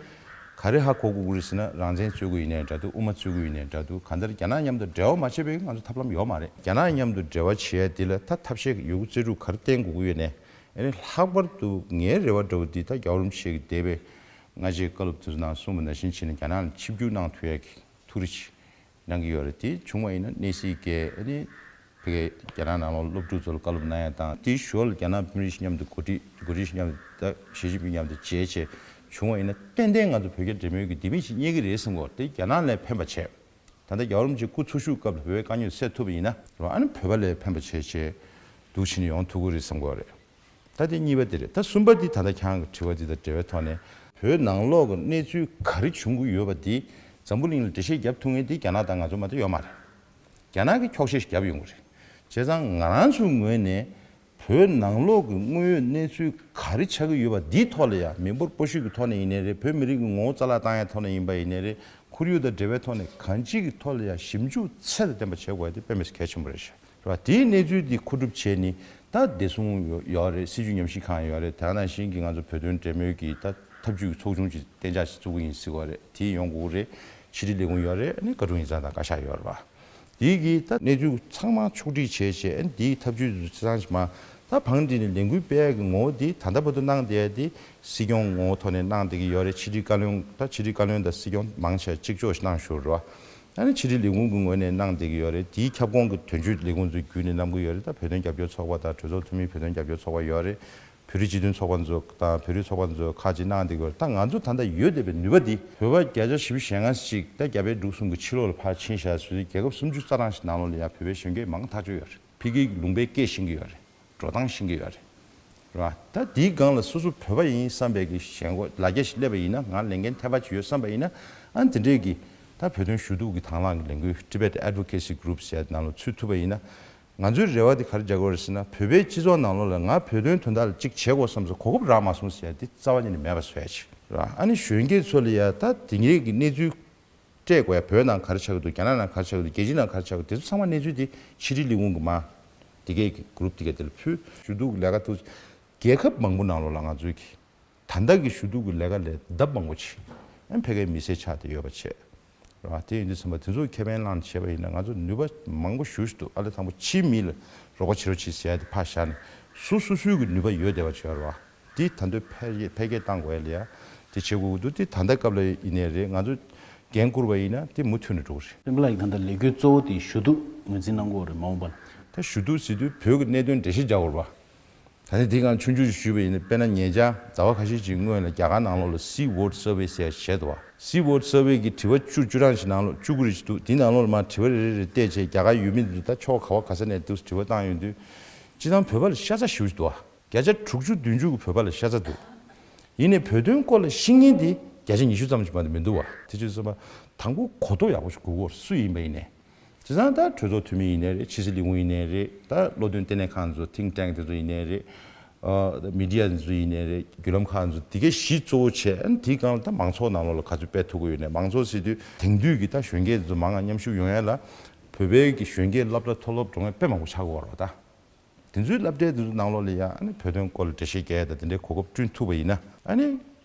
ག་རེ་ཧ་གོ་དགོས་ཀྱི་རེད་ཟེར་ན་རང་བཙན་རྩོད་ཀྱི་ཡིན་ནའི་འདྲ་འདུག་དབུ་མ་རྩོད་ཀྱི་ཡིན་ནའི་འདྲ་འདུག་གང་ལྟར་རྒྱ་ནག་མཉམ་དུ་འབྲེལ་བ་མ་བྱས་པའི་ང་ཚོ་ཐབས་ལམ་ཡོད་མ་རེད། རྒྱ་ནག་མཉམ་དུ་འབྲེལ་བ་བྱེད་ཡ་དེ་ལ་ད་ཐབས་ཤེས་ཡོད་རྒུ་རྩལ་སྤྲུགས་ག་རེ་བསྟེན་དགོས་ཀྱི་ཡོད་ནའི། ཨ་ནི་ལྷག་པར་དུ་ངའི་རེ་བ་འདྲ་བོ་འདི་ད་རྒྱལ་བ་རིན་པོ་ཆེ་གི་འདས་པའི་སྔ་རྗེས་བཀའ་སློབ་དེ་ཚོ་ནང་གསུངས་པ་ནང་བཞིན་བྱས་ནས་རྒྱ་ནག་ལ་ཆིབས་བསྒྱུར་གནང་ཐུབ་ཡ་གི་ཐུགས་རེ་ཆེ་གནང་གི་ཡོད་རེད། དེ་བྱུང་བ་ཡིན་ན་གནས་སྲིད་ཀྱི་ཨ་ནི་ཕ་གི་རྒྱ་ནག་ནང་ལ་སློབ་ཕྲུག་ཚོ་ལ་བཀའ་སློབ་གནང་ཡ་དང་དེའི་ཞོར་ལ་རྒྱ་ནག་དཔོན་རིགས་མཉམ་དུ་འགོ་ཁྲིད་འགོ་ཁྲིད་མཉམ་དུ་ད་ཞི་ཅིན་ཕིང་མཉམ་དུ་མཇལ་བྱས་བྱུང་བ་ཡིན་ན་ཏན་ཏན་ང་ཚོ་བོད་རྒྱ་འབྲེལ་མོལ་གྱི་ལྡེ་མིག་ཅིག་རྙེད་ཀྱི་རེད་བསམ་གི་ཡོད་རེད། དེ་རྒྱ་ནག་ལ་ཕན་པ་བྱས། ད་ལྟ་རྒྱལ་བ་རིན་པོ་ཆེ་སྐུ་འཚོ་བཞུགས་སྐབས་ལ་བོད་པའི་དཀའ་རྙོག་སེལ་ཐུབ་པ་ཡིན་ན་རེད་བ། ཨ་ནི་བོད་པ་ལ་ཕན་པ་བྱེད་ཆེད་འདུག་ཕྱིན་ཡོང་ཐུབ་ཀྱི་རེད་བསམ་གྱི་ཡོད་རེད། ད་དེ་གཉིས་པ་དེ་རེད། ད་གསུམ་པ་དེ་ད་ལྟ་ཁྱེད་རང་གི་དྲི་བ་དེ་དང་འབྲེལ་བའི་ཐོག་ནས་བོད་ནང་ལོགས་ཀྱི་གནས་ཚུལ་ག་རེ་བྱུང་གི་ཡོད་པ་དེ་འཛམ་བུ་གླིང་ལ་འགྲེལ་བཤད་རྒྱབ་ཐུབ་མཁན་དེ་རྒྱ་ནག་དང་ང་ཚོ་མ་གཏོགས་ཡོད་མ་རེད། རྒྱ་ནག་གིས་འཁྱོག་བཤད་ཞིག་རྒྱབ་ཡོང་གི་རེད། བྱས་ཙང་ང་རང་ཚོའི་ངོས་ནས། བོད་ནང་ལོགས་ཀྱི་དངོས་ཡོད་གནས་ཚུལ་ག་རེ་ཆགས་ཀྱི་ཡོད་པ་འདིའི་ཐོག་ལ་ཡང་མི་འབོར་སྤོ་བཤུད་ཀྱི་ཐོག་ནས་ཡིན་ནའི་རེད། བོད་མི་རིགས་ཀྱི་ངོ་བོ་རྩ་བརླག་བཏང་ཡའི་ཐོག་ནས་ཡིན་པ་ཡིན་ནའི་རེད། ཁོར་ཡུག་དང་འབྲེལ་བའི་ཐོག་ནས་གང་ཅིའི་ཐོག་ལ་ཡང་ཞིབ་འཇུག་ཚད་དང་ལྡན་པ་བྱེད་དགོས་ཡ་དེ་དཔེ་མི་སྲིད་གལ་ཆེན་པོ་རེད་ཤག་རེད་བ། དེའི་གནས་ཚུལ་འདི་མཁོ་སྒྲུབ་བྱས་ནས་ད་བདེ་སྲུང་ཡོད་ཡོད་རེད། སྲིད་བྱུས་ཉམས་ཞིབ་ཁང་ཡོད་རེད། དེ་ནང་བཞིན་གྱི་ང་ཚོ་བོད་དོན་འབྲེལ་མོལ་གྱི་ད་ཐབས་ཇུས་ཀྱི་ཚོགས་ཆུང་ཅིག་གཏན་འཇགས་ཤིག་བཙུགས་ཀྱི་ཡིན་ཟེར་བ་རེད། དེ་ཡོང་དགོས་ཀྱི་རེད། ཕྱི་དྲིལ་ལས་ཁུངས་ཡོད་རེད། ཨ་ནི་བཀའ་དྲུང་ཡིག་ཚང་དང་བཀའ་ཤག་ཡོད་རེད་བ། དེའི་གི་ད་གནས་ཚུལ་ཚང་མ་ཕྱོགས་སྒྲིག་བྱས་བྱས། ཨ་ནི་དེའི་ཐབས་ཇུས་ཚང་ཞིག་མ། ད་བང་སྒྲིག་ནས་ལས་འགུལ་སྤེལ་ཡག་གི་ངོ་བོ་དེ་ད་ལྟ་བར་དུ་གནང་བསྡད་ཡ་དེ་སྲིད་སྐྱོང་ངོ་བོ་ཐོག་ནས་གནང་བསྡད་ཀྱི་ཡོད་རེད། ཕྱི་དྲིལ་བཀའ་བློན། ད་ཕྱི་དྲིལ་བཀའ་བློན་དང་སྲིད་སྐྱོང་མང་ཆེ་གཅིག་ལྕོགས་ཤིག་གནང་བཞུགས་རེད་བ། ཨ་ནི་ཕྱི་དྲིལ་ལས་ཁུངས་ཀྱི་ངོས་ནས་གནང་བསྡད་ཀྱི་ཡོད་རེད། དེའི་ཁྱབ་ཁོངས་ཀྱི་དོན་གཅོད་ལས་ཁུངས་ཚོ་བརྒྱུད་ནས་གནང་གི་ཡོད་རེད། ད་བོད་དོན་རྒྱབ་སྐྱོར་ཚོགས་པ་དང་གྲོས་ཚོགས་འཐུས་མི་བོད་དོན་རྒྱབ་སྐྱོར་ཚོགས་པ་ཡོད་རེད། བོད་རིགས་སྤྱི་མཐུན་ཚོགས་པ་ཚོ་དང་བོད་རིགས་ཚོགས་པ་ཚོ་ཁག་ཅིག་གནང་བསྡད་ཀྱི་ཡོད་རེད། ད་ང་ཚོ་ད་ལྟ་ཡོད་བསྡད་པའི་ནུས་པ་འདི་བོད་པ་བརྒྱ་ཆ་བཞི་བཅུ་ཞེ་ལྔ་ཅིག་ད་རྒྱ་བལ་འབྲུག་གསུམ་གྱི་ཕྱི་ལོགས་ལ་ཕར་ཕྱིན་བཞག་ཟེར་དུས། རྒྱལ་ཁབ་སུམ་ཅུ་རྩ་གྲངས་ཤིག་ནང་ལོགས་ལ་ཡང་བོད་པའི་གཞོན་སྐྱེས་མང་ཐག་ཆོད་ཡོད་རེད། ཕ་གིའི་ལུང་པའི་སྐད་ཤེས་ཀྱི་ཡོད་རེད། འགྲོ་སྟངས་ཤེས་ཀྱི་ཡོད་རེད། རེད་བ། ད་དེའི་སྒང་ལ་སོ་སོ་བོད་པ་ཡིན་བསམ་པའི་གི་ཞེན་ཁོག་ལ་རྒྱ་ཞིག་སླེབས་པ་ཡིན་ན། ང་ལས་འགན་ཐེ་བ་ཅིག་ཡོད་བསམ་པ་ཡིན་ན། ཨ་ནི་དེ་འདྲས་ཀྱི་ད་བོད་དོན་ཞུ་གཏུག་གི་དང་བླངས་ཀྱི་ལས་འགུལ་Tibet Advocacy Group ཟེར་ཡ་ནང་ལ་ཚུད་ཐུབ་པ་ཡིན་ན། ང་ཚོའི་རེ་བ་དེ་ག་རེ་རྒྱག་དགོས་རེད་ཟེར་ན། བོད་པའི་སྤྱི་ཚོགས་ནང་ལོགས་ལ་ང་བོད་དོན་དོན་དག་ལ་གཅིག་བྱེད་དགོས་བསམ་ཙང་གོ་སྐབས་རག་མ་སོང་ཟེར་ཡ་དེ་རྩ་བ་ཉིད་ནས་མེད་པ་བཟོ་ཡ་ཅིག་རེད་བ། ཨ་ནི་གཞོན་སྐྱེས་ཚོ་ལ་ཡ་ད་དེ་འདྲས་ཀྱི་གནས་ཚུལ་སྤྲད་དགོས་ཡ། བོད་ནང་ག་རེ་ཆགས་ཀྱི་འདུག་རྒྱ་ནག་ནང་ག་རེ་ཆགས་ཀྱི་འདུག་རྒྱལ་སྤྱི་ནང་ག་རེ་ཆགས་ཀྱི་འདུག་དེ་ཚོ་ཚང་མ་གནས་ཚུལ་དེ་ཕྱི་དྲིལ་ལས་ཁུངས་ཀྱི་མ་དེ་གའི་གི་གུ་རུབ་དེ་གའི་དེ་ལ་ཕུལ། ཞུ་གཏུག་ལས་ཀ་ཐུགས་རྒྱལ་ཁབ་མང་པོ་ནང་ལོགས་ལ་ང་ཚོའི་གི་ད་ལྟ་གི་ཞུ་གཏུག་གི་ལས་ཀ་ལས་ལྡབ་མང་པོ་ཆེ་ཨ་ཕ་གིའི་མི་སེར་ཆགས་བསྡད་ཡོད་པ་བྱས། རེད་བ། དེ་ཡིན་དུས་ཙམ་པ་དེ་ཚོ་ཁེ་ཕན་བླངས་བྱས་པ་ཡིན་ན། ང་ཚོ་ནུས་པ་མང་པོ་ཞེ་པོ་ཞིག་འདུག་ཨ་ལས་དང་པོ་ཕྱིའི་མི་ལ་རོགས་པ་བྱེད་རོགས་བྱེད་ཟེར་ཡ་དེ་ཕར་བཞག་ནས། སོ་སོ་སོའི་གི་ནུས་པ་ཡོད་བསྡད་པ་བྱས་པ་རེད་བ། དེ་ད་དུང་འཕེལ་རྒྱས་འཕེལ་རྒྱས་གཏང་དགོས་ཡ་ལ་ཡ་དེ་བྱེད་དགོས་ཀྱི་འདུག་དེ་ད་ལྟ་སྐབས་ལ་ཡིན་ནའི་རེད། ང་ཚོ་འགན་བསྐུར་བ་ཡིན་ན་དེ་མུ་མཐུད་ནས་འགྲོ་གི་རེད། སྤེན་པ་ལགས་ཀྱིས་ད་ལྟ་ལས་འགུལ་གཙོ་བོ་དེ་ཞུ་གཏུག་ངོས་འཛིན་གནང་གི་ཡོད་རེད། མ་འོངས་པར། ད་ཞུ་གཏུག་ཟེར་དུས་བོད་ཀྱི་གནད་དོན་འགྲེལ་བཤད་རྒྱག་དགོས་རེད་བ། ད་ནི་འདི་སྒང་ཆུང་ཆུང་ཞིག་ཞུས་པ་ཡིན་ན། དཔེར་ན་ཉེ་ཆར་ཟླ་བ་ཁ་ཤས་ཅིག་སྔོན་ལ་རྒྱ་གར་ནང་ལོགས་ལ་Sea Watch Survey ཟེར་ཡ་ཞིག་བྱས་འདུག་བ། Sea Watch Survey གི་དྲི་བ་བཅུ་བཅུ་གྲངས་ཤིག་ནང་ལོགས་བཅུ་དགུ་རེ་ཞིག་འདུག་དེའི་ནང་ལོགས་ལ་མར་དྲི་བ་རེ་རེ་རེ་བལྟས་བྱས། རྒྱ་གར་ཡུལ་མི་འདི་ཚོ་ད་ཕྱོགས་ག་བ་ག་ས་ནས་འདུག་དྲི་བ་བཏང་ཡོང་དུས། སྤྱིར་བཏང་བོད་པ་ལ་ཤ་ཚ་ཞེ་པོ་ཞིག་འདུག་བ། བརྒྱ་ཆ་དྲུག་ཅུ་བདུན་ཅུ་གི་བོད་པ་ལ་ཤ་ཚ་འདུག་ཡིན་ནའི་བོད་དོན་སྐོར་ལ་ཤེས་མཁན་དེ་བརྒྱ་ཆ་ཉི་ཤུ་ཙམ་ཞིག་མ་གཏོགས་མི་འདུག་བ། དེ་བྱས་ཙང་དང་པོ་གོ་རྟོགས་ཡག་པོ་ཞིག་དགོས་ཀྱི་ཡོད་རེད། སུ་ཡིན་པ་ཡིན་ནའི། བྱས་ཙང་ད་གྲོས་ཚོགས་འཐུས་མི་ཡིན་ནའི་རེད། ཕྱི་སྲིད་ལས་ཁུངས་ཡིན་ནའི་རེད། ད་བློ་འདོན་ལྟེ་གནས་ཁང་ཚོ། Think Tank དེ་ཚོ་ཡིན་ནའི་རེད། ཨ་མི་ཌི་ཡ་ཚོ་ཡིན་ནའི་རེད། བརྒྱུད་ལམ་ཁག་ཚོ། དེ་གའི་གཞི་གཙོ་བོ་བྱས། ཨ་ནི་དེའི་སྒང་ལ་ད་མང་ཚོགས་ནང་ལོགས་ལ་ག་ཚོད་སྤེལ་ཐུབ་ཀྱི་ཡོད་ནའི། མང་ཚོགས་ཟེར་དུས་དེང་དུས་ཀྱི་ད་གཞོན་སྐྱེས་ཚོ་མང་ང་མཉམ་ཞུགས་ཡོང་ཡ་ལ་བོད་པའི་གི་གཞོན་སྐྱེས་སློབ་གྲྭ་མཐོ་སློབ་འགྲོ་མཁན་དཔེ་མང་པོ་ཆགས་ཀྱི་ཡོད་རེད་བ། ད། དེ་ཚོའི་སློབ་གྲྭའི་དེ་ཚོ་ནང་ལོགས་ལ་ཡང་ཨ་ནི་བོད་དོན་སྐོར་ལ་འགྲེལ་བཤད་རྒྱག་ཡ་དང་དེ་འདྲའི་གོ་སྐབས་བསྐྲུན་ཐུབ་པ་ཡིན་ན། ཨ་ནི་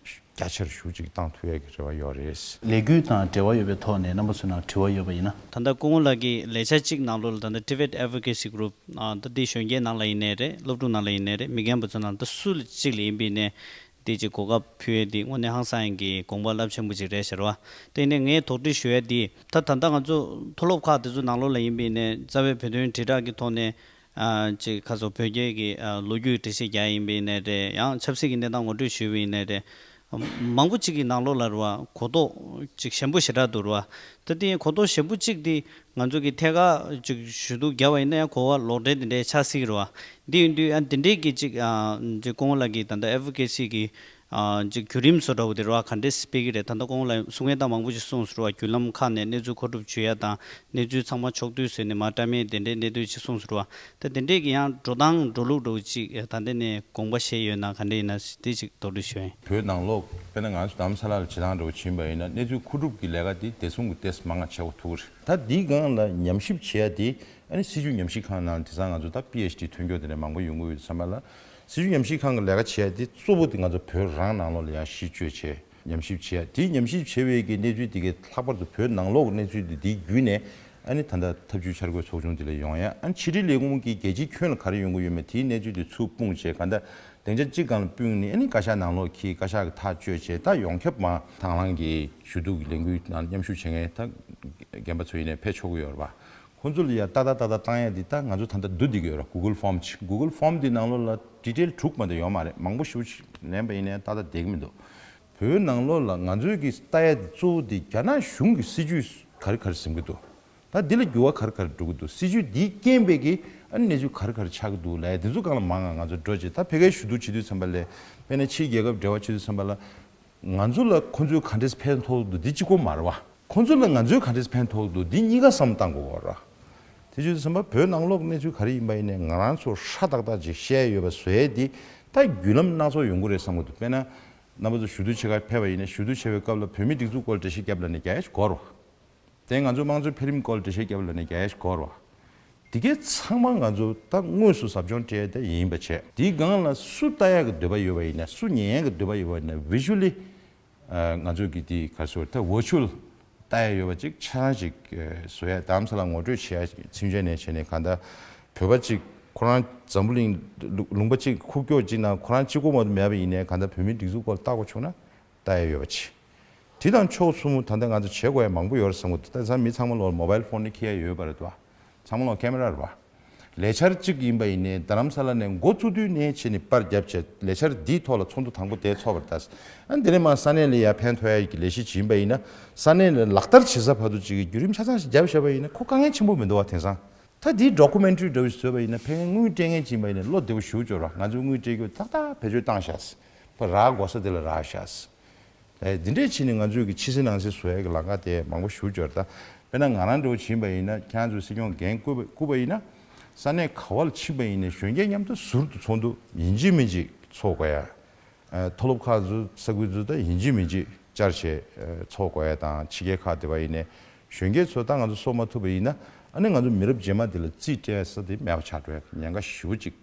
རྒྱ་ཆེར་ཤུགས་ཅིག་བཏང་ཐུབ་ཡ་གི་རེ་བ་ཡོད་རེད། ལས་འགུལ་དང་འབྲེལ་བ་ཡོད་པའི་ཐོག་ནས་རྣམ་པ་ཚོའི་ནང་དྲི་བ་ཡོད་པ་ཡིན་ན། ད་ལྟ་སྐུ་ངོ་ལགས་ཀྱིས་ལས་འཆར་གཅིག་ནང་ལོགས་ལ། ད་ལྟ་Tibet Advocacy Group ཨ་ད་འདི་གཞོན་སྐྱེས་ནང་ལ་ཡིན་ནའི་རེད། སློབ་ཕྲུག་ནང་ལ་ཡིན་ནའི་རེད། མི་རྒན་པ་ཚོ་ནང་ད་སུ་ལ་གཅིག་ལ་ཡིན་པ་ཡིན་ནའི། དེ་ཅིག་གོ་སྐབས་ཕུལ་ཡས་འདི་དངོས་གནས་ཧང་སང་ཡས་ཀྱི་དགོངས་པ་རླབས་ཆེན་པོ་ཅིག་རེད་ཟེར་བ། དེ་ནས་ངས་དོགས་འདྲི་ཞུ་ཡས་འདི། ད་ད་ལྟ་ང་ཚོ་མཐོ་སློབ་ཁག་དེ་ཚོ་ནང་ལོགས་ལ་ཡིན་པ་ཡིན་ནའི་རྩ་བའི་བོད་དོན་དྲིལ་བསྒྲགས་ཀྱི་ཐོག་ནས་ཨ་ཅིག་ཁ་སོ་བོད་རྒྱའི་གི་ཨ་ལོ་རྒྱུས་འགྲེལ་བཤད་རྒྱག་ཡིན་པ་ཡིན་ནའི་རེད། ཡང་ཆབ་སྲིད་ཀྱི་གནས་སྟངས་ངོ་སྤྲོད་ཞུས་པ་ཡིན་ནའི་རེད། མང་པོ་ཅིག་གི་ནང་ལོགས་ལ་རེད་བ། གོ་རྟོགས་ཅིག་ཞན་པོ་ཞེ་དྲག་འདུག་རེད་བ། ད་དེ་གོ་རྟོགས་ཞན་པོ་ཅིག་དེ་ང་ཚོ་གི་ཐད་ཀར་ཅིག་ཞུ་གཏུག་བརྒྱབ་པ་ཡིན་ན་ཡང་གོ་བ་ལོག་འགྲེལ་དེ་འདྲའི་ཆགས་སྲིད་ཀྱི་རེད་བ། འདི་ཡིན་དུས་ཨ་དེ་འདྲའི་གི་ཅིག་ཨ་ཅིག་སྐུ་ངོ་ལགས་ཀྱིས་ད་ལྟ་Advocacy གི་ཨ་ཅིག་བརྒྱུད་རིམ་བཟོ་འདྲ་བོ་དེ་རེད་བ། ག་འདྲས་སྤེལ་གྱི་རེད། ད་ལྟ་སྐུ་ངོ་ལགས་གསུང་མཁན་ད་མང་པོ་ཅིག་གསུངས་སོང་རེད་བ། བརྒྱུད་ལམ་ཁག་ནས་གནས་ཚུལ་མཁོ་སྒྲུབ་བྱེད་ཡ་དང་། གནས་ཚུལ་ཚང་མ་ཕྱོགས་བསྡུས་བཟོས་ནས་མར་བཀྲམ་ཡས་དེ་འདྲའི་གནད་དོན་ཅིག་གསུངས་སོང་རེད་བ། ད་དེ་འདྲས་ཀྱི་ཡང་འགྲོ་སྟངས་འགྲོ་ལུགས་འདྲ་བོ་ཅིག་ད་ལྟ་ནས་དགོངས་པ་བཞེས་ཡོད་ན་ག་འདྲས་ཡིན་ན་དེ་ཅིག་དོགས་འདྲི་ཞུ་ཡིན། བོད་ནང་ལོགས་དཔེར་ན་ང་ཚོ་རྡ་རམ་ས་ལ་ལ་བྱེད་སྟངས་འདྲ་བོ་ཕྱིན་པ་ཡིན་ན། གནས་ཚུལ་མཁོ་སྒྲུབ་ཀྱི་ལས་ཀ་དེ་བདེ་སྲུང་གི་ཏོག་ཙམ་མང་ང་བྱེད་དགོས་ཐུག་གི་རེད། ད་འདིའི་སྒང་ལ་ཉམས་ཞིབ་བྱེད་ཡ་དེ་ཨ་ནི་སྲིད་བྱུས་ཉམས་ཞིབ་ཁང་ནང་དེང་སང་ང་ཚོ་ད་པི་ཨེཆ་ཌི་ཐོན་སྐྱོད་དེ་འདྲ་མང་པོ་ཡོང་གི་ཡོད་དུས་ཙམ་པ་ལ། སྲིད་བྱུས་ཉམས་ཞིབ་ཁང་གི་ལས་ཀ་བྱེད་ཡ་དེ་གཙོ་བོ་དེ་ང་ཚོ་བོད་རང་ནང་ལོགས་ལ་ཡང་གཞི་བཅོལ་བྱས། ཉམས་ཞིབ་བྱེད་ཡ། དེའི་ཉམས་ཞིབ་བྱེད་པའི་གི་གནས་ཚུལ་དེ་གའི་ལྷག་པར་དུ་བོད་ནང་ལོགས་ཀྱི་གནས་ཚུལ་དེ་དེའི་བརྒྱུད་ནས་ཨ་ནི་ད་ལྟ་ཐབས་ཇུས་འཆར་འགོད་ཚོགས་ཆུང་དེ་ལ་ཡོང་ཡ། ཨ་ནི་ཕྱི་དྲིལ་ལས་ཁུངས་ཀྱིས་རྒྱལ་སྤྱིའི་ཁྱོན་ལ་ག་རེ་ཡོང་གི་ཡོད་མེད་དེའི་གནས་ཚུལ་དེ་ཚུར་སྤུངས་བྱས། གང་ལྟར་སྡིངས་ཆ་གཅིག་སྒང་ལ་སྤུངས་ནས་ཨ་ནི་བཀའ་ཤག་ནང་ལོགས་འཁྱེར། བཀའ་ཤག་གིས་ཐག་གཅོད་བྱས། ད་ཡོངས་ཁྱབ་མ་དང་བླངས་ཀྱི་ཞུ་གཏུག་གི་ལས་འགུལ་ནང་མཉམ་ཞུགས་བྱེད་མཁན་ད་རྒན་པ་ཚོ་ཡིན་ནའི་ཕེབས་ཆོག་གི་ཡོད་རེད་པ། ཁོང་ཚོ་ལ་ཡ་ཏག་ཏག་ཏག་ཏག་བཏང་ཡ་དེ་ད་ང་ཚོ་ད་ལྟ་བསྡུ་བསྡད་ཀྱི་ཡོད་རེད། Google Form ཅིག Google Form དེ་ནང་ལོགས་ལ་ཌི་ཊེལ་དྲུག་མ་གཏོགས་ཡོད་མ་རེད། མང་པོ་ཞེ་པོ་ཅིག་ལེན་པ་ཡིན་ནའི་ཏག་ཏག་བསྡད་ཀྱི་མི་འདུག་བོད་ནང་ལོགས་ལ་ང་ཚོའི་གི་ལྟ་ཡ་དེ་གཙོ་བོ་དེ་རྒྱ་ནག་གཞུང་གི་སྲིད་ཇུས་ག་རེ་ག་རེ་འཛིན་གྱི་འདུག་ད་འདི་ལ་འགྱུར་བ་ག་རེ་ག་རེ་འགྲོ་གི་འདུག་སྲིད་ཇུས་འདིའི་རྐྱེན་པས་ཀྱི་ཨ་ནི་གནས་ཚུལ་ག་རེ་ག་རེ་ཆགས་ཀྱི་འདུག་ལབ་ཡ་དེ་ཚོ་སྒང་ལ་མང་ང་ང་ཚོ་འགྲོ་བྱས། ད་ཕ་གིར་ཞུ་གཏུག་བྱེད་དུས་ཙམ་པ་ལ། དཔེར་ན་ཕྱིའི་རྒྱལ་ཁབ་འབྲེལ་བ་བྱེད་དུས་ཙམ་པ་ལ། ང་ཚོ་ལ་ཁོང་ཚོས་ག་འདྲས་ཕན་ཐོགས་འདུག་འདི་གཅིག་པོ་མ་རེད་བ། ཁོང་ཚོ་ལ་ང་ཚོས་ག་འདྲས་ཕན་ཐོགས་འདུག་འདི་གཉིས་ཀ་བསམ་བློ་བཏང་དགོས་པ་རེད། དེ་བྱས་ཙང་བོད་ནང་ལོགས་གནས་ཚུལ་ག་རེ་ཡིན་པ་ཡིན་ནའི་ང་རང་ཚོ་ཧྲ་ཏག་ཏག་ཅིག་བཤད་ཡོད་པ་བཟོ་ཡས་འདི་ད་བརྒྱུད་ལམ་སྣ་ཚོགས་ཡོང་གི་རེད་བསམ་གྱི་འདུག་དཔེར་ན་རྣམ་པ་ཚོ་ཞུ་གཏུག་བྱེད་གར་ཕེབས་པ་ཡིན་ན། ཞུ་གཏུག་བྱེད་པའི་སྐབས་ལ་བོད་མིའི་སྒྲིག་འཛུགས་སྐོར་འགྲེལ་བཤད་བརྒྱབ་ལབ་ནས་རྒྱག་ཡས་ཞིག་དགོས་རེད་བ། དེ་ང་ཚོ་དམངས་གཙོའི་འཕེལ་རིམ་སྐོར་འགྲེལ་བཤད་བརྒྱབ་ལབ་ནས་རྒྱག་ཡས་ཞིག་དགོས་རེད་བ། དེ་གའི་ཚང་མ་ང་ཚོ་ད་དངོས་སུ་ཟབ་སྦྱོང་སྤྲད་ཡ་ད་ཡིན་པ་བྱས། དེའི་སྒང་ལ་སུ་ལྟ་ཡག་གི་འདོད་པ་ཡོད་པ་ཡིན་ན། སུ་ཉན་ཡག་གི་འདོད་པ་ཡོད་པ་ཡིན་ན། Visually ང་ཚོ་གི་དེ་ག་རེ་ཟེར་ད་virtual ལྟ་ཡ་ཡོད་པ་ཅིག་ཆ་ཚང་ཅིག་ཨ་བཟོ་ཡ། རྡ་རམ་ས་ལ་ངོ་སྤྲོད་བྱེད་ཡ་ཚུན་ཆད་ནས་བྱས་ནས། གང་ལྟར་བོད་པ་ཅིག་ཁོ་རང་འཛམ་བུ་གླིང་ལུང་པ་ཅིག་ཁུག་ཀྱོག་ཅིག་ནང་ཁོ་རང་གཅིག་པོ་མ་གཏོགས་མེད་པ་ཡིན་ནའི། གང་ལྟར་བོད་མིའི་སྒྲིག་འཛུགས་སྐོར་ལ་ལྟ་དགོས་བྱུང་ན་ལྟ་ཡ་ཡོད་པ་ཅིག་དེ་དང་ཕྱོགས་མཚུངས་ད་ལྟ་ང་ཚོ་བྱེད་དགོས་ཡ་མང་པོ་ཡོད་རེད་བསམ་གྱི་འདུག་ད་ས་མི་ཚང་མ་ལོག་མོ་བྷལ་ཕོན་ནི་འཁྱེར་ཡ་ཡོད་པ་རེད་འདུག་ཚང་མ་ལོག་ཀེ་མེ་ར་རེད་པ། ལས་འཆར་གཅིག་ཡིན་པ་ཡིན་ནའི་རྡ་རམ་ས་ལ་ནས་འགོ་བཙུགས་དུས་ནས་བྱས་ནས་པར་བརྒྱབ་བྱས། ལས་འཆར་འདིའི་ཐོག་ལ་ཚོགས་འདུ་དང་པོ་དེ་ཚོགས་པ་རེད་ད། ཨ་འདི་ནས་མར་ས་གནས་ལ་ཡར་ཕན་ཐོགས་ཡ་གི་ལས་གཞི་ཅིག་ཡིན་པ་ཡིན་ན། ས་གནས་ལ་ལག་བསྟར་བྱེད་ས་བར་དུ་ཅིག་གི་བརྒྱུད་རིམ་ཆ་ཚང་ཞིག་བརྒྱབ་བཞག་པ་ཡིན་ན་ཁོ་དཀའ་ངལ་ཆེན་པོ་མི་འདུག་བ། དེང་སང་ད་འདིའི་ཌོ་ཀུ་མེན་ཊ་རི་འདྲ་བོ་ཞིག་བཟོས་པ་ཡིན་ན། ཕན་ངོས་སྤྲད་མཁན་ཅིག་ཡིན་པ་ཡིན་ན་བློ་བདེ་པོ་ཞེ་པོ་ཅིག་ཡོད་རེད་བ། ང་ཚོས་དངུལ་སྤྲད་རྒྱུ་ཏག་ཏག་བེད་སྤྱོད་བཏང་བཞག་ཕར་རག་དགོས་ས་དེ་ལ་རག་བཞག་ཨེ། འདི་འདྲས་བྱས་ནས་ང་ཚོས་ཀྱི་ཕྱི་གསལ་ནང་གསལ་བཟོ་ཡ་གི་ལམ་ཁ་དེ་མང་པོ་ཞིག་འབྱོར། ད་དཔེར་ན་ང་རང་འདྲ་བོ་བྱིན་པ་ཡིན་ན། ཁྱེད་རང་ཚོས་སྲིད་སྐྱོང་འགན་བསྐུར་བ་བསྐུར་བ་ཡིན་ན། ས་གནས་ག་བ་ལ་ཕྱིན་པ་ཡིན་ནའི་གཞོན་སྐྱེས་མཉམ་དུ་ཟུར་དུ་ཚོགས་འདུ་ཡིན་གཅིག་མིན་གཅིག་ཚོགས་དགོས་ཡ། ཨེ། མཐོ་སློབ་ཁག་ཚོ་ས་ཁུལ་ཚོ་ད་ཡིན་གཅིག་མིན་གཅིག་བཅར་བྱས་ཨེ་ཚོགས་དགོས་ཡ་དང་། ཕྱི་རྒྱལ་ཁག་དེ་བ་ཡིན་ནའི་གཞོན་སྐྱེས་ཚོ་ད་ང་ཚོ་གསོ་མ་ཐུབ་པ་ཡིན་ན། ཨ་ནི་ང་ཚོ་མི་རབས་རྗེས་མ་དེ་ལ་རྩིས་སྤྲད་ས་དེ་མེད་པ་ཆགས་འགྲོ་ཡ་ཉེན་ཁ་ཞེ་པོ་ཅིག་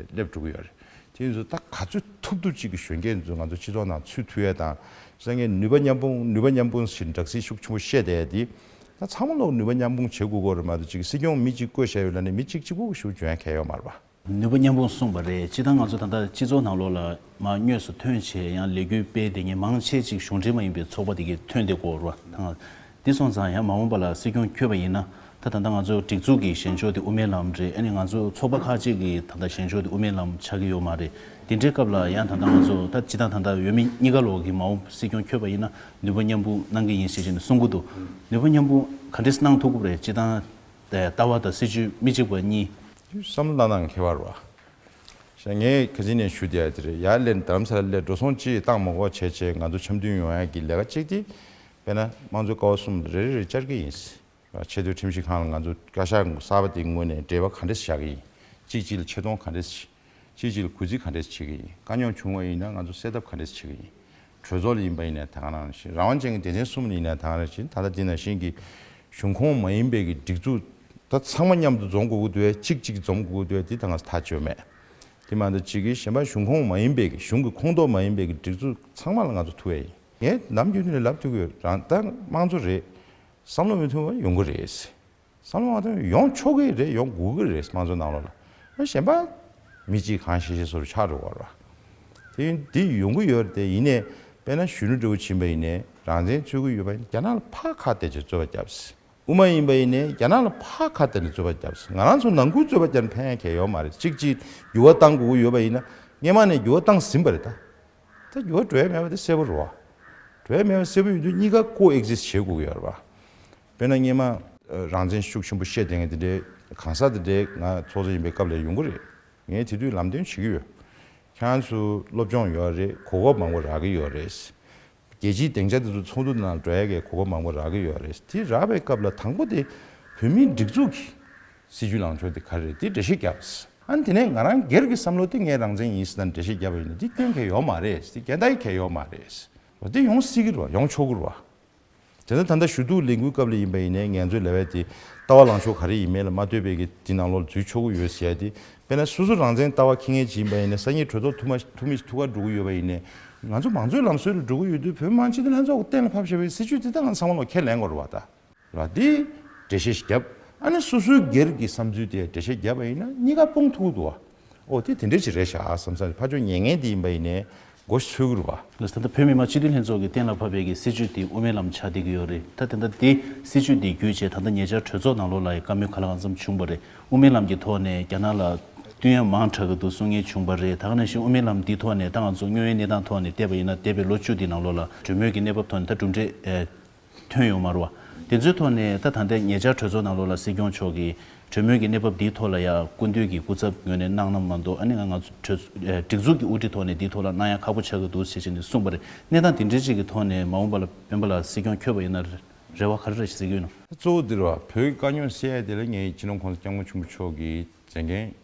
སླེབས་འགྲོ་གི་ཡོད་རེད། དེ་ཡིན་ཙང་ད་ག་ཚོད་ཐུབ་ཐུབ་ཅིག་གི་གཞོན་སྐྱེས་ཚོ་ང་ཚོ་སྤྱི་ཚོགས་ནང་ཚུད་ཐུབ་ཡས་དང་། སང་ཉིན་ནུས་པ་མཉམ་སྤུངས་ནུས་པ་མཉམ་སྤུངས་ཞེས་སྦྲག་སྲིད་ཤུགས་ཆེན་པོ་བཤད་བསྡད་ཡས་དེ། ད་ཚང་མ་ལོག་ནུས་པ་མཉམ་སྤུངས་བྱེད་དགོས་ཀྱི་ཡོད་རེད་མ་གཏོགས། ཅིག་སྲིད་སྐྱོང་མི་གཅིག་བསྐོས་བཞག་ཡོད་ལབ་ནས་མི་གཅིག་གཅིག་པུ་ཞིག་འཇོན་ཡ་གལ་ཡོད་མ་རེད་པ། ནུས་པ་མཉམ་སྤུངས་གསུངས་པ་རེད། སྤྱིར་བཏང་ང་ཚོ་ད་ལྟ་སྤྱི་ཚོགས་ནང་ལོགས་ལ་མར་དངོས་སུ་ཐོན་བྱས་ཡང་ལས་འགུལ་སྤེལ་བསྡད་མཁན་མང་ཆེ་ཅིག་གཞུང་འབྲེལ་མ་ཡིན་པའི་ཚོགས་པ་དེ་གས་ཐོན་བསྡད་ཀྱི་ཡོད་རེད་པ། དེ་སོང་ཙང་ཡང་མ་འོངས་པ་ལ་སྲིད་སྐྱོང་འཁོད་པ་ཡིན་ན། ད་ད་ལྟ་ང་ཚོ་སྒྲིག་འཛུགས་ཀྱི་བཞེངས་ཕྱོགས་དེ་དབུ་མའི་ལམ་རེད། ཨ་ནི་ང་ཚོ་ཚོགས་པ་ཁག་ཅིག་གི་ད་ལྟ་བཞེངས་ཕྱོགས་དེ་དབུ་མའི་ལམ་ཆགས་ཀྱི་ཡོད་མ་རེད། དེ་འདྲའི་སྐབས་ལ་ཡང་ད་ལྟ་ང་ཚོ་ད་སྤྱིར་བཏང་ད་ལྟ་འོས་མི་གཉིས་ཀ་ལོག་གི་མ་འོངས་སྲིད་སྐྱོང་འཁོད་པ་ཡིན་ན་ནུས་པ་མཉམ་སྤུངས་གནང་གི་ཡིན་ཞེས་བྱས་ནས་གསུང་གི་འདུག་ནུས་པ་མཉམ་སྤུངས་ག་འདྲས་གནང་ཐུབ་ཀྱི་རེད། སྤྱིར་བཏང་ལྟ་བ་དང་སྲིད་བྱུས་མི་གཅིག་པ་གཉིས། བསམ་བློ་བཏང་སྟངས་ཁྱད་པར་བ། ཤ་ངས་ཁ་སང་ནས་ཞུ་བསྡད་ཡ་དེ་རེད། ཡར་སླེབས་རྡ་རམ་ས་ལ་སླེབས་འགྲོ་སོང་ཅིག་བཏང་མ་དགོས་བྱས་བྱས་ང་ཚོ་འཆམ་མཐུན་ཡོང་ཡ་གི་ལས་ཀ་གཅིག་དེ། དཔེར་ན་དམངས་གཙོ་ཀ་བ་གསུམ་རེ་རེ་རེ་བཅར་གི་ཡིན། ཆེས་མཐོའི་ཁྲིམས་ཞིབ་ཁང་ལ་ང་ཚོ་བཀའ་ཤག་གསར་པ་དེའི་ངོས་ནས་འབྲེལ་བ་ག་འདྲས་བཞག་གི་ཡིན། གཅིག་གཅིག་ལ་ཆེ་མཐོང་ག་འདྲས། གཅིག་གཅིག་ལ་གུས་བརྩི་ག་འདྲས་བྱེད་ཀྱི་ཡིན། དཀའ་རྙོག་བྱུང་བ་ཡིན་ན་ང་ཚོ་སེལ་ཐབས་ག་འདྲས་བྱེད་ཀྱི་ཡིན། གྲོས་ཚོགས་ལ་ཡིན་པ་ཡིན་ན་ད་ག་ནང་བཞིན། རང་དབང་ཅན་གྱི་སྡེ་ཚན་གསུམ་ལ་ཡིན་ན་ད་ག་ནང་བཞིན། ད་ལྟ་འདི་ནང་བཞིན་གྱི་གཞུང་ཁོངས་མ་ཡིན་པའི་གི་སྒྲིག་འཛུགས་ད་ཚང་མ་མཉམ་དུ་འཛོམས་དགོས་ཀྱི་འདུག་ཡ། གཅིག་གཅིག་འཛོམས་དགོས་ཀྱི་འདུག་ཡ། འདི་ད་ང་ཚོ་ཐག་གཅོད་མེད། དེ་མ་གཏོགས་གཅིག་གི་གཞན་པ་གཞུང་ཁོངས་མ་ཡིན་པའི་གི་གཞུང་གི་ཁོངས་གཏོགས་མ་ཡིན་པའི་གི་སྒྲིག་འཛུགས་ཚང་མ་ལ་ང་ཚོ་ཐུག་ཡ་ཡིན། ངས་ནམ་རྒྱུན་དུ་ནས་ལབ་ཐུབ་ཀྱི་ཡོད། རང་ད་དམངས་གཙོ་རེད། བསམ་བློ་མི་མཐུན་པ་ཡོང་གི་རེད། བསམ་བློ་མ་མཐུན་ཡོང་ཆོག་གི་རེད། ཡོང་དགོས་ཀྱི་རེད། དམངས་གཙོའི་ནང་ལོགས་ལ། ཨ་གཞན་པ་མི་གཅིག་གང་ཤེས་ཤེས་བཟོ་འདྲ་ཆགས་འགྲོ་གི་རེད་བ། དེ་འདི་ཡོང་གི་ཡོད་རེད་དེ། ཡིན་ནའི་དཔེར་ན་གཞོན་ནུ་འདྲ་བོ་ཕྱིན་པ་ཡིན་ནའི་རང་བཙན་རྩོད་ཀྱི་ཡོད་པ་ཡིན་ན་རྒྱ་ནག་ལ་ཕར་ཁ་གཏད་བྱས་རྩོད་པ་བརྒྱབ། དབུ་མ་ཡིན་པ་ཡིན་ནའི་རྒྱ་ནག་ལ་ཕར་ཁ་གཏད་ནས་རྩོད་པ་བརྒྱབ། ང་རང་ཚོ་ནང་ཁུལ་རྩོད་པ་བརྒྱབ་ན་ཕན་ཡ་གང་ཡང་ཡོད་མ་རེད། གཅིག་གཅིག་འགྱུར་བ་གཏང་དགོས་ཀྱི་ཡོད་པ་ཡིན་ན་སྔོན་མ་ནས་འགྱུར་བ་བཏང་ཟིན་པ་རེད་ད། ད་འགྱུར་བ་འགྲོ་ཡ་མེད་པ་དེ་གསལ་པོ་རེད་བ། འགྲོ་ཡ་མེད་པ་གསལ་པོ་ཡོད་དུས་གཉིས་ཀ་ཀོ་ཨེག་ཛིསི་བྱེད་དགོས་ཀྱི་ཡོད་རེད་བ། དཔེར་ན་སྔོན་མ་ཨ་རང་བཙན་ཤུགས་ཆེན་པོ་བཤད་བསྡད་མཁན་དེ་འདྲའི་གང་ཟག་དེ་འདྲའི་ང་ཚོགས་གཙོ་ཡིན་པའི་སྐབས་ལ་ཡོང་གི་རེད། ངས་དེ་དུས་ལམ་སྟོན་བྱེད་ཀྱི་ཡོད། ཁྱེད་རང་ཚོ་སློབ་སྦྱོང་ཡོད་རེད། གོ་སྐབས་མང་པོ་རག་གི་ཡོད་རེད། རྒྱལ་སྤྱིའི་སྡིངས་ཆ་དེ་ཚོ་ཚོགས་འདུ་ནང་འགྲོ་ཡ་གི་གོ་སྐབས་མང་པོ་རག་གི་ཡོད་རེད། དེ་རག་པའི་སྐབས་ལ་དང་པོ་དེ་བོད་མིའི་སྒྲིག་འཛུགས་ཀྱི་སྲིད་བྱུས་ལངས་ཕྱོགས་དེ་ག་རེ་རེད། དེ་འགྲེལ་བཤད་བརྒྱབ། ཨ་ནི་དེ་ནས་ང་རང་སྒེར་གྱི་བསམ་བློ་དེ་ངས་རང་བཙན་ཡིན་ཟེར་ན་འགྲེལ་བཤད་བརྒྱབ་པ་ཡིན་ན་དེ་སྐྱོན་གང་ཡང་ཡོད་མ་རེད། དེ་སྐྱོན་ད་ཡི་གང་ཡང་ཡོད་མ་རེད། འོ་དེ་ཡོང་སྲིད་ཀྱི་རེད་བ། ཡོང་ཆོག་གི་རེད་བ། དེ་ནས་ད་ལྟ་ཞུ་གཏུག་ལས་འགུལ་སྐབས་ལ་ཡིན་པ་ཡིན་ནའི་ངས་ཚོའི་ལབ་ཡ་དེ་ལྟ་བ་ལངས་ཕྱོགས་ག་རེ་ཡིན་མིན་ལ་མ་ལྟོས་པའི་གི་དེ་ནང་ལོགས་ལ་འཛུལ་ཆོག་གི་ཡོད་ཟེར་ཡ་དེ། དཔེར་ན་སོ་སོ་རང་བཙན་ལྟ་བ་འཁྱེར་མཁན་ཅིག་ཡིན་པ་ཡིན་ནའི་སང་ཉིན་གྲོས་ཚོགས་ཐུག་མ་ཐུག་མི་ཐུག་ག་འགྲོ་གི་ཡོད་པ་ཡིན་ནའི། ང་ཚོ་མང་གཙོའི་ལམ་སྲོལ་ལ་འགྲོ་གི་ཡོད་དུས་བོད་མི་མང་སྤྱི་འཐུས་ལྷན་ཚོགས་ཀྱིས་གཏན་ལ་ཕབ་བཞག་པའི་སྲིད་བྱུས་དེ་ད་ང་ཚང་མ་ལོག་ཁས་ལེན་དགོས་རེད་བ་ད། ར་དེ་འགྲེལ་བཤད་ཞིག་བརྒྱབ། ཨ་ནི་སོ་སོའི་སྒེར་གྱི་བསམ་ཚུལ་དེ་འགྲེལ་བཤད་བརྒྱབ་པ་ཡིན་ན་གཉིས་ཀ་སྤུངས་ཐུབ་ཀྱི་འདུག་བ། ཨོ་དེ་དེ་འདྲ་ཅིག་རེད་ཤག་བསམ་ས་ཕར་ཕྱོགས་ཉན་མཁན་དེ་ཡིན་པ་ཡིན་ནའི་མགོ་ཚོས་ཀྱི་རེད་བ། ལགས་སོ། ད་ལྟ་བོད་མི་མང་སྤྱི་འཐུས་ལྷན་ཚོགས་ཀྱིས་གཏན་ལ་ཕབ་པའི་གི་སྲིད་བྱུས་དེ་དབུ་མའི་ལམ་ཆགས་བསྡད་ཀྱི་ཡོད་རེད། ད་དེ་འདྲ་དེ་སྲིད་བྱུས་དེ་བརྒྱུད་བྱས་ད་ལྟ་ཉེ་ཆར་གྲོས་ཚོགས་ནང་ལོགས་ལ་ཡང་བཀའ་མོལ་གང་ལ་གང་འཚམ་བྱུང་བ་རེད། དབུ་མའི་ལམ་གྱི་ཐོག་ནས་རྒྱ་ནག་ལ་བསྟུན་ཡ་མང་དྲགས་ཀྱི་འདུག་གསུང་མཁན་བྱུང་བ་རེད། ད་ག་ནང་བཞིན་དབུ་མའི་ལམ་འདིའི་ཐོག་ནས་ད་ང་ཚོ་དངོས་ཡོད་གནས་སྟངས་ཐོག་ནས་བལྟས་པ་ཡིན་ན་འདས་པའི་ལོ་བཅུ་འདི་ནང་ལོགས་ལ་གྲོས་མོལ་གྱི་གནས་བབ་ཐོག་ནས་ད་གྲུབ་འབྲས་ཨེ། ཐོན་ཡོད་མ་རེད་བ། དེ་ཚོའི་ཐོག་ནས་ད་ད་ལྟའི་ཉེ་ཆར་གྲོས་ཚོགས་ནང་ལོགས་ལ་སྲིད་སྐྱོང་མཆོག་གིས་གྲོས་མོལ་གྱི་གནས་བབ་འདིའི་ཐོག་ལ་ཡང་སྐུ་མདུན་གྱི་སྐུ་ཚབ་ངོས་ནས་གནང་གནང་མ་གཏོགས་ཨ་ནི་ང་ང་ཚོ་གྲོས་ཚོགས་ཨེ་སྒྲིག་འཛུགས་ཀྱི་དབུ་ཁྲིད་ཐོག་ནས་འདིའི་ཐོག་ལ་གནང་ཡ་ཁག་པོ་ཆགས་ཀྱི་འདུག་ཟེར་བྱས་ནས་གསུངས་པ་རེད། གནས་སྟངས་དེ་འདྲའི་ཅིག་གི་ཐོག་ནས་མ་འོངས་པ་ལ་སྤེན་པ་ལགས་སྲིད་སྐྱོང་འཁྱོལ་བ་ཡིན་ན་རེ་བ་ག་རེ་རེ་ཞིག་གཟིགས་ཀྱི་ཡོད་ན། གཙོ་བོ་འདི་རེད་བ། བོད་ཀྱི་དཀའ་རྙོག་སེལ་ཡ་དེ་ལ་ངས་སྤྱི་ནོར་༸གོང་ས་༸སྐྱབས་མགོན་ཆེན་པོ་མཆོག་གི་མཛད་འགན་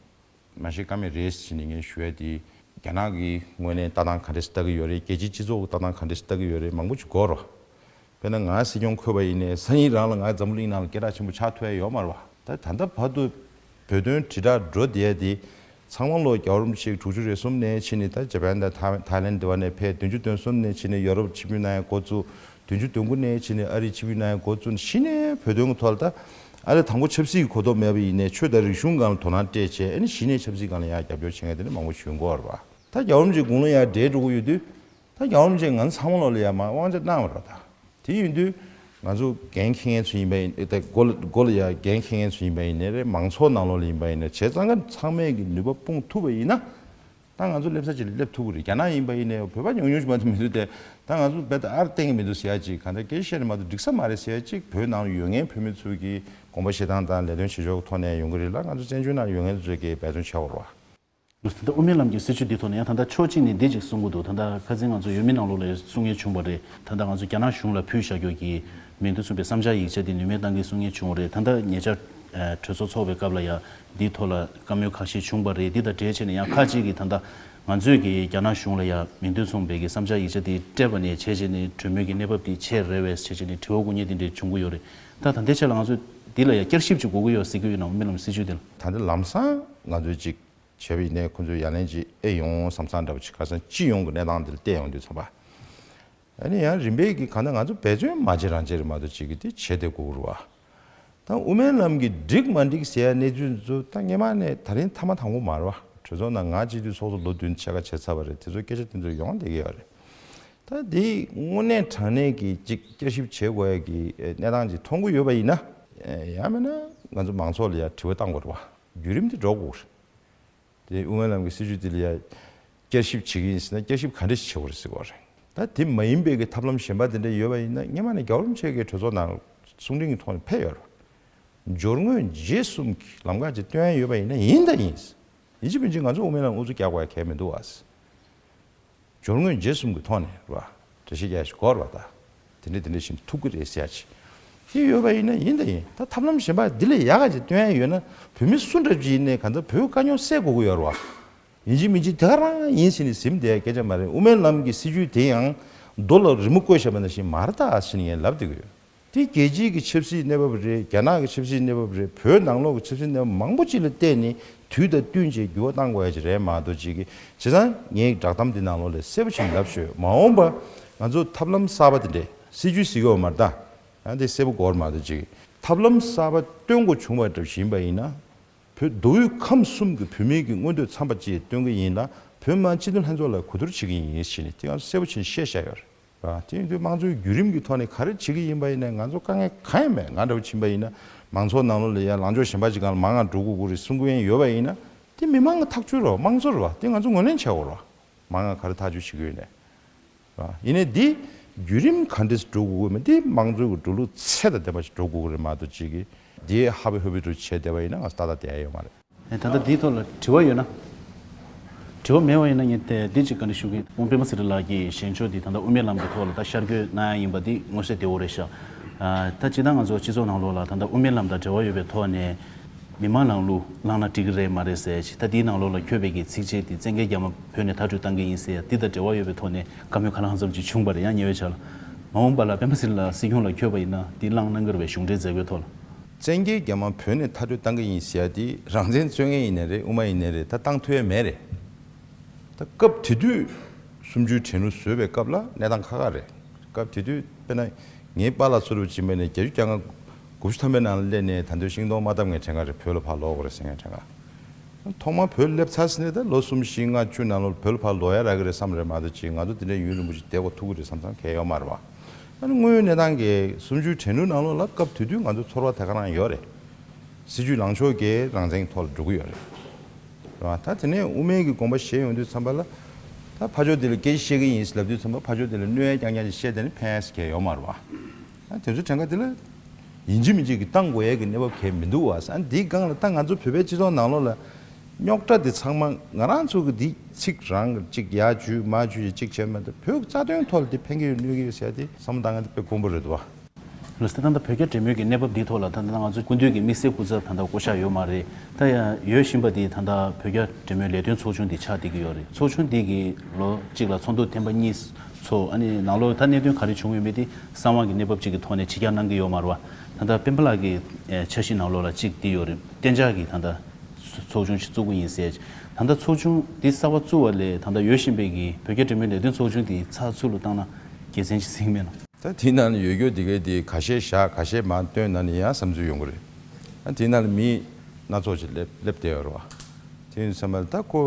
མ་བཞེས་ཀ་མེད་རེད་ཟེར་ནས་ངས་ཞུ་ཡ་དེ། རྒྱ་ནག་གི་ངོས་ནས་ལྟ་སྟངས་ག་འདྲ་ཞིག་ལྟ་གི་ཡོད་རེད། རྒྱལ་སྤྱིའི་སྤྱི་ཚོགས་ཀྱི་ལྟ་སྟངས་ག་འདྲ་ཞིག་ལྟ་གི་ཡོད་རེད། མང་པོ་ཞིག་གོ་རོགས། དཔེར་ན་ང་སྲིད་སྐྱོང་འཁོད་པ་ཡིན་ནའི་སང་ཉིན་རང་ལ་ང་འཛམ་བུ་གླིང་ནང་ལ་སྐད་གྲགས་ཆེན་པོ་ཆགས་ཐུབ་ཡ་ཡོད་མ་རེད་བ། ད་ད་ལྟ་བར་དུ་བོད་དོན་དྲིལ་བསྒྲགས་འགྲོ་བསྡད་ཡ་དེ། ཚང་མ་ལོག་རྒྱལ་བ་རིན་པོ་ཆེ་དྲུག་ཅུ་རེ་གསུམ་ནས་ཕྱིན་ནས་ད་ཇ་པན་དང་ཐའི་ཐའི་ལེན་དེ་བ་ནས་ཕེབས། བདུན་ཅུ་དོན་གསུམ་ནས་ཕྱིན་ནས་ཡོ་རོབ་ཆིབས་བསྒྱུར་གནང་ཡ་འགོ་བཙུགས། བདུན་ཅུ་དོན་དགུ་ནས་ཕྱིན་ནས་ཨ་རིའི་ཆིབས་བསྒྱུར་གནང་ཡ་འགོ་བཙུགས་ནས་གཞི་ནས་བོད་དོན་གྱི་ཐོག་ལ་ད་ཨ་ལས་དང་པོ་ཆབ་སྲིད་ཀྱི་གོ་རྟོགས་མེད་པ་ཡིན་ནའི་ཆོས་དང་རིག་གཞུང་སྒང་ལ་དོ་སྣང་སྤྲད་བྱས། ཨ་ནི་གཞི་ནས་ཆབ་སྲིད་སྒང་ལ་ཡང་རྒྱབ་སྐྱོར་བྱེད་མཁན་དེ་འདྲ་མང་པོ་བྱུང་གི་ཡོད་རེད་པ། ད་རྒྱལ་བ་རིན་པོ་ཆེ་དགུང་ལོ་ཡར་བགྲེས་འགྲོ་གི་ཡོད་དུས། ད་རྒྱལ་བ་རིན་པོ་ཆེས་ང་ཚོ་ཚང་མ་ལོག་ལ་ཡ་མར་དབང་ཆ་གནང་བ་རེད་པ། ད་དེ་ཡིན་དུས་ང་ཚོ་འགན་འཁྱེར་མཁན་ཚོ་ཡིན་པ་ཡིན། ད་མགོ་ལ་མགོ་ལ་ཡ་འགན་འཁྱེར་མཁན་ཚོ་ཡིན་པ་ཡིན་ནའི་རེད། མང་ཚོགས་ནང་ལོགས་ལ་ཡིན་པ་ཡིན་ནའི་བྱས་ཙང་ཀ་ཚང་མས་ཀྱི་ནུས་པ་སྤུངས་ཐུབ་པ་ཡིན་ན། ད་ང་ཚོ་སླེབས་ས་ཅིག་ལ་སླེབས་ཐུབ་ཀྱི་རེད། རྒྱ་ནག་ཡིན་པ་ཡིན་ནའི་བོད་པ་ཉུང་ཉུང་ཞིག་མ་གཏོགས་མི་འདུག་སྟེ། ད་ང་ཚོ་རྦད་དེ་ཨར་གཏན་གྱི་མི་འདུག་ཟེར་ཡ་ཅིག་གང་ལྟར་སྐད་ཆ་བཤད་ནས་མ་གཏོགས་འགྲིག་ས་མ་རེད་ཟེར་ཡ་ཅིག་བོད་ནང་ལ་ཡོད་མཁན་བོད་མི་ཚོ་གི་དགོངས་པ་བཞེས་སྟངས་དང་ལས་དོན་བྱེད་ཕྱོགས་ཀྱི་ཐོག་ནས་ཡོང་གི་རེད་ལ། ང་ཚོ་བཙན་བྱོལ་ནང་ཡོད་མཁན་ཚོས་ཀྱི་འབད་བརྩོན་བྱེད་དགོས་རེད་པ། ད་ལྟ་དབུ་མའི་ལམ་གྱི་སྲིད་བྱུས་འདི་ཐོག་ནས་ཡང་ད་ལྟ་ཕྱོགས་གཅིག་ནས་འདི་གཅིག་གསུང་གི་འདུག་ད་ལྟ་ཁ་སང་ང་ཚོ་ཡུལ་མི་ནང་ལོགས་ལ་གསུང་ཡས་བྱུང་བ་རེད། ད་ལྟ་ང་ཚོ་རྒྱ་ནག་གཞུང་ལ་ཕུལ་བཞག་རྒྱུ་གི་མིང་དོན་མཚུངས་པའི་བསམ་འཆར་ཡིག་ཆ་དེ་ནུས་མེད་བཏང་གི་གསུང་ཡས་བྱུང་བ་རེད། ད་ལྟ་ཉེ་ཆར་གྲོས་ཚོགས་ཚོགས་པའི་སྐབས་ལ་ཡང་འདིའི་ཐོག་ལ་བཀའ་མོལ་ཁ་ཤས་བྱུང་བ་རེད། འདི་དང་འབྲེལ་བྱས་ནས་ཡང་ཁ་ཅིག་གིས་ད་ལྟ་ང་ཚོས་ཀྱི་རྒྱ་ནག་གཞུང་ལ་ཡང་མིང་དོན་མཚུངས་པའི་གི་བསམ་འཆར་ཡིག་ཆ་དེ་སྤྲད་པ་ནས་བྱས་བྱས་ནས་གྲོས་མོལ་གྱི་གནས་བབ་དེ་ཆེ་རེད་པས་བྱས་བྱས་ནས་དྲི་བ་དགོངས་མཁན་དེ་འདྲས་བྱུང་གི་ཡོད་རེད། ད་ད་ལྟའི་ཆ་ལ་ང་ཚོས་འདི་ལ་ཡང་བསྐྱར་ཞིབ་ཅིག་དགོས་ཀྱི་ཡོད་ཟེར་གྱི་ཡོད་ན། དབུ་མའི་ལམ་སྲིད་བྱུས་དེ་ལ། ད་ལྟ་ལམ་སང་ང་ཚོས་ཅིག་བྱས་པ་ཡིན་ནའི་ཁོ་ཚོས་ཡ་ལན་ཅིག་ཨེ་ཡོང་བསམ་བསམ་འདྲ་པོ་ཅིག་ཁ་སང་སྤྱི་ཡོངས་ཀྱི་གནས་སྟངས་འདི་ལ་བལྟས་ཡོང་དུས་ཙམ་པ། ཨ་ནི་ཡང་རིམ་པས་ཀྱི་གང་ལྟར་ང་ཚོ་འབད་བརྩོན་མ་བྱེད་རང་བྱེད་རེད་མ་གཏོགས་ཅིག་གི་དེ་བྱེད་བསྡད་དགོས་ཀྱི་རེད་པ། ད་དབུ་མའི་ལམ་གྱི་འགྲིག་མ་འགྲིག་ཟེར་ཡ་གནས་ཚུལ་ཚོ་ད་སྔོན་མ་ནས་ད་རིང་ཐ་མ་དང་པོ་མ་རེད་པ། གྲོས་ཚོགས་ནང་ང་སྤྱི་འཐུས་ཚོགས་གཙོ་ལོ་བདུན་ཕྱེད་ཀ་བྱས་ཚར་བ་རེད། དེ་ཚོ་སྐད་ཆ་དེ་ཚོ་ཡོང་བསྡད་ཀྱི་ཡོད་རེད། ད་དེ་དངོས་གནས་དྲང་གནས་ཀྱི་ཅིག་བསྐྱར་ཞིབ་བྱེད་དགོས་ཡ་གི་གནས་སྟངས་ཅིག་མཐོང་གི་ཡོད་པ་ཡིན་ན། ཡང་མིན་ན་ང་ཚོ་མང་ཚོགས་ལ་ཡ་དྲི་བ་བཏང་དགོས་རེད་པ། བརྒྱུད་རིམ་དེ་འགྲོ་དགོས་རེད། དེ་དབུ་མའི་ལམ་གྱི་སྲིད་བྱུས་དེ་ལ་ཡ་བསྐྱར་ཞིབ་བྱེད་ཀྱི་ཡིན་ཟེར་ན་བསྐྱར་ཞིབ་ག་འདྲ་ཞིག་བྱེད་དགོས་རེད་ཟེར་གྱི་ཡོད་རེད། ད་དེ་མ་ཡིན་པའི་གི་ཐབས་ལམ་གཞན་པ་དེ་འདྲ་ཡོད་པ་ཡིན་ན་སྔོན་མ་ནས་རྒྱལ་བ་རིན་པོ་ཆེ་གིས་གྲོས་ཚོགས་ནང་གསུང་འཕྲིན་གྱི་ཐོག་ནས་ཕེབས་ཡོད་རེད། སྦྱོར་དངོས་རྗེས་གསུམ་གྱི་ལམ་ཁ་ཅིག་སྟོན་ཡ་ཡོད་པ་ཡིན་ན་ཡིན་དང་ཡིན། ཡིན་གཅིག་མིན་གཅིག་ང་ཚོ་དབུ་མའི་ལམ་ཨུ་ཚུགས་རྒྱག་དགོས་ཡ་གལ་མི་འདུག་ཨ། སྦྱོར་དངོས་རྗེས་གསུམ་གྱི་ཐོག་ནས་རེད་པ། འགྲེལ་བཤད་རྒྱག་ཞིག་དགོས་རེད་པ། ད་དེ་འདྲས་དེ་འདྲས་བྱེད་ཐུབ་ཀྱི་རེད་ཟེར་ཡ་ཅིག་དེ་ཡོད་པ་ཡིན་ན་ཡིན་དང་ཡིན། ད་ཐབས་ལམ་གཞན་པ་འདི་ལས་ཡག་ག་ཅིག་སྟོན་ཡ་ཡོད་ན་བོད་མི་སུ་འདྲ་ཅིག་ཡིན་ནའི་གང་ལྟར་བོད་དཀའ་རྙོག་སེལ་དགོས་ཀྱི་ཡོད་རེད་པ། ཡིན་གཅིག་མིན་གཅིག་དེ་ག་རང་ཡིན་ཟེར་ནས་ཟིན་བསྡད་ཡ་སྐད་ཆ་མ་རེད། དབུ་མའི་ལམ་གྱི་སྲིད་བྱུས་དེ་ཡང་རྡོ་ལ་རི་མོ་བརྐོས་བཞག་པ་ནང་བཞིན་མ་རེད་ད་ཟེར་ནས་ངས་ལབ་བསྡད་ཀྱི་ཡོད། དེ་རྒྱལ་སྤྱིའི་གི་ཆབ་སྲིད་གནས་བབ་རེད། རྒྱ་ནག་གི་ཆབ་སྲིད་གནས་བབ་རེད། བོད་ནང་ལོགས་ཀྱི་ཆབ་སྲིད་གནས་བབ་མང་པོ་ཅིག་ལ་བལྟས་ནས་དུས་དང་བསྟུན་བྱས་འགྱུར་བ་གཏང་དགོས་ཡ་ཅིག་རེད་མ་གཏོགས་ཅིག་གི་བྱས་ཙང་ངའི་བསྒྲགས་གཏམ་འདི་ནང་ལོགས་ལ་གསལ་པོ་ཞིག་ལབ་ཤོད། མ་འོངས་པ་ང་ཚོ་ཐབས་ལམ་གསར་པ་དེ་འདྲས་སྲིད་བྱུས་ཟེར་གྱི་ཡོད་མ་རེད་ད། ཡང་དེ་གསལ་པོ་གོ་བ་མ་གཏོགས་ཅིག་གི་ཐབས་ལམ་གསར་པ་སྟོན་དགོས་བྱུང་བ་འདྲ་ཞིག་ཡིན་པ་ཡིན་ན། བོད་མདོ་དབུས་ཁམས་གསུམ་གྱི་བོད་མིའི་གི་མངོན་འདོད་འཚམ་པ་ཅིག་སྟོན་གྱི་ཡིན་ལ། བོད་མི་མང་སྤྱི་འཐུས་ལྷན་ཚོགས་ལ་གོ་བསྡུར་བྱེད་ཀྱི་ཡིན་ཞེས་ནས་དེ་ང་ཚོ་གསལ་པོ་བྱས་ནས་བཤད་བཞག་ཡོད་རེད། རེད་པ། དེ་ཡིན་དུས་དམངས་གཙོའི་བརྒྱུད་རིམ་གྱི་ཐོག་ནས་ག་རེ་བྱེད་ཀྱི་ཡིན་པ་ཡིན་ན་ང་ཚོ་དཀའ་ངལ་གང་ཡང་མེད། ང་འདྲ་བོ་ཕྱིན་པ་ཡིན་ན་མང་ཚོགས་ནང་ལོགས་ལ་ཡ་ལངས་ཕྱོགས་གཞན་པ་ཅིག་སྒང་ལ་མང་ང་འགྲོ་དགོས་ཀྱི་རེད་གསུང་གི་ཡོད་པ་ཡིན་ན། དེ་མི་མང་གི་ཐག་གཅོད་རེད་པ། དམངས་གཙོ་རེད་པ། དེ་ང་ཚོ་ངོས་ལེན་བྱེད་དགོས་རེད་པ། མང་ང་ག་རེ་ཐག་གཅོད་བྱེད་ཀྱི་ཡོད་ནས། རེད་པ། ཡིན་ནའི་འདི་བརྒྱུད་རིམ་ག་འདྲས་སེ་འགྲོ་དགོས་ཀྱི་མིན། འདི་དམངས་གཙོའི་གི་འགྲོ་ལུགས་ཚད་དང་ལྡན་པ་ཞིག་འགྲོ་དགོས་ཀྱི་རེད་མ་གཏོགས་ཅིག་གི་འདི་ཧ་བི་ཧུ་བི་འདྲ་བྱས་བསྡད་པ་ཡིན་ན་ང་ཚོ་ཏག་ཏག་བསྡད་ཡ་ཡོད་མ་རེད། ཨེ་ད་ལྟ་འདིའི་ཐོག་ལ་དྲི་བ་ཡོད་ན། དྲི་བ་མེད་པ་ཡིན་ན་ངས་དེ་འདི་གཅིག་བཀའ་འདྲི་ཞུ་གི། སྤེན་པ་ཚེ་རིང་ལགས་ཀྱི་བཞེངས་ཕྱོགས་འདི་ད་ལྟ་དབུ་མའི་ལམ་གྱི་ཐོག་ལ་ད་ཤར་བསྐྱོད་གནང་ཡ་ཡིན་པ་འདི་མངོན་གསལ་དོད་པོ་རེད་ཤག་ཨ་ད་སྤྱིར་བཏང་ང་ཚོ་སྤྱི་ཚོགས་ནང་ལོགས་ལ་ད་ལྟ་དབུ་མའི་ལམ་དང་འབྲེལ་བ་ཡོད་པའི་ཐོག་ནས་མི་མང་ནང་ལོགས་ལངས་ན་འགྲིག་གི་རེད་མ་རེད་ཟེར་ཞིག་ད་འདིའི་ནང་ལོགས་ལ་འཁོད་པའི་གི་ཚིགས་བཅད་འདི་བཙན་རྒྱལ་རྒྱ་མ་བོད་ནས་མཐར་སྐྲོད་བཏང་གི་ཡིན་ཟེར་ཡ་འདི་དང་འབྲེལ་བ་ཡོད་པའི་ཐོག་ནས་བཀའ་མོལ་ག་ལ་གང་འཚམ་ཅིག་བྱུང་བ་རེད། ཡང་ཉེ་བའི་ཆར་ལ་མ་འོངས་པ་ལ་སྤེན་པ་ཚེ་རིང་ལགས་སྲིད་སྐྱོང་ལ་འཁོད་པ་ཡིན་ན་འདི་ལངས་གནང་གི་རེད་པས། གཞུང་འབྲེལ་མཛད་སྒོའི་ཐོག་ལ། བཙན་རྒྱལ་རྒྱ་མ་བོད་ནས་མཐར་སྐྲོད་བཏང་གི་ཡིན་ཟེར་ཡ་དེ་རང་བཙན་རྩོད་མཁན་ཡིན་ནའི་རེད། དབུ་མ་ཡིན་ནའི་རེད། ད་བཏང་ཐུབ་ཡ་མེད་རེད། ད་སྐབས་དེ་དུས་གསུམ་བཅུའི་དྲན་གླུ་བཟོས་པའི་སྐབས་ལ་གནས་སྟངས་ཁག་ཁག་རེད། སྐབས་དེ་དུས་དཔེར་ན་ངའི་པཱ་ལགས་ཚུ་རུ་ཕྱིན་པ་ནས་བརྒྱད་ཅུ་གྱ་ལྔ་དགུ་བཅུ་ཐམ་པའི་ནང་ལ་སླེབས་ནས་ད་དུང་ཤིང་སྡོང་མ་བཏབ་མཁན་དྲན་ག་རེད། བོད་ལ་ཕར་ལོག་དགོས་རེད་ཟེར་མཁན་དྲན་ག་ཐོག་མར་བོད་སླེབས་ཚར་ཟིན་ནས་ད་ལོ་གསུམ་བཞི་ལྔ་བཅུ་ནང་ལོགས་བོད་ལ་ཕར་ལོག་ཡ་རག་གི་རེད་བསམ་རེད་མ་གཏོགས་ཅིག་ང་ཚོ་དེ་འདྲའི་ཡུན་རིང་པོ་ཞིག་བསྡད་དགོས་ཐུག་གི་རེད་བསམ་བསམ་གང་ཡང་ཡོད་མ་རེད་པ། ཨ་ནི་དངོས་ཡོད་གནས་སྟངས་ཀྱི་གསུམ་བཅུའི་དྲན་གླུ་ནང་ལོགས་ལ་སྐབས་དེ་དུས་ང་ཚོ་ཚོར་བ་དེ་ག་རང་ཡོད་རེད། སྲིད་བྱུས་ལངས་ཕྱོགས་ཀྱི་རང་བཙན་གྱི་ཐོག་ལ་འགྲོ་གི་ཡོད་རེད། རེད་པ། ད་དེ་ནས་དབུ་མའི་གི་དགོངས་པ་བཞེས་ཡོང་དུས་ཙམ་པ་ལ། ད་ཕར་ཕྱོགས་དེ་ལ་སྐད་ཆ་བཤད་གི་ཡིན་ཟེར་ལབ་དུས་ཙམ་པ་ཕར་ཕྱོགས་དེ་ལ་གནོད་ཡ་རྐྱང་རྐྱང་ཅིག་བཤད་བསྡད་ན་ཕན་ཡ་ཟེར་མཁན་ཡོད་མ་རེད་པ། ད་དེ་ཚོ་དྲན་ག་དེ་ལ་ཡིན་གཅིག་མིན་གཅིག་གི་བཏང་དགོས་ཡ་གི་གནས་བབ་གང་ཡང་མི་འདུག་པ། ཨ་འདིའི་སྒང་ལ་ད་ང་ཚོ་བོད་པའི་སྤྱི་ཚོགས་ནང་ལོགས་ལ་རྙོག་དྲ་དེ་ཚང་མ་ང་རང་ཚོ་གི་འདི་ཚིག་རང་གི་གཅིག་ཡར་འཇུས་མར་འཇུས་ཡ་གཅིག་བྱས་མ་གཏོགས་བོད་ཀྱི་རྩ་དོན་ཐོག་ལ་དེ་ཕན་གི་ཡོད་གནོད་གི་ཡོད་ཟེར་ཡ་དེ་བསམ་བློ་བཏང་མཁན་དེ་དཔེ་དཀོན་པོ་རེད་འདུག་པ། ལགས་སོ། ད་ལྟ་བོད་རྒྱ་འབྲེལ་མོལ་གྱི་གནས་བབ་འདིའི་ཐོག་ལ་ད་ལྟ་ང་ཚོ་སྐུ་མདུན་གྱི་དམིགས་བསལ་སྐུ་ཚབ་ད་ལྟ་བསྐོ་གཞག་ཡོད་མ་རེད། ད་ཡང་ཡོད་བཞིན་པ་འདི་ད་ལྟ་བོད་རྒྱ་འབྲེལ་མོལ་ལས་དོན་ཚོགས་ཆུང་འདི་ཆགས་བསྡད་ཀྱི་ཡོད་རེད། ཚོགས་ཆུང་འདི་གི་ལོ་གཅིག་ལ་ཚོགས་འདུ་ཐེངས་མ་གཉིས་ཚོགས། ཨ་ནི་ནང་ལོགས་ད་གནད་དོན་ག་རེ་བྱུང་ཡོད་མེད་དེ་གསང་བ་གི་གནས་བབ་ཅིག་གི་ཐོག་ནས་ཕྱི་གྱར་གནང་གི་ཡོད་མ་རེད་པ། ད་ལྟ་སྤེན་པ་ལགས་ཀྱི་འཆར་གཞི་ནང་ལོགས་ལ་གཅིག་འདི་ཡོད་རེད། གཏན་འཇགས་ཀྱི་ད་ལྟ་ཚོགས་ཆུང་ཞིག་བཙུགས་ཀྱི་ཡིན་ཟེར། ད་ལྟ་ཚོགས་ཆུང་འདི་གསར་པ་བཙུགས་པ་ལས་ད་ལྟ་ཡོད་བཞིན་པའི་གི་བོད་རྒྱ་འབྲེལ་མོལ་ལས་དོན་ཚོགས་ཆུང་འདི་ཚགས་ཚུད་ལ་བཏང་ན་དགེ་མཚན་ཅིག་གཟིགས་མེད་ན། ད་དེའི་ནང་ལ་ཡོད་རྒྱུ་དེ་གའི་དེ་ཁ་ཤས་བཞག་ཁ་ཤས་མར་བཏོན་ན་ནི་ཡང་བསམ་ཚུལ་ཡོང་གི་རེད། ཨ་དེའི་ནང་ལ་མི་སྣ་ཚོགས་ཅིག་སླེབས་སླེབས་བསྡད་ཡོད་རེད་བ། དེ་ཡིན་དུས་ཙམ་པ་ལ་ད་ཁོ་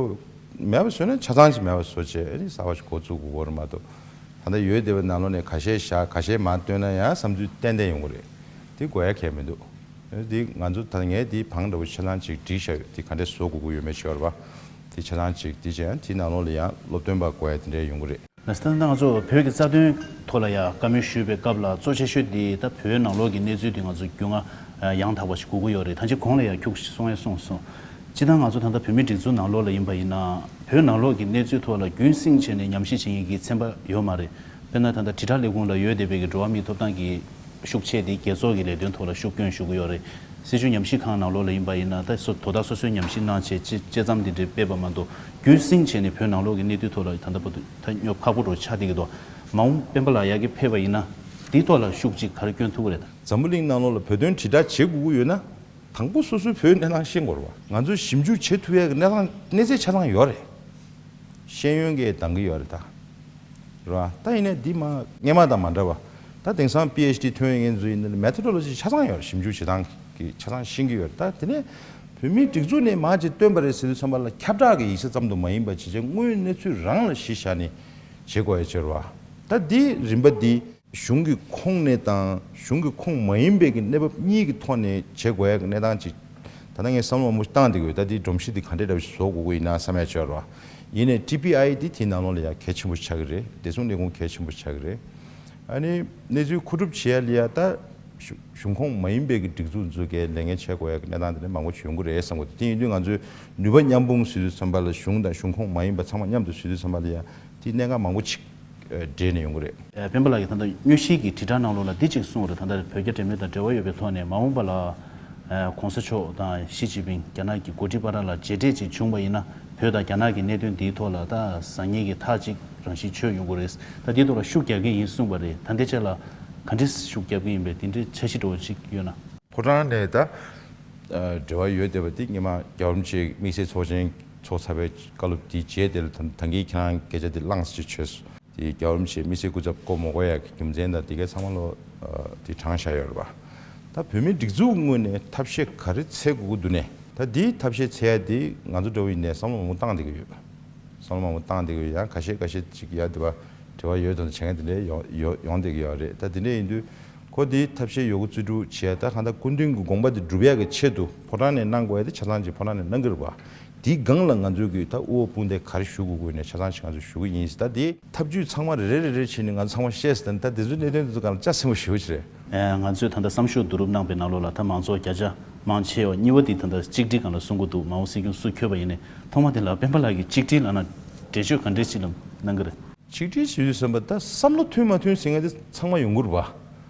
མེད་པ་བཟོས་ན་ཆ་ཚང་ཅིག་མེད་པ་བཟོ་བྱས་ཨ་ནི་གསར་པ་ཞིག་འགོ་བཙུགས་དགོས་ཀྱི་རེད་མ་གཏོགས། ད་ལྟ་ཡོད་བསྡད་པའི་ནང་ལོགས་ནས་ཁ་ཤས་བཞག་ཁ་ཤས་མར་བཏོན་ན་ཡང་བསམ་ཚུལ་ཏན་ཏན་ཡོང་གི་རེད། དེ་དགོས་ཡ་གལ་མི་འདུག་དེ་ང་ཚོ་ད་ངས་དེ་བང་འདྲ་བོ་ཆ་ཚང་ཅིག་བསྒྲིགས་བཞག་ཡོད། དེ་ག་འདྲས་བཟོ་དགོས་ཀྱི་ཡོད་མེད་ཤོར་བ། དེ་ཆ་ཚང་ཅིག་དེ་བྱས་ཡང་དེའི་ནང་ལོགས་ལ་ཡང་སློབ་སྟོན་པ་དགོས་ཡ་དེ་འདྲས་ཡོང་གི་རེད། ལགས་སོ། ད་ལྟ་ང་ཚོ་བོད་ཀྱི་རྩ་དོན་ཐོག་ལ་ཡང་བཀའ་མོལ་ཞུས་པའི་སྐབས་ལ་གཙོ་ཆེ་ཤོས་དེ་ད་བོད་ནང་ལོགས་ཀྱི་གནས་ཚུལ་དེ་ང་ཚོ་རྒྱུས་མངའ་ཡང་དག་པ་ཞིག་དགོས་ཀྱི་ཡོད་རེད། ད་ཅི་གོང་ལ་ཡང་ཁྱུག་ཞིག་གསུང་ཡ་གསུངས་སོང་། སྤྱིར་བཏང་ང་ཚོ་ད་ལྟ་བོད་མིའི་སྒྲིག་འཛུགས་ནང་ལོགས་ལ་ཡིན་པ་ཡིན་ན་བོད་ནང་ལོགས་ཀྱི་གནས་ཚུལ་ཐོག་ལ་རྒྱུན་བསྲིངས་བྱས་ནས་ཉམས་ཞིབ་བྱེད་མཁན་གྱི་ཚན་པ་ཡོད་མ་རེད། དཔེར་ན་ད་ལྟ་དྲིལ་བསྒྲགས་ལས་ཁུངས་ལ་ཡོད་བསྡད་པའི་གི་འགྲོ་བ་མིའི་ཐོབ་ཐང་གི་ཤུགས་ཆེ་དེ་རྒྱལ་ཚོགས་ཀྱི་ལས་དོན་ཐོག་ལ་ཤུགས་སྐྱོན་ཞུ་གི་ཡོད་རེད། སྲིད་བྱུས་ཉམས་ཞིབ་ཁང་ནང་ལོགས་ལ་ཡིན་པ་ཡིན་ན་ད་སོ་དོ་བདག་སོ་སོའི་ཉམས་ཞིབ་གནང་བྱས་དཔྱད་དཔྱད་མཚམས་འདི་འདྲའི་སྤེལ་བ་མ་གཏོགས་རྒྱུན་བསྲིངས་བྱས་ནས་བོད་ནང་ལོགས་ཀྱི་གནས་དུས་ཐོག་ལ་ད་ལྟ་བར་དུ་ད་སྙོབ་ཁག་པོ་འགྲོ་ཆགས་བསྡད་ཀྱི་འདུག་མ་འོངས་སྤེན་པ་ལགས་ཡར་རྒྱས་ཕེབས་པ་ཡིན་ན་འདིའི་ཐོག་ལ་ཤུགས་གཅིག་ག་རེ་སྐྱོན་ཐུབ་ཀྱི་རེད་ད། འཛམ་བུ་གླིང་ནང་ལོགས་ལ་བོད་དོན་དྲིལ་བསྒྲགས་བྱེད་དགོས་ཀྱི་ཡོད་ན། དང་པོ་སོ་སོའི་བོད་གནས་སྟངས་ཤེས་དགོས་རེད་བ། ང་ཚོས་ཞིབ་འཇུག་བྱེད་ཐུབ་ཡས་ཀྱི་གནས་སྟངས་གནས་ཚད་ཆ་ཚང་ཡོད་རེད། ཤེས་ཡོན་གྱིས་འདང་གི་ཡོད་རེད་ད། རེད་བ། ད་ཡིན་ནའི་འདི་མ་སྔས་མ་དང་མ་འདྲ་བ། ད་དེང་སང་པི་ཨེཆ་ཌི་ཐོན་ཡོད་མཁན་ཚོ་ཡིན་ན་མེ་ཐོ་ཌོ་ལོ་ཇི་ཆ་ཚང་ཡོད་རེད། ཞིབ་འཇུག་བྱེད་སྟངས་ཀྱི་ཆ་ཚང་ཤེས་ཀྱི་ཡོད་རེད། ད་དེ་ནས་བོད་མིའི་སྒྲིག་འཛུགས་ནས་མར་ཅིག་བཏོན་པ་རེད་ཟེར་དུས་ཙམ་པ་ལ་ཁྱབ་བསྒྲགས་ཀྱི་ཡིག་ཆ་ཙམ་དུ་མ་ཡིན་པ་བྱས་བྱས་དངོས་ཡོད་གནས་ཚུལ་རང་ལ་གཞི་བཞག་ནས་བྱེད་དགོས་ཡ་ཅིག་རེད་བ། ད་འདི་རིམ་པ་འདི། གཞུང་གི་ཁོངས་ནས་དང་གཞུང་གི་ཁོངས་མ་ཡིན་པའི་གི་གནས་བབ་གཉིས་ཀྱི་ཐོག་ནས་བྱེད་དགོས་ཡ་གི་གནས་སྟངས་ཅིག་ད་ལྟ་ངས་བསམ་བློ་མང་པོ་བཏང་བསྡད་ཀྱི་ཡོད། ད་འདིའི་སྒྲོམ་གཞི་འདི་ག་འདྲས་འདྲ་བོ་ཞིག་བཟོ་དགོས་ཀྱི་ཡིན་ན་བསམ་ཡ་ཅིག་ཡོད་རེད་བ། ཡིན་ནའི་ཊི་པི་ཨའི་འདི་དེའི་ནང་ལོགས་ལ་ཡ་གལ་ཆེན་པོ་ཆགས་ཀྱི་རེད། བདེ་སྲུང་ལས་ཁུངས་གལ་ཆེན་པོ་ཆགས་ཀྱི་རེད། ཨ་ནི་གནས་ཚུལ་མཁོ་སྒྲུབ་བྱེད་ཡ་ལ་ཡ་ད་གཞུང་གཞུང་ཁོངས་མ་ཡིན་པའི་གི་སྒྲིག་འཛུགས་ཚོ་གིས་ལས་འགན་བྱེད་དགོས་ཡ་གི་གནས་སྟངས་དེ་འདྲ་མང་པོ་ཞིག་ཡོང་གི་རེད་བསམ་གྱི་འདུག་དེ་ཡིན་དུས་ང་ཚོས་ནུས་པ་མཉམ་སྤུངས་བཟོས་དུས་ཙམ་པ་ལ་གཞུང་དང་གཞུང་ཁོངས་མ་ཡིན་པ་ཚང་མ་མཉམ་དུ་བཟོས་དུས་ཙམ་པ་ལ་ཡ་དེ་གནད་འགག་མང་པོ་ཅིག་འདྲེས་ནས་ཡོང་གི་རེད། ཨ། སྤེན་པ་ལགས་ཀྱིས་ད་ལྟ་དངོས་གཞིའི་གི་དྲིལ་བསྒྲགས་ནང་ལོགས་ལ་འདི་གཅིག་གསུངས་རེད། ད་ལྟ་བོད་རྒྱ་འབྲེལ་མོལ་དང་འབྲེལ་བ་ཡོད་པའི་ཐོག་ནས་མ་འོངས་པ་ལ་ཨ། གོང་ས་མཆོག་དང་ཞི་ཅིན་ཕིང་རྒྱ་ནག་གི་འགོ་ཁྲིད་བར་ལ་མཇལ་འཕྲད་ཅིག་བྱུང་བ་ཡིན་ན་བོད་དང་རྒྱ་ནག་གི་གནད་དོན་འདིའི་ཐོག་ལ་ད་བཟང་ངན་གྱི་ཐག་གཅིག་རང་བཞིན་ཆོད་ཡོང་གི་རེད། ད་འདིའི་ཐོག་ལ་ཤུགས་རྒྱག་གི་ཡིན་གསུངས་པ་རེད། ད་འདི་ཆ་ལ་ག་འདྲས་ཤུགས་རྒྱག་གི་ཡིན་པའི་དེ་འདྲའི་འཆར་གཞི་འདྲ་བོ་ཅིག་ཡོད་ན། ཕོ་བྲང་ནས་ད་འབྲེལ་བ་ཡོད་བསྡད་པ་དེ་སྔོན་མ་རྒྱལ་བ་རིན་པོ་ཆེ་དམིགས་བསལ་ཚོགས་ཆེན་ཚོགས་ཚར་བའི་བཀའ་སློབ་དེའི་རྗེས་དེ་ལ་ད་ད་གིན་ཁྱེད་རང་སྐད་ཆ་དེ་བླངས་ཅིག་བྱོས་སོང་། དེ་རྒྱལ་བ་རིན་པོ་ཆེ་དམིགས་བསལ་སྐུ་ཚབ་བསྐོ་མ་དགོས་ཡ་གི་རྒྱུ་མཚན་དང་དེ་གའི་ཚང་མ་ལོ་དེ་དྲངས་བཞག་ཡོད་རེད་པ། ད་བོད་མིའི་སྒྲིག་འཛུགས་ངོས་ནས་ཐབས་ཤེས་ག་རེ་འཚོལ་དགོས་ཀྱི་འདུག་ནས་ད་དེའི་ཐབས་ཤེས་འཚོལ་ཡ་དེ་ང་ཚོ་འདྲ་བོ་ཡིན་ནའི་བསམ་བློ་མང་པོ་བཏང་བསྡད་ཀྱི་ཡོད། བསམ་བློ་མང་པོ་བཏང་བསྡད་ཀྱི་ཡོད། ཡང་ཁ་ཤས་ཁ་ཤས་ཅིག་ཡ་དེ་བ་འབྲེལ་བ་ཡོད་དང་བྱེད་མཁན་དེ་འདྲས་ཡོང་ཡོང་ཡོང་བསྡད་ཀྱི་ཡོད་རེད། ད་དེ་འདྲས་ཡིན་དུས་ཁོ་དེའི་ཐབས་ཤེས་ཡོད་རྒུ་རྩིས་སྤྲོད་བྱས་ད་གང་ལྟར་སྐུ་མདུན་གྱི་དགོངས་པ་དེ་སྒྲུབ་ཡ་གི་ཆེད་དུ་ཕོ་བྲང་ནས་གནང་དགོས་ཡ་དེ་ཆ་ཚང་ཅིག་ཕོ་བྲང་ནས་གནང་གི་རེད་པ། དེའི་སྒང་ལ་ང་ཚོས་གི་ད་དབུ་འོག་དཔུང་སྡེ་ག་རེ་ཞུ་དགོས་དགོས་ནས་ཆ་ཚང་ཅིག་ང་ཚོས་ཞུ་གི་ཡིན། ད་དེ་ཐབས་ཇུས་ཚང་མ་རེ་རེ་རེ་རེ་བྱས་ནས་ང་ཚོ་ཚང་མ་བཤད་ཟིན། ད་དེ་ཚོའི་གནད་དོན་དེ་ཚོ་སྒང་ལ་ལྕགས་ཟིན་པོ་ཞེ་པོ་ཅིག་རེད། ཨེ། ང་ཚོས་ད་ལྟ་བསམ་ཤོག་བསྡུ་རུབ་གནང་པའི་ནང་ལོགས་ལ་ད་མང་ཚོགས་བརྒྱ་ཆ་མང་ཆེ་བ་གཉིས་པ་དེ་ད་ལྟ་གཅིག་སྒྲིལ་སྒང་ལ་གསུང་གི་འདུག་མ་འོངས་སྲིད་སྐྱོང་སུ་འཁྱོལ་བ་ཡིན་ནའི་ཐོག་མ་དེ་ལ་སྤེན་པ་ལགས་ཀྱིས་གཅིག་སྒྲིལ་ལབ་ན་འགྲེལ་བརྗོད་ག་འདྲས་ཅིག་ལ་གནང་གི་རེད། གཅིག་སྒྲིལ་ཞུ་དུས་ཙམ་པ་ད་བསམ་བློ་མཐུན་མ་མཐུན་ཟེར་མཁན་དེ་ཚང་མ་ཡོང་གི་རེད་པ།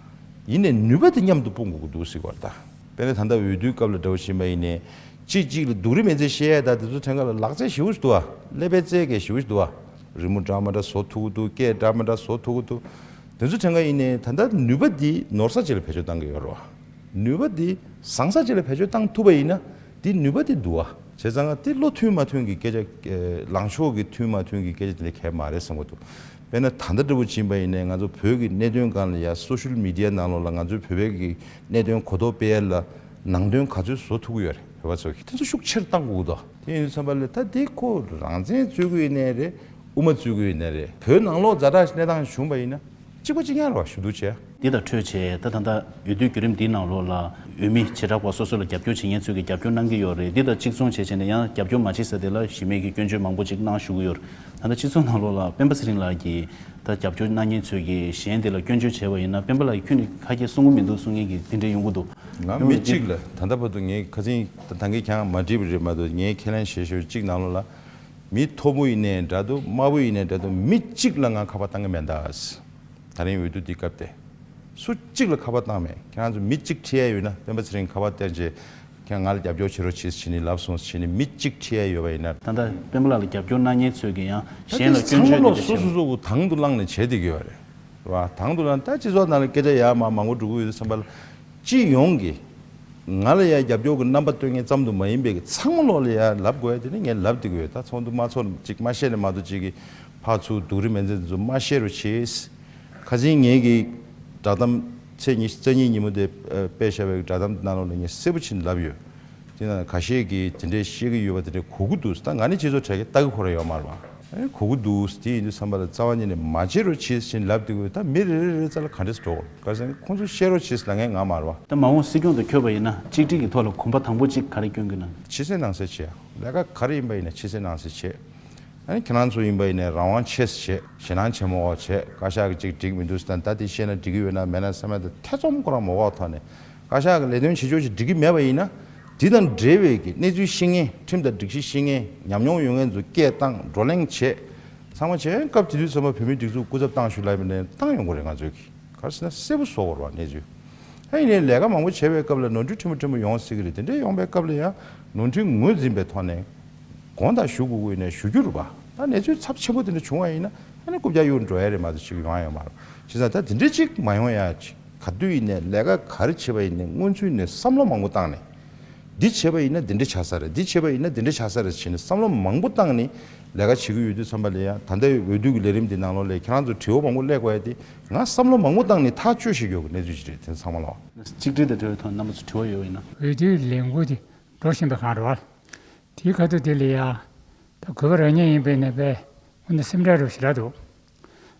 ཡིན་ནའི་ནུས་པ་དེ་མཉམ་དུ་སྤུངས་དགོས་ཀྱི་འདུག་ཟེར་བ་ད། དཔེར་ན་ད་ལྟ་འོས་བསྡུའི་སྐབས་ལ་འདྲ་བོ་ཕྱིན་པ་ཡིན་ནའི་གཅིག་གཅིག་ལ་སྡུག་རུས་མེད་ཚུལ་བཤད་ཡ་ད་དེ་ཚོ་ཕྲན་ཁ་ལ་ལག་རྩལ་ཞེ་པོ་ཞིག་འདུག་པ། ཀླད་པའི་རྩལ་གལ་ཞེ་པོ་ཞིག་འདུག་པ། རི་མོ་འདྲ་མ་འདྲ་བཟོ་ཐུབ་ཀྱི་འདུག་སྐད་འདྲ་མ་འདྲ་བཟོ་ཐུབ་ཀྱི་འདུག་དེ་ཚོ་ཕྲན་ཁ་ཡིན་ནའི་ད་ལྟ་ནུས་པ་འདི་ནོར་ས་ཅིག་ལ་བེད་སྤྱོད་བཏང་གི་ཡོད་རེད་པ། ནུས་པ་འདི་བཟང་ས་ཅིག་ལ་བེད་སྤྱོད་བཏང་ཐུབ་པ་ཡིན་ན་འདི་ནུས་པ་འདི་འདུག་པ། བྱས་ཙང་འདི་བློ་མཐུན་མ་མཐུན་གྱི་སྐད་ཆ་ལངས་ཕྱོགས་ཀྱི་མཐུན་མ་མཐུན་གྱི་སྐད་ཆ་དེ་འདྲ་གལ་མ་རེད་བསམ་གྱི་འདུག་དཔེར་ན་ད་ལྟ་འདྲ་བོ་ཕྱིན་པ་ཡིན་ནའི་ང་ཚོ་བོད་ཀྱི་གནད་དོན་སྒང་ལ་ཡ་སོ་ཤལ་མི་ཌི་ཡ་ནང་ལོགས་ལ་ང་ཚོའི་བོད་པའི་གི་གནད་དོན་གོ་རྟོགས་སྤེལ་ཡ་ལ་ནང་དོན་ག་ཚོད་བཟོ་ཐུབ་ཀྱི་ཡོད་རེད། བོད་པ་ཚོ་གིས་དེ་ཚོ་ཤུགས་ཆེར་བཏང་དགོས་ཀྱི་འདུག་དེ་ཡིན་དུས་ཙམ་པ་ལ་ད་འདི་ཁོ་རང་བཙན་རྩོད་ཀྱི་ཡོད་ནའི་རེད། དབུ་མ་རྩོད་ཀྱི་ཡོད་ནའི་རེད། བོད་ནང་ལོགས་ཛ་དྲག་གནས་སྟངས་བྱུང་བ་ཡིན་ན་གཅིག་པ་གཅིག་རྐྱང་རེད་བ། ཞུ་གཏུག་བྱས། འདི་དང་འཕྲོས་བྱས་ད་ད་ལྟ་འོས་བསྡུའི་བརྒྱུད་རིམ་འདིའི་ནང་ལོགས་ལ་འོས་མི་བྱེ་བྲག་པ་སོ་སོ་ལ་རྒྱབ་སྐྱོར་བྱེད་མཁན་ཚོས་ཀྱི་རྒྱབ་སྐྱོར་གནང་གི་ཡོད་རེད། འདི་དང་གཅིག་མཚུངས་བྱས་བྱས་ནས་ཡང་རྒྱབ་སྐྱོར་མ་བྱེད་ས་དེ་ལ་གཞི་མེད་ཀྱི་སྐྱོན་བརྗོད་མང་པོ་ཅིག་གནང་བཞུགས་ཀྱི་ཡོད་རེད། ད་ལྟ་སྤྱི་ཚོགས་ནང་ལོགས་ལ་སྤེན་པ་ཚེ་རིང་ལགས་ཀྱིས་ད་རྒྱབ་སྐྱོར་གནང་མཁན་ཚོས་ཀྱི་གཞན་དེ་ལ་སྐྱོན་བརྗོད་བྱས་པ་ཡིན་ན་སྤེན་པ་ལགས་ཀྱིས་ཁྱོན་ནས་ཁ་སྐད་གསུང་གི་མི་འདུག་གསུང་མཁན་གྱི་དེ་འདྲ་ཡོང་གི་འདུག་ང་མི་གཅིག་ལ་ད་ལྟ་བར་དུ་ངས་ཁ་སང་ད་གིན་ཁྱེད་རང་མ་འགྲིག་པ་རེད་མ་གཏོགས་ངས་ཁས་ལེན་བྱེད་ཤོར་གཅིག་ནང་ལོགས་ལ་མི་མཐོ་པོ་ཡིན་ནའི་འདྲ་འདུག་དམའ་པོ་ཡིན་ནའི་འདྲ་འདུག་མི་གཅིག་ལ་ང་ཁ་པར་བཏང་གི་མེད་ད། ད་རིང་འོས་བསྡུ་འདི་སྐབས་དེ། སུ་གཅིག་ལ་ཁ་པར་བཏང་མེད། ཁྱེད་རང་ཚོ་མི་གཅིག་ཁྲིད་ཡ་ཡོད་ན་སྤེན་པ་ཚེ་རིང་ཁ་པར་བསྟན་བྱས་ཁྱེད་ང་ལ་རྒྱབ་སྐྱོར་བྱེད་རོགས་བྱེད་ཟེར་ནས་ལབ་སོང་ཟེར་ནས་མི་གཅིག་ཁྲིད་ཡ་ཡོད་པ་ཡིན་ན། ད་ལྟ་སྤེན་པ་ལགས་ལ་རྒྱབ་སྐྱོར་གནང་མཁན་ཚོས་ཀྱི་ཡང་ད་གཞན་ལ་དེ་སྐྱོན་ཚང་མ་བརྗོད་ལོ་དེ་འདྲ་སོ་བྱེད། སོ་སོ་གི་དང་དུ་བླངས་ནས་བྱས་བསྡད་ཀྱི་ཡོད་རེད། རེད་བ། དང་དུ་བླངས་ད་སྤྱི་ཚོགས་ནང་ལ་སྐད་ཆ་ཡར་མར་མང་པོ་འགྲོ་གི་ཡོད་དུས་ཙམ་པ་ལ་སྤྱི་ཡོངས་ཀྱི་ང་ལ་ཡང་རྒྱབ་སྐྱོར་གྱི་རྣམ་པ་སྟོན་མཁན་ཙམ་དུ་མ་ཡིན་པའི་གི་ཚང་མ་ལོག་ལ་ཡང་ལབ་དགོས་ཡ་དེ་ནི་ངས་ལབ་བསྡད་ཀྱི་ཡོད། ད་ཚོགས་འདུ་མ་ཚོགས་ཅིག་མ་བཤད་ནས་མ་གཏོགས་ཅིག་གི་ཕར་ཚུར་སྡུག་རུས་མེད་ཚད་འདི་ཚོ་མ་བཤད་རོགས་བྱེད། ཁ་སང་ངེད་ཀྱི་ བསྒྲགས་གཏམ་ཚེས་ཉི་ཤུ་རྩ་གཉིས་ཉིན་མོ་དེ་ཨ་སྤེལ་བཞག་པའི་བསྒྲགས་གཏམ་དེ་ནང་ལོགས་ལ་ངས་གསལ་པོ་བྱས་ནས་ལབ་ཡོད། དེ་ནང་ཁ་ཤས་ཀྱིས་དེ་འདྲའི་བཤད་ཀྱི་ཡོད་པ་དེ་འདྲའི་གོ་གི་འདུག་ད་ང་ནི་སྤྱི་ཚོགས་གྲས་ཀྱི་ལྟ་གི་ཁོ་རང་ཡོད་མ་རེད་པ། ཨེ་གོ་གི་འདུག་དེ་ཡིན་དུས་ཙམ་པ་ལ་རྩ་བ་ཉིད་ནས་མ་བྱེད་རོགས་བྱེད་ཟེར་ལབ་དུས་ད་མི་རེ་རེ་རེ་རྩ་ལ་ག་འདྲས་འགྲོ་ག་ཟེར་ན་ཁོང་ཚོ་བཤད་རོགས་བྱེད་ཟེར་ལབ་མཁན་ང་མ་རེད་པ། ད་མ་འོངས་སྲིད་སྐྱོང་དུ་འཁྱོལ་བ་ཡིན་ན་གཅིག་སྒྲིལ་གྱི་ཐོག་ལ་གོམ་པ་དང་པོ་གཅིག་ག་རེ་སྐྱོན་གྱི་ན། ཕྱི་གསལ་ནང་གསལ་བྱེད་ཡ། ལས་ཀ་ག་རེ་ཡིན་པ་ཡིན་ན་ཕྱི་གསལ་ནང་གསལ་བྱེད། ཨ་ནི་ཁྱེད་རང་ཚོ་ཡིན་པ་ཡིན་ནའི་རང་དབང་ཆེ་ཙམ་བྱེད། ཞེད་སྣང་བྱེད་མ་དགོས་བྱེད། བཀའ་ཤག་གིས་ཅིག་འགྲིག་མི་འདུག་ཟེར་ན་ད་དེ་བཤད་ན་འགྲིག་གི་ཡོད་ན་མེད་ན་བསམ་ཡ་དེ་ཐེ་ཚོམ་ཁོ་རང་མ་དགོས་ཐོག་ནས་བཀའ་ཤག་གི་ལས་དོན་བྱེད་ཕྱོགས་ཅིག་འགྲིག་གི་མེད་པ་ཡིན་ན། དེ་དང་འབྲེལ་བའི་གི་གནས་ཚུལ་ཤེས་མཁན། ཁྲིམས་དང་སྒྲིག་གཞི་ཤེས་མཁན། ཉམས་མྱོང་ཡོད་མཁན་ཚོ་སྐད་བཏང་། བགྲོ་གླེང་བྱེད། ཚང་མ་བྱས། སྐབས་དེ་དུས་ཙམ་པ་བོད་མིའི་སྒྲིག་འཛུགས་སྐུ་ཚབ་བཏང་ཞུ་ལབ་ཡིན་ནའི་བཏང་ཡོང་གི་རེད། ང་ཚོས་གི་ག་རེ་ཟེར་ན་གསལ་པོ་བཟོ་དགོས་རེད་པ་གནས་ཚུལ། ཨ་ཡིན་ནའི་ལས་ཀ་མང་པོ་བྱས་པའི་སྐབས་ལ་ནོར་འཁྲུལ་ཕྲན་བུ་ཕྲན་བུ་ཡོང་སྲིད་ཀྱི་རེད། དེ་འདྲའི་ཡོང་པའི་སྐབས་ལ་ཡང་ནོར་འཁྲུལ་ངོས་འཛིན་པའི་ཐོག་ནས་དགོངས་དག་ཞུ་དགོས་ཀྱི་ཡོད་ནའི་ཞུ་རྒྱུ་རེད་པ། ད་གནས་ཚུལ་ཚབས་ཆེན་པོ་དེ་འདྲ་བྱུང་བ་ཡིན་ན་ཨ་ནི་རྐུབ་བཀྱག་གཡུག་འགྲོ་ཡ་རེད་མ་གཏོགས་ཅིག་ཡོང་ཡ་ཡོད་མ་རེད། བྱས་ཙང་ད་དེ་འདྲའི་ཅིག་མ་ཡོང་ཡ་ཅིག་ག་དུས་ཡིན་ནའི་ལས་ཀ་ག་རེ་བྱེད་པ་ཡིན་ནའི་སྔོན་ཚུད་ནས་བསམ་བློ་མང་པོ་བཏང་ནས། འདི་བྱས་པ་ཡིན་ན་འདི་འདྲ་ཆགས་ས་རེད། འདི་བྱས་པ་ཡིན་ན་འདི་འདྲ་ཆགས་ས་རེད་བྱས་ནས་བསམ་བློ་མང་པོ་བཏང་ནས་ལས་ཀ་བྱེད་ཀྱི་ཡོད་དུས་ཙམ་པ་ལ་ཡང་ད་ལྟའི་འོས་བསྡུ་གི་ལས་རིམ་འདི་ནང་ལོགས་ལ་ཁྱེད་རང་ཚོ་དྲི་བ་མང་པོ་སླེབས་དགོས་ཡ་དེ་ང་བསམ་བློ་མང་པོ་བཏང་ནས་ཐག་གཅོད་བྱེད་ཀྱི་ཡོད་པའི་གནས་ཚུལ་ཞིག་རེད། དེ་ཚང་མ་ལ། གཅིག་སྒྲིལ་དང་འབྲེལ་བའི་ཐོག་རྣམ་པ་ཚོ་དྲི་བ་ཡོད་པ་ཡིན་ན། འོས་བསྡུའི་ལས་འགུལ་དེ་འགྲོ་བཞིན་པའི་སྒང་རེད་བ། དེའི་ཁ་ཐུག་དེ་ལ་ཡ་ད་གུས་པ་རང་ཉིད་ཡིན་པའི་ནས་པས་དངོས་གནས་སེམས་ཁྲལ་རུ་ཞེ་དྲག་འདུག་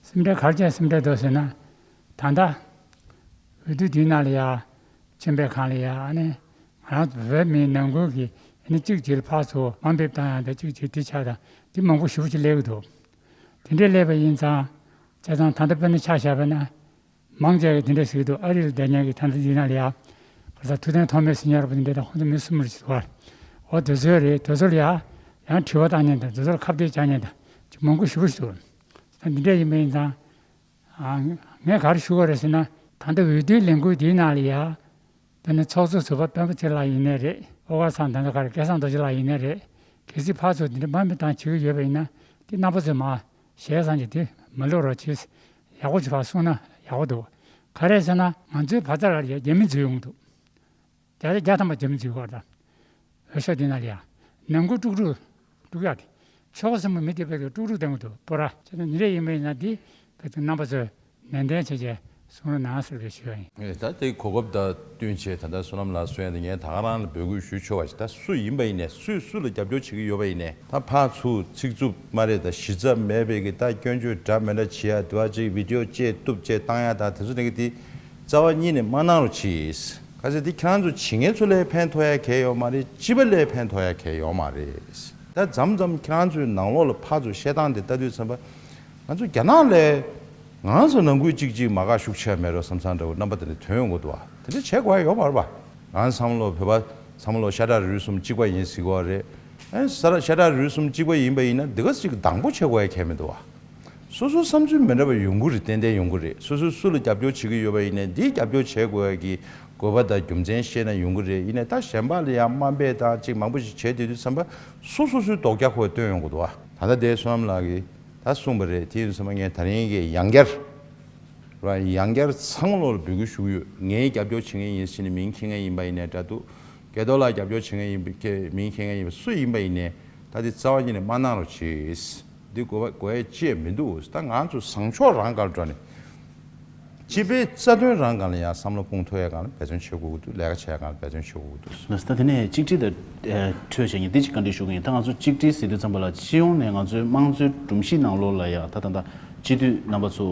སེམས་ཁྲལ་ག་རེ་བྱས་སེམས་ཁྲལ་འདུག་ཟེར་ན། ད་ལྟ་འོས་བསྡུ་འདིའི་ནང་ལ་ཡ་ཕྱིན་པའི་སྒང་ལ་ཡ་ཨ་ནི་ང་རང་ཚོ་བོད་མིའི་ནང་ཁུལ་གྱི་ཨ་ནི་གཅིག་གཅིག་ལ་ཕར་ཚུར་དམའ་འབེབས་བཏང་ཡ་དང་གཅིག་གཅིག་དེ་ཆགས་དང་དེ་མང་པོ་ཞེ་པོ་ཅིག་སླེབས་ཀྱི་འདུག་དེ་འདྲའི་སླེབས་པ་ཡིན་ཙང་བྱས་ཙང་ད་ལྟ་དཔེར་ན་ཆ་བཞག་པ་ན་མང་ཆེ་བས་དེ་འདྲ་ཟེར་གྱི་འདུག་ཨ་རི་ལ་བསྡད་མཁན་གྱི་ད་ལྟ་འདི་ནང་ལ་ཡ་ག་ས་ཐུབ་བསྟན་ཐོགས་མེད་ཟེར་མཁན་རེད་པ། དེ་འདྲ་དང་ཁོང་ཚོ་མི་གསུམ་རེ་ཟེར་བ། འོ་དེ་ཚོ་རེད། དེ་ཚོ་ལ་ཡ་ཡང་དྲི་བ་བཏང་མཁན་དང་དེ་ཚོ་ལ་ཁ་གཏད་བཅག་མཁན་དང་ཅིག་མང་པོ་ཞེ་པོ་ཞིག་འདུག་ད་འདི་འདྲ་ཡིན་པ་ཡིན་ཙང་། ཨ། ངས་ག་རེ་ཞུ་དགོས་རེད་ཟེར་ན། ད་ལྟ་འོས་བསྡུའི་ལས་འགུལ་འདིའི་ནང་ལ་ཡ། དེ་ནི་ཚོགས་གཙོ་ཟུར་པ་སྤེན་པ་ཚེ་རིང་ལགས་ཡིན་ནའི་རེད། ཨོ་ག་ཚང་ད་ལྟ་ག་རེ་སྐལ་བཟང་རྡོ་རྗེ་ལགས་ཡིན་ནའི་རེད། གལ་སྲིད་ཕར་ཚུར་འདི་འདྲ་དམའ་འབེབས་བཏང་བྱེད་ཀྱི་ཡོད་པ་ཡིན་ན་དེ་རྣམ་པ་ཚོས་མར་ཞལ་བཟང་གྱི་དེ་མ་ལབ་རོགས་བྱེད། ཡག་པོ་ཅིག་ཕར་གསུངས་ན་ཡག་པོ་འདུག་ག་རེ་ཟེར་ན་ང་ཚོའི་བར་མཚམས་ལ་ཡ་རྒྱ་མི་འཛུལ་ཡོང་གི་འདུག་རྒྱ་རྒྱ་ཐམ་པ་རྒྱ་མི་འཛུལ་གི་རེད། འོས་ཤོག་འདི་ནང་ལ་ཡ་ནང་ཁུལ་དཀྲུག་དཀྲུག་དཀྲུག་ཡག་དེ། ཆོལ་ཁ་གསུམ་པོ་མི་དེ་བས་ཀྱི་དཀྲུག་དཀྲུག་བསྟན་གྱི་འདུག་སྤོ་ར་བྱས་ན་འདི་འདྲ་ཡིན་པ་ཡིན་ན་འདི་བས་ཀྱི་རྣམ་པ་ཚོས་ནན་ཏན་བྱས་བྱས་གསུང་རོགས་གནང་ཟེར་བའི་ཞུ་བ་ཡིན། ཨེ་ད་དེ་གོ་སྐབས་དང་བསྟུན་བྱས་ད་ལྟ་བསོད་ནམས་ལགས་གསུང་ཡ་དེ་ངས་ད་ག་རང་ལ་འབོད་སྐུལ་ཞུ་ཆོག་པ་ཞིག་ད་སུ་ཡིན་པ་ཡིན་ནས་སུས་སུ་ལ་རྒྱབ་སྐྱོར་བྱེད་ཀྱི་ཡོད་པ་ཡིན་ནས་ད་ཕར་ཚུར་ཚིག་རྩུབ་སྨ་རེ་དང་གཞི་རྩ་མེད་པའི་གི་ད་སྐྱོན་བརྗོད་འདྲ་མི་འདྲ་བྱེད་ཡ་དུ་བ་ཅིག་བི་ཌི་ཡོ་བཅས་གཏུབ་བཅས་བཏང་ཡ་ད་དེ་ཚོ་ནས་གི་དེ། རྩ་བ་ཉིད་ནས་མ་གནང་རོགས་གྱིས། ག་ཚོད་འདི་ཁྱེད་རང་ཚོ་བྱེད་མཁན་ཚོ་ལ་ཕན་ཐོགས་ཡ་གལ་ཡོད་མ་རེད། སྤྱི་པ་ལ་ཕན་ཐོགས་ཡ་གལ་ཡོད་མ་རེད། ད་མཚམས་མཚམས་ཁྱེད་རང་ཚོའི་ནང་ལོགས་ལ་ཕར་ཚུར་བཤད་སྟངས་དེ་ལྟ་དུས་ཙམ་པ། ང་ཚོ་རྒྱ་ནག་ལ་ང་ཚོ་ནང་ཁུལ་གཅིག་གཅིག་མ་དགའ་ཤུགས་ཆེ་མེད་རོགས་བསམ་བསམ་འདྲ་བོ་རྣམ་པ་དེ་འདྲ་ཐོན་ཡོང་གི་འདུག་བ། དེ་འདྲ་བྱེད་དགོས་ཡ་ཡོད་མ་རེད་པ། ང་ཚང་མ་ལོ་བོད་པ་ཚང་མ་ལོ་ཤ་ཁྲག་རུས་གསུམ་གཅིག་པ་ཡིན་ཟེར་གི་བ་རེད། ཨ་ཤ་ཁྲག་རུས་གསུམ་གཅིག་པ་ཡིན་པ་ཡིན་ན་འདི་ག་ཅིག་སྡང་པོ་བྱེད་དགོས་ཡ་གལ་མི་འདུག་བ། སོ་སོའི་བསམ་ཚུལ་མི་འདྲ་བ་ཡོང་གི་རེད། ཏན་ཏན་ཡོང་གི་རེད། སོ་སོས་སུ་ལ་རྒྱབ་སྐྱོར་བྱེད་ཀྱི་ཡོད་པ་ཡིན་ནའི་འདིའི་རྒྱབ་སྐྱོར་བྱེད་དགོས་ཡ་གི་དགོས་པ་དང་རྒྱུ་མཚན་བཤད་ན་ཡོང་གི་རེད། ཡིན་ནའི་ད་གཞན་པ་ལ་ཡང་དམའ་འབེབས་དང་ཅིག་མང་པོ་ཞིག་བྱས་བསྡད་དུས་ཙམ་པ་སོ་སོ་སོའི་དོགས་རྒྱ་ཁོ་བོས་བཏོན་ཡོང་གི་འདུག་བ། ད་ལྟ་དེ་བསོད་ནམས་ལགས་ཀྱིས་ད་གསུངས་པ་རེད། དེ་ཡིན་ཙམ་པ་ངས་ད་རིང་གི་ཡང་བསྐྱར་ར་ཡང་བསྐྱར་ཚང་མ་ལོག་ལ་འབོད་སྐུལ་ཞུ་གི་ཡོད། ངའི་རྒྱབ་སྐྱོར་བྱེད་མཁན་ཡིན་ཟེར་ནས་མིང་འཁྱེར་མཁན་ཡིན་པ་ཡིན་ནའི་འདྲ་འདུག་རྒྱལ་ཐོག་ལ་རྒྱབ་སྐྱོར་བྱེད་མཁན་ཡིན་པ་མིང་འཁྱེར་མཁན་ཡིན་པ་སུ་ཡིན་པ་ཡིན་ནའི་ད་དེ་རྩ་བ་ཉིད་ནས་མ་གནང་རོགས་གྱིས། འདི་དགོས་པ་དགོས་ཡ་ཅི་ཡང་མི་འདུག་ད་ང་ཚོ་བཟང་ཕྱོགས་རང་སྒང་ལ་འགྲོ་ནས་སྤྱི་པའི་རྩ་དོན་རང་སྒང་ལ་ཡང་བསམ་བློ་སྤུངས་ཐུབ་ཡ་སྒང་ལ་འབད་བརྩོན་བྱེད་དགོས་ཀྱི་འདུག་ལས་ཀ་བྱེད་ཡ་སྒང་ལ་འབད་བརྩོན་བྱེད་དགོས་ཀྱི་འདུག་ལགས་སོ། ད་དེ་ནས་གཅིག་སྒྲིལ་དང་འཕྲོས་བྱས་ངས་འདི་གཅིག་བཀའ་འདྲི་ཞུ་གི་ཡིན། ད་ང་ཚོ་གཅིག་སྒྲིལ་ཟེར་དུས་ཙམ་པ་ལ་སྤྱི་ཡོངས་ནས་ང་ཚོའི་དམངས་གཙོའི་སྒྲོམ་གཞི་ནང་ལོགས་ལ་ཡ་ད་ད་ད་སྤྱི་འཐུས་རྣམ་པ་ཚོ་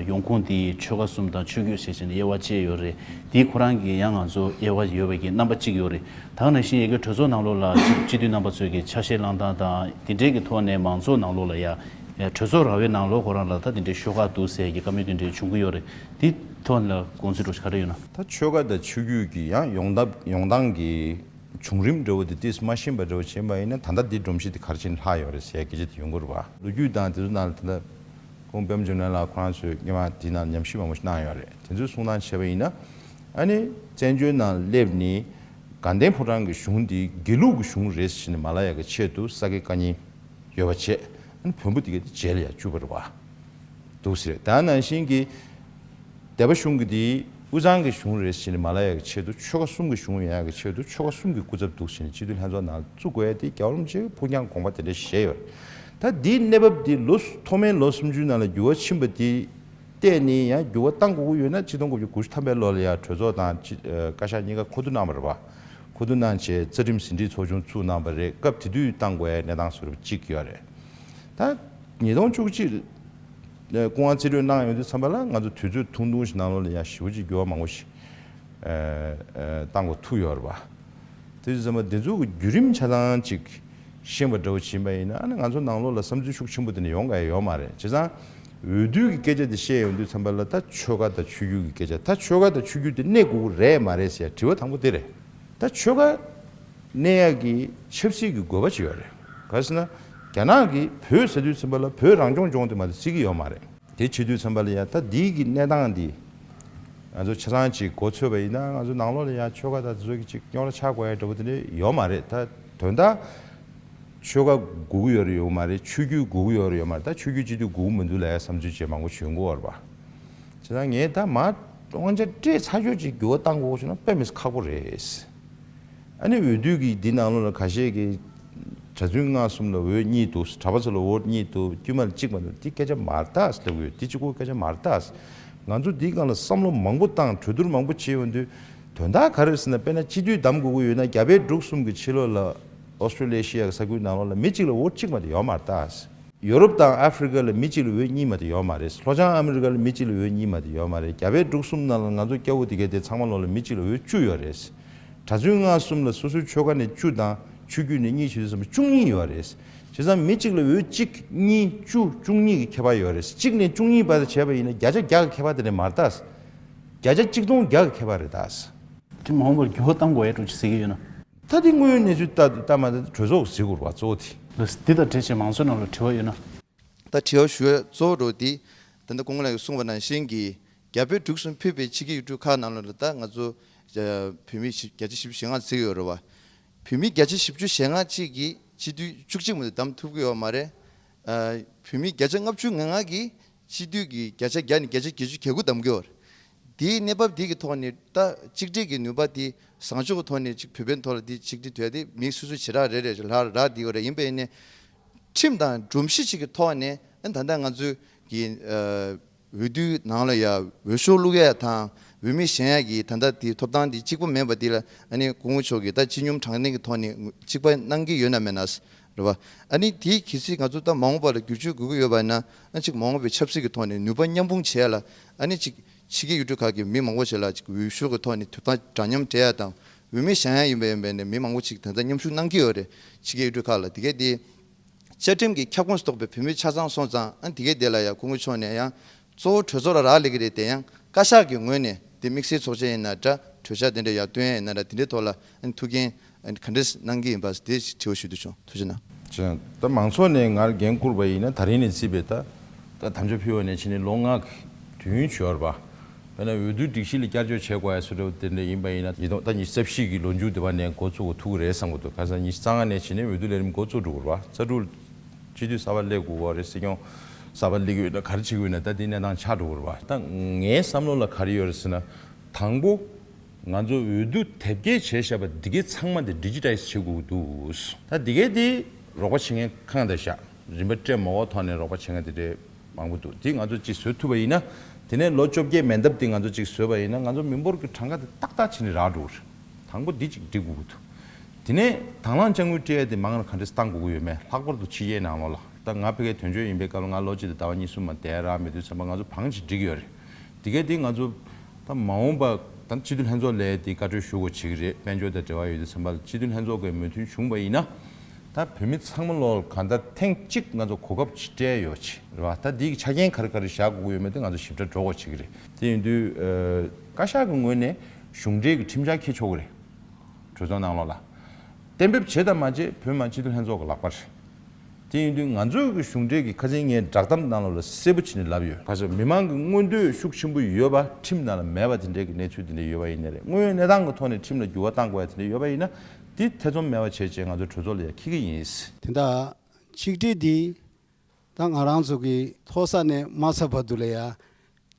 ཡོང་ཁུངས་དེ་ཆོལ་ཁ་གསུམ་དང་ཆོས་བརྒྱུད་ཟེར་བྱས་ནས་དབྱེ་བ་ཕྱེ་ཡོད་རེད། དེ་ཁོ་རང་གི་ཡང་ང་ཚོ་དབྱེ་བ་ཡོད་པའི་གི་རྣམ་པ་གཅིག་ཡོད་རེད། ད་ག་ནང་བཞིན་ཡ་གི་གྲོས་ཚོགས་ནང་ལོགས་ལ་སྤྱི་འཐུས་རྣམ་པ་ཚོས་གི་ཆ་ཤས་བླངས་སྟངས་དང་དེ་འདྲའི་གི་ཐོག་ནས་མང་ཚོགས་ནང་ལོགས་ལ་ཡ་གྲོས་ཚོགས་ར་བའི་ནང་ལོགས་ཁོ་རང་ལ་ད་དེ་འདྲའི་ཤོག་ཁག་འདུག་ཟེར་གི་བཀའ་མོལ་དེ་འདྲའི་བྱུང་གི་ཡོད་རེད། དེ་ཐོག་ལ་དགོངས་ཚུལ་འདྲ་བོ་ཞིག་ག་རེ་ཡོད་ན། ད་ཆོལ་ཁ་དང་ཆོས་བརྒྱུད་ཀྱི་ཡང་ཡོང་ཐབས་ཡོང་སྟངས་ཀྱི་བྱུང་རིམ་འདྲ་བོ་དེ་ཏིས་མ་ཤེས་པ་འདྲ་བོ་བྱས་པ་ཡིན་ན་ད་ལྟ་འདི་སྒྲོམ་གཞི་དེ་ག་རེ་བྱས་ནས་ལྷག་ཡོད་རེད་ཟེར་སྐད་ཆ་དེ་ཡོང་གི་རེད་བ། ལོ་རྒྱུས་དང་དེ་ཚོ་ནང་ལ་ད་ལྟ་ཁོང་པད་མ་འབྱུང་གནས་ལགས་ཁོ་རང་ཚོས་སྔོན་མ་དེའི་ནང་ཉམས་ཞིབ་མང་པོ་ཞིག་གནང་ཡོད་རེད། དེ་ཚོའི་གསུང་སྟངས་བྱས་པ་ཡིན་ན་ཨ་ནི་བཙན་བྱོལ་ནང་སླེབས་ནས་དགའ་ལྡན་ཕོ་བྲང་གི་གཞུང་འདི་དགེ་ལུགས་ཀྱི་གཞུང་རེད་ཟེར་ནས་མ་ལབ་ཡག་གི་ཆེད་དུ་ས་དགེ་བཀའ་རྙིང་ཡོད་པ་བྱས། ཨ་ནི་བོན་པོ་དེ་ག་དེ་རྗེས་ལ་ཡར་བཅུག་པ་རེད་བ། འདུག་ཟེར། ད་ནང་བཞིན་གྱི་སྡེ་པ་གཞུང་གི་དེ་དབུས་གཙང་གི་གཞུང་རེད་ཟེར་ནས་མ་ལབ་ཡག་གི་ཆེད་དུ་ཆོལ་ཁ་གསུམ་གྱི་གཞུང་ཡོང་ཡག་གི་ཆེད་དུ་ཆོལ་ཁ་གསུམ་གྱི་སྐུ་ཚབ་འདུག་ཟེར་ནས་སྤྱི་འཐུས་ལྷན་ཚོགས་ནང་བཙུགས་དགོས་ཡ་དེ་རྒྱལ་བ་རིན་པོ་ཆེའི་ཕུགས་རྒྱང་དགོངས་པ་དེ་འདྲ་བཞེས་ཡོད་རེད། ད་དེའི་གནས་བབ་དེ་ལོ་ཐོག་མའི་ལོ་སུམ་ཅུའི་ནང་ལ་འགྱུར་བ་ཕྱིན་པ་དེ་ བལྟས་ནས་ཡང་འགྱུར་བ་གཏང་དགོས་ཀྱི་ཡོད་ན་ཆིག་སྟོང་དགུ་བརྒྱ་དགུ་བཅུ་ཐམ་པའི་ལོ་ལ་ཡང་གྲོས་ཚོགས་དང་ཕྱི་ཨ་བཀའ་ཤག་གཉིས་ཀ་མཁོ་བསྡུ་གནང་བ་རེད་པ། མཁོ་བསྡུ་གནང་བྱས་རྩ་ཁྲིམས་ཟིན་བྲིས་ཚོགས་ཆུང་བཙུགས་གནང་བ་རེད། སྐབས་དེ་དུས་གཏང་དགོས་ཡ་གནས་སྟངས་བཟོ་འདྲ་གཅིག་ཡོད་རེད། ད་ཉིས་སྟོང་བཅུ་གཅིག་ཨ་སྐུ་དབང་རྩིས་སྤྲོད་གནང་ཡོང་དུས་ཙམ་པ་ལ་ང་ཚོ་དུས་ཚོད་ཐུང་ཐུང་ཞིག་ནང་ལོགས་ལ་ཡང་ཞེ་པོ་ཅིག་འགྱུར་བ་མང་པོ་ཞིག་ཨ་ཨ་གཏང་དགོས་ཐུག་ཡོད་རེད་པ། དེ་ཙམ་པ་འདི་ཚོ་གི་བརྒྱུད་རིམ་ཆ་ཚང་ཅིག་ཤེས་པ་འདྲ་བོ་བྱིན་པ་ཡིན་ན་ཨ་ནི་ང་ཚོ་ནང་ལོགས་ལ་བསམ་ཚུལ་ཤུགས་ཆེན་པོ་དེ་འདྲ་ཡོང་ག་ཡ་ཡོད་མ་རེད། བྱས་ཙང་འོས་བསྡུ་གི་སྐད་ཆ་དེ་བཤད་ཡོང་དུས་ཙམ་པ་ལ་ད་ཆོལ་ཁ་དང་ཆོས་བརྒྱུད་ཀྱི་སྐད་ཆ། ད་ཆོལ་ཁ་དང་ཆོས་བརྒྱུད་དེ་གནས་དགོས་ཀྱི་རེད་མ་རེད་ཟེར་དྲི་བ་དང་པོ་དེ་རེད། ད་ཆོལ་ཁ་གནས་ཡག་གི་ཆབ་སྲིད་ཀྱི་དགོས་པ་ཅིག་ཡོད་རེད། ག་རེ་ཟེར་ན་རྒྱ་ནག་གིས་བོད་ཟེར་དུས་ཙམ་པ་ལ་བོད་རང་སྐྱོང་ལྗོངས་དེ་མ་གཏོགས་བརྩི་གི་ཡོད་མ་རེད། དེ་བྱེད་དུས་ཙམ་པ་ལ་ཡང་ད་འདིའི་གི་གནས་སྟངས་འདི་ང་ཚོ་ཆ་ཚང་ཅིག་མགོ་ཚོས་པ་ཡིན་ན་ང་ཚོ་ནང་ལོགས་ལ་ཡང་ཆོལ་ཁ་དང་དེ་ཚོ་གི་ཅིག་རྙོག་དྲ་ཆགས་དགོས་ཡ་འདྲ་པོ་དེ་འདྲ་ཡོད་མ་རེད། ད་དོན་དག་ཆོལ་ཁ་དགོས་ཀྱི་ཡོད་རེད་ཡོད་མ་རེད། ཆོས་བརྒྱུད་དགོས་ཀྱི་ཡོད་རེད་ཡོད་མ་རེད། ད་ཆོས་བརྒྱུད་སྤྱི་འཐུས་དགོས་ཀྱི་མི་འདུག་ལབ་ཡ་བསམ་ཚུལ་ཅིག་མང་པོ་ཞིག་ཡོང་གི་ཡོད་རེད་པ། བྱས་ཙང་ངས་ད་མར་དབང་ཆ་སྤྲད་ཚར་ཆོག་ཅིག་འགྱུར་བ་གཏང་དགོས་བྱུང་ན་དཔེ་མི་སྲིད་ཁག་པོ་རེད། ཨ་ནི་འོས་བསྡུ་གི་འདི་ནང་ལོགས་ལ་ཁ་ཤས་ཀྱིས་གྲྭ་བཙུན་སྔགས་གསུམ་ལ་འོས་གཉིས་འདུག་གྲྭ་པ་ཚོ་ལ་འོས་གཉིས་འདུག་དཀྱུས་མ་ལ་གཅིག་མ་འདུག་འདི་སྐད་ཆ་མ་རེད་ད་ཟེར་ལབ་ཀྱི་ཡོད། འདི་གཅིག་པོ་སྐད་ཆ་མ་རེད་ད། ང་ཚོ་འདིའི་སྒང་ལ་བསམ་བློ་མང་པོ་བཏང་གྲོས་བསྡུར་མང་པོ་བྱས་ཡོང་དུས་དོན་དག་ག་རེ་རེད་ཟེར་ན། དཔེར་ན་སྤྱི་འཐུས་བདམས་དགོས་ཀྱི་ཡོད་ན་རྒྱ་བལ་འབྲུག་གསུམ་གྱི་ཕྱི་ལོགས་ལ་ཨོ་སི་ཀྲོ་ལི་ཡ་ཨེ་ཤི་ཡ་གི་ས་ཁུལ་ནང་ལོགས་ལ་མི་གཅིག་ལ་འོས་གཅིག་མ་གཏོགས་ཡོད་མ་རེད་ད། ཡོ་རོབ་དང་ཨ་ཧྥི་རི་ཀ་ལ་མི་གཅིག་ལ་འོས་གཉིས་མ་གཏོགས་ཡོད་མ་རེད། ལྷོ་བྱང་ཨ་མི་རི་ཀ་ལ་མི་གཅིག་ལ་འོས་གཉིས་མ་གཏོགས་ཡོད་མ་རེད། རྒྱ་བལ་འབྲུག་གསུམ་ནང་ལ་ང་ཚོ་སྐྱ་བོ་དེ་གའི་དེ་ཚང་མ་ལོགས་ལ་མི་གཅིག་ལ་འོས་བཅུ་ཡོད་རེད། གྲྭ་བཙུན་སྔགས་གསུམ་ལ་སོ་སོའི་ཆོལ་ཁ་ནས་བཅུ་དང་ཆོས་བརྒྱུད་ནས་གཉིས་བྱེད་དུས་ཙམ་པ་བཅུ་གཉིས་ཡོད་རེད། བྱས་ཙང་མི་གཅིག་ལ་འོས་གཅིག་གཉིས་བཅུ་བཅུ་གཉིས་ཀྱི་ཁྱད་པར་ཡོད་རེད། གཅིག་ནས་བཅུ་གཉིས་བར་དུ་བྱས་པ་ཡིན་ན་བརྒྱ་ཆ་བརྒྱ་གི་ཁྱད་པར་དེ་འདྲ་མ་རེད་ད། བརྒྱ་ཆ་གཅིག་སྟོང་བརྒྱ་གི་ཁྱད་པར་རེད་ད། དེ་མ་འོངས་པར་འགྱུར་བ་གཏང་དགོས་ཡ་འགྲོ་ཅི་ཟེར་གྱི་ཡོད་ན། ད་དེ་དངོས་ཡོད་གནས་ཚུལ་ལྟ་ལྟ་མ་ད་གྲོས་ཚོགས་ཟེར་དགོས་རེད་པ། གཙོ་བོ་དེ། ལགས་སོ། འདི་དང་འབྲེལ་བྱས་མང་ཚོགས་ནང་ལ་དྲི་བ་ཡོད་ན། ད་དྲི་བ་ཞུ་ཡ་གཙོ་བོ་འགྲོ་འདི། ད་ལྟ་སྐུ་ངོ་ལགས་ཀྱིས་གསུངས་པ་ནང་བཞིན་གྱི་རྒྱ་བལ་འབྲུག་གསུམ་ཕུད་པའི་ཕྱི་རྒྱལ་ཡུལ་གྲུ་ཁག་ནང་ལོགས་ལ་ད་ང་ཚོ་བོད་མི་བརྒྱ་ཆ་བཞི་བཅུ་ཞེ་ལྔ་ཟེར་གྱི་ཡོད་རེད་པ། བོད་མི་བརྒྱ་ཆ་བཞི་བཅུ་ཞེ་ལྔ་གཅིག་གིས་སྤྱི་འཐུས་བཅུ་གཅིག་མ་གཏོགས་བདམས་ཐུབ་ཀྱི་ཡོད་མ་རེད། ཨ། བོད་མི་བརྒྱ་ཆ་ལྔ་བཅུ་ང་ལྔ་གིས་སྤྱི་འཐུས་ཀྱི་བརྒྱ་ཆ་བརྒྱ་ནས་བརྒྱ་ཆ་བརྒྱད་ཅུ་གྱ་དགུ་བདམས་ཀྱི་ཡོད་རེད། དེའི་གནས་བབ་དེ་གི་ཐོག་ནས་ད་གཅིག་སྒྲིལ་གྱི་ནུས་པ་དེ་བཟང་ཕྱོགས་ཀྱི་ཐོག་ནས་ཅིག་བོད་པའི་ཐོག་ལ་དེ་གཅིག་སྒྲིལ་དོད་དེ་མི་སོ་སོ་བྱེ་བྲག་རེ་རེ་ལྷག་རག་དེ་ཡོད་རེད། ཡིན་པས་ནས་ཁྲིམས་དང་སྒྲོམ་གཞི་ཅིག་གི་ཐོག་ནས་ཨ་ད་ལྟ་ང་ཚོའི་གི་ཨ་འོས་བསྡུའི་ནང་ལ་ཡ་འོས་ཤོག་བླུག་ཡ་དང་འོས་མི་གཞན་ཡ་གི་ད་ལྟ་དེ་ཐོབ་ཐང་དེ་གཅིག་པ་མེད་པ་དེ་ལ་ཨ་ནི་སྐུ་ངོ་མཆོག་གིས་ད་སྤྱི་སྙོམས་དྲང་བདེན་གྱི་ཐོག་ནས་གཅིག་པ་གནང་གི་ཡོད་ན་མེད་ན་རེད་པ། ཨ་ནི་དེའི་གལ་སྲིད་ང་ཚོ་ད་མ་འོངས་པ་ལ་བསྒྱུར་བཅོས་དགོས་ཀྱི་ཡོད་པ་ཡིན་ན་ཨ་གཅིག་མ་འོངས་པའི་ཆབ་སྲིད་ཀྱི་ཐོག་ནས་ནུས་པ་མཉམ་སྤུངས་བྱེད་ཡ་ལ་ཨ་ནི་གཅིག་ཕྱི་རྒྱལ་ཡུལ་གྲུ་ཁག་གི་མི་མང་པོ་ཞིག་ལ་གཅིག་འོས་ཤོག་གི་ཐོག་ནས་ཐོབ་ཐང་འདྲ་མཉམ་སྤྲད་ཡ་དང་འོས་མི་གཞན་ཡ་ཡིན་པ་ཡིན་པས་ནས་མི་མང་པོ་ཅིག་ད་ལྟ་མཉམ་ཞུགས་གནང་གི་ཡོད་རེད། ཕྱི་རྒྱལ་ཡུལ་གྲུ་ཁག་ལ་དེ་གས་དེ། བཅའ་ཁྲིམས་ཀྱི་ཁྱབ་ཁོངས་སུ་གཏོགས་པའི་བོད་མི་ཆ་ཚང་སོང་ཙང་ཨ་དེ་གས་དེ་ལ་ཡང་སྐུ་ངོ་མཆོག་ནས་ཡང་གཙོ་བོ་གྲོས་ཚོགས་ལ་རག་ལས་ཀྱི་རེད་དེ་ཡང་བཀའ་ཤག་གི་ངོས་ནས་དེ་དམིགས་བསལ་ཚོགས་ཆེན་ཡིན་ན་འདྲ་གྲོས་འཆར་དེ་འདྲ་ཡར་བཏོན་ཡ་ཡིན་ན་འདྲ་དེ་འདྲའི་ཐོག་ལ་ཨ་ཐུགས་འགན་ཨ་ག་འདྲས་གནང་གི་ཡིན་པ་དེ་དྲི་བ་ཞུ་འདོད་བྱུང་། ཐུགས་རྗེ་གནང་། ཅེས་ད་མང་ཚོགས་ནས་ངར་འགན་བསྐུར་བ་ཡིན་ན་ད་རིང་ནས་བརྩིས་པའི་ད་ད་དམ་བཅའ་ཕུལ་བ་ནས་ཕྱིན་ནས་ལོ་ལྔ་གི་དུས་ཡུན་བྱས་པ་རེད་པ། དཔེར་ན་འོས་བསྡུ་སྒྲིག་གཞི་ལ་བསྐྱར་བཅོས་བྱེད་དགོས་ཡ་བཟོ་འདྲ་དེ་འདྲ་ཡིན་པ་ཡིན་ན་ཉིས་སྟོང་ད་ཉི་ཤུ་རྩ་བཞི་གི་ལོ་མཇུག་དེ་བ་ནས་འགོ་ཚུགས་དགོས་ཐུག་གི་རེད་བསམ་གྱི་འདུག་ག་ས་ཉི་ཤུ་རྩ་ལྔ་ནས་བྱས་ནས་འོས་བསྡུ་ལས་རིམ་འགོ་བཙུགས་འགྲོ་གི་རེད་པ། རྩ་དྲུག་སྤྱི་འཐུས་གསར་པ་སླེབས་དགོས་པ་རེད། སྲིད་སྐྱོང་གསར་པ་སླེབས་ཀྱི་ཡོད་ན་ད་དེ་གནས་སྟངས་ཆགས་འགྲོ་གི་རེད་པ། ད་ངའི་བསམ་བློ་ལ་ག་རེ་ཡོད་རེད་ཟེར་ན། དང་པོ། ང་ཚོ་འོས་བསྡུ་དེབ་སྐྱེལ་བྱས་བཞག་པ་འདི་གའི་ཚང་མ་དེ་ཌི་ཇི་ཊའི་ཛི་བྱེད་དགོས་ཀྱི་འདུག་ད་འདི་གའི་དེ་རོགས་པ་བྱེད་མཁན་ཁག་འདྲ་བཞག་རིན་པ་སྤྲད་མ་དགོས་ཐོག་ནས་རོགས་པ་བྱེད་མཁན་དེ་འདྲའི་མང་པོ་འདུག་དེ་ང་ཚོ་གཅིག་བཟོ་ཐུབ་པ་ཡིན་ན། དེ་ནས་ལོ་བཅོ་བརྒྱད་མན་འདབས་དེ་ང་ཚོ་གཅིག་བཟོས་པ་ཡིན་ན་ང་ཚོ་མི་འབོར་གྱི་གྲངས་ཀ་དེ་ཏག་ཏག་བྱས་ནས་རག་འགྲོ་གི་རེད། དང་པོ་འདི་གཅིག་སྒྲིག་དགོས་ཀྱི་འདུག་དེ་ནས་དང་བླངས་དཔྱ་དངུལ་སྤྲད་ཡ་དེ་མང་ལ་ག་འདྲས་བཏང་དགོས་ཀྱི་ཡོད་མེད། ལྷག་པར་དུ་ཕྱི་རྒྱལ་ནང་ལོགས་ལ། ད་ང་ཕ་གིའི་དོན་གཅོད་ཡིན་པའི་སྐབས་ལ་ང་ལོ་གཅིག་དང་ཟླ་བ་གཉིས་གསུམ་མ་བསྡད་རག་མེད་དུས་ཙམ་པ་ང་ཚོ་བང་ཅིག་སྒྲིག་གི་ཡོད་རེད། དེ་གས་དེ་ང་ཚོ་ད་མ་འོངས་པ་ད་སྤྱི་འཐུས་ལྷན་ཚོགས་ལ་དེ་བཀའ་འཁྲོལ་ཞུ་དགོས་བྱེད་ཀྱི་རེད། དཔལ་འབྱོར་དང་འབྲེལ་བ་ཡོད་དུས་ཙམ་པ་ལ་སྤྱི་འཐུས་ལྷན་ཚོགས་ཀྱི་མོས་མཐུན་བྱུང་བ་ཡིན་ན། ད་བོད་མི་ཚང་མ་ལོག་གང་ལྟར་ཐེངས་གཅིག་ང་ཚོ་གོ་སྐབས་ཅིག་སྤྲད་ཡོད་ཅིག་རེད་བ། ད་འདི་གི་ཆ་རྐྱེན་ག་རེ་ག་རེ་བཞག་དགོས་ཀྱི་ཡོད་མེད་དེ་ང་ཚོ་ཞིབ་ཕྲ་འགྲོ་དགོས་བྱེད་ཀྱི་རེད། དེ་ཡིན་དུས་ཨ་བཀའ་ཤག་གི་ངོས་ནས་གཞུང་འབྲེལ་གྱི་ཁྲིམས་འཆར་འཁྱེར་ཆོག་གི་རེད། གྲོས་ཚོགས་ནང་ལོགས་ལ། གཏན་འབེབས་བྱེད་དང་མ་བྱེད་བོད་མི་མང་སྤྱི་འཐུས་ལྷན་ཚོགས་ཀྱི་ལག་པར། དེ་ཡིན་དུས་ང་ཚོའི་གི་གཞུང་འབྲེལ་གྱི་ཁ་སང་ངས་བསྒྲགས་གཏམ་ནང་ལོགས་ལ་གསལ་པོ་བྱས་ནས་ལབ་ཡོད། ཁ་སང་མི་མང་གི་མངོན་འདོད་ཤུགས་ཆེན་པོ་ཡོད་པ་ཁྲིམས་ནང་ལ་མེད་པ་དེ་འདྲའི་གི་གནས་ཚུལ་དེ་འདྲ་ཡོད་པ་ཡིན་ནའི་རེད། དངོས་ཡོད་གནས་སྟངས་ཀྱི་ཐོག་ནས་ཁྲིམས་ལ་འགྱུར་བ་གཏང་དགོས་ཡ་དེ་འདྲ་ཡོད་པ་ཡིན་ན་དེ་ཐེ་ཚོམ་མེད་པ་བྱས་བྱས་ང་ཚོ་གྲོས་ཚོགས་ལ་ཡ་འཁྱེར་གི་ཡིན། དེ་འདྲ་ཆིག་སྒྲིལ་འདི་ད་ང་རང་ཚོ་གི་མཐོ་ས་ནས་དམའ་ས་བར་དུ་ལ་ཡ།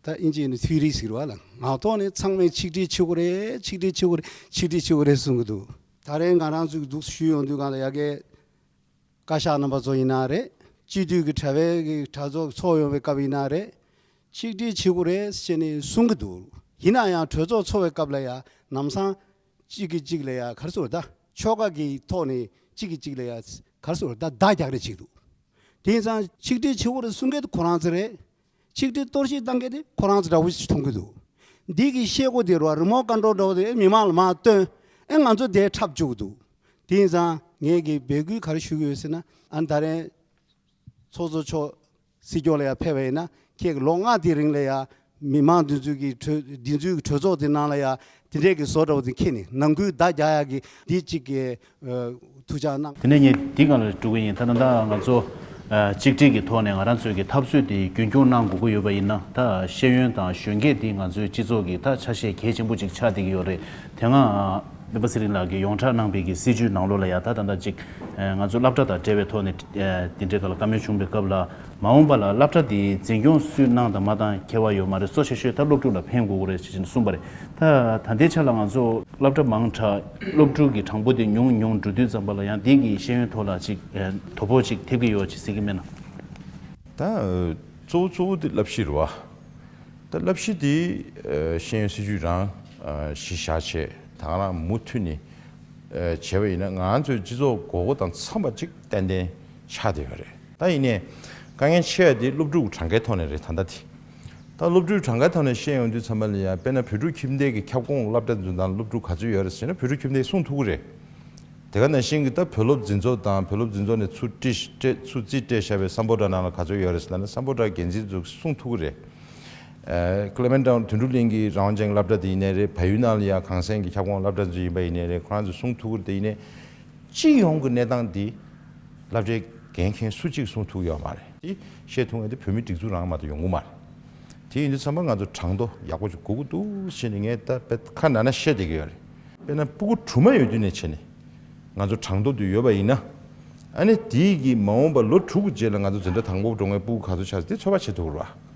ད་ཨིན་ཇི་ནས་ཐི་ཡོ་རི་ཟེར་བ་ལ་ངག་ཐོག་ནས་ཚང་མས་ཆིག་སྒྲིལ་བྱེད་དགོས་རེད། ཆིག་སྒྲིལ་བྱེད་དགོས་རེད། ཆིག་སྒྲིལ་བྱེད་དགོས་རེད་གསུང་གི་འདུག་ད་རེས་ང་རང་ཚོ་གི་འདུག་ཞུས་ཡོང་དུས་གང་ལ་ཡ་གི་བཀའ་ཤག་རྣམ་པ་ཚོ་ཡིན་ན་རེད། སྤྱི་འཐུས་ཀྱི་གྲྭ་པའི་གི་གྲྭ་ཚོགས་ཚོགས་ཡོང་བའི་སྐབས་ཡིན་ན་རེད། ཆིག་སྒྲིལ་བྱེད་དགོས་རེད་ཟེར་ནས་གསུང་གི་འདུག། ཡིན་ན་ཡང་གྲོས་ཚོགས་ཚོགས་པའི་སྐབས་ལ་ཡང་ལམ་སང་གཅིག་གིས་གཅིག་ལ་ཡང་ག་རེ་ཟེར་ད། ཆོལ་ཁ་གི་ཐོག་ནས་གཅིག་གིས་གཅིག་ལ་ཡང་ག་རེ་ཟེར་ད། བརྡ་རྒྱག་རེས་བྱེད་ཀྱི་འདུག། དེ་ཡིན་ཙང་ཆིག་སྒྲིལ་བྱེད་དགོས་རེད་གསུང་མཁན་དེ་ཁོ་རང་ཚོ་རེད། ཆིག་སྒྲིལ་གཏོར་བཤིག་བཏང་མཁན་དེ་ཁོ་རང་ཚོ་འདྲ་བོ་ཞིག་མཐོང་གི་འདུག། འདི་གི་བཤད་སྒོ་དེ་རུ་རི་མོ་ཀ་འགྲོ་འདྲ་བོ་དེ་མི་མང་ལ་མར་སྟོན། ཨེ་ང་ཚོ་དེ་འཁྲབ་བཅུག་གི་འདུག། དེ་ཡིན་ཙང་ངས་ཀྱི་འབོད་སྐུལ་ག་རེ་ཞུ་གི་ཡོད་ཟེར་ན། ཨ་ད་རེས་ཚོགས་གཙོ་མཆོག་སྲིད་སྐྱོང་ལ་ཡང་ཕེབས་པ་ཡིན་ན། ཁྱེད་ཀྱི་ལོ་ལྔ་དེའི་རིང་ལ་ཡང་མི་མང་འདི་ཚོའི་གི་གྲོས་འདི་ཚོའི་གི་གྲོས་ཚོགས་དེ་ནང་ལ་ཡང་དེ་འདྲའི་གི་བཟོ་འདྲ་བོ་དེ་འཁྱེར་ནས་ནང་ཁུལ་བརྡ་རྒྱག་ཡག་གི་འདི་གཅིག་གི་ཐུགས་འཆར་གནང་། དེ་ནས་ངས་འདི་སྒང་ལ་འགྲོ་གི་ཡིན། ད་ད་ལྟ་ང་ཚོ་ཨ་གཅིག་སྒྲིལ་གྱི་ཐོག་ནས་ང་རང་ཚོའི་གི་འཐབ་རྩོད་དེ་རྒྱུན་སྐྱོང་གནང་དགོས་ཀྱི་ཡོད་པ་ཡིན་ན། ད་ཤེས་ཡོན་དང་གཞོན་སྐྱེས་དེ་ང་ཚོའི་སྤྱི་ཚོགས་ཀྱི་ད་ཆ་ཤས་གལ་ཆེན་པོ་ཅིག་ཆགས་བསྡད་ཀྱི་ཡོད་རེད། དེ་སྔ་སྤེན་པ་ཚེ་རིང་ལགས་ཀྱིས་ཡོངས་གྲགས་གནང་བའི་གི་སྲིད་བྱུས་ནང་ལོགས་ལ་ཡང་ད་ད་ལྟ་ཅིག་ཨ་ང་ཚོ་སློབ་གྲྭ་དང་འབྲེལ་བའི་ཐོག་ནས་ཨ་དེ་འདྲའི་སྒང་ལ་བཀའ་མོལ་བྱུང་བའི་སྐབས་ལ། མ་འོངས་པ་ལ་སློབ་གྲྭ་དེ་འཛིན་སྐྱོང་སུས་གནང་དང་མ་གནང་ཁྱད་པར་ཡོད་མ་རེད། གཙོ་ཆེ་ཤོས་ད་སློབ་ཕྲུག་ལ་ཕན་དགོས་ཀྱི་རེད་ཅེས་གསུངས་པ་རེད། ད་ད་ལྟའི་ཆ་ལ་ང་ཚོ་སློབ་གྲྭ་མང་དྲགས་སློབ་ཕྲུག་གི་གྲངས་འབོར་དེ་ཉུང་ཉུང་འགྲོ་དུས་ཙམ་པ་ལ་ཡང་དེ་གི་ཤེས་ཡོན་ཐོག་ལ་ཅིག་ཨ་དོ་ཕོག་ཅིག་ཐེབས་ཀྱི་ཡོད་ཅེས་ཟེར་གྱི་མེད་ན། ད་གཙོ་བོ་གཙོ་བོ་དེ་བསླབ་གཞི་རེད་བ། ད་བསླབ་གཞི་དེ་ཨ་ཤེས་ཡོན་སྲིད་བྱུས་རང་ཨ་གཞི་བཞག་བྱས་ད་ག་རང་མུ་མཐུད་ནས་ཨ་བྱས་པ་ཡིན་ན་ང་ཚོའི་སྤྱི་ཚོགས་དགོས་མཁོ་དང་འཚམས་པ་ཅིག་ཏན་ཏན་ཆགས་བསྡད་ཡོད་རེད། ད་ཡིན་ནའི་དཀའ་ངལ་ཆེ་བ་དེ་སློབ་ཕྲུག་གྲངས་ཀའི་ཐོག་ནས་རེད། ད་ལྟ་དེ་ད་སློབ་ཕྲུག་གྲངས་ཀའི་ཐོག་ནས་བཤད་ཡོང་དུས་ཙམ་པ་ལ་ཡང་དཔེར་ན་བོད་ཕྲུག་ཁྱིམ་སྡེ་གི་ཁྱབ་ཁོངས་སློབ་གྲྭ་འཛུགས་སྟངས་སློབ་ཕྲུག་ག་ཚོད་ཡོད་རེད་ཟེར་ན་བོད་ཕྲུག་ཁྱིམ་སྡེ་གསུངས་ཐུབ་ཀྱི་རེད། དེ་ག་ནང་བཞིན་གྱི་ད་བོད་སློབ་འཛིན་ཚོགས་དང་བོད་སློབ་འཛིན་ཚོགས་ནས་ཚུར་སྤྲད་སྤྲད་ཚུར་རྩིས་སྤྲད་བཞག་པའི་སམ་བྷོ་ཊ་ནང་ལ་ག་ཚོད་ཡོད་རེད་ཟེར་ན་སམ་བྷོ་ཊ་འགན་འཛིན་ཚོས་གསུངས་ཐུབ་ཀྱི་རེད། ཨ་ཀླེ་མེན་ཊའོན་དོན་གྲུབ་གླིང་གི་རང་དབང་ཅན་སློབ་གྲྭ་དེ་ཡིན་ནའི་རེད། བལ་ཡུལ་ནང་ལ་ཡང་གངས་སེང་གི་ཁྱབ་ཁོངས་སློབ་གྲྭ་ཚོ་ཡིན་པ་ཡིན་ནའི་རེད། ཁོ་རང་ཚོས་གསུངས་ཐུབ་ཀྱི་རེད། དེ་ཡིན་ནའི་སྤྱི་ཡོངས་ཀྱི་གནས་སྟངས་འདི་སློབ་གྲྭའི་འགན་འཁྱེར་སུ་གཅིག་གསུངས་ཐུབ་ཡོད་མ་རེད། དེ་བཤད་ཐུབ་མཁན་དེ་བོད་མིའི་སྒྲིག་འཛུགས་རང་མ་གཏོགས་ཡོང་གི་མ་རེད། དེ་ཡིན་དུས་ཙམ་པ་ང་ཚོ་གྲངས་ཐོ་ཡག་པོ་ཞིག་དགོས་ཀྱི་འདུག་ཟེར་ནས་ངས་ད་དཔེ་ཁ་ནང་ན་བཤད་བསྡད་ཀྱི་ཡོད་རེད། དཔེར་ན་སྤུ་གུ་དྲུག་མ་ཡོད་དུས་ནས་བྱས་ནས་ང་ཚོ་གྲངས་ཐོ་དེ་ཡོད་པ་ཡིན་ན། ཨ་ནི་དེའི་གི་མ་འོངས་པ་ལོ་དྲུག་གི་རྗེས་ལ་ང་ཚོ་འཛིན་གྲྭ་དང་པོ་འགྲོ་མཁན་སྤུ་གུ་ག་ཚོད་ཆགས་ཟེར་དེ་ཚོད་དཔག་བྱེད་ཐུབ་ཀྱི་རེད་བ།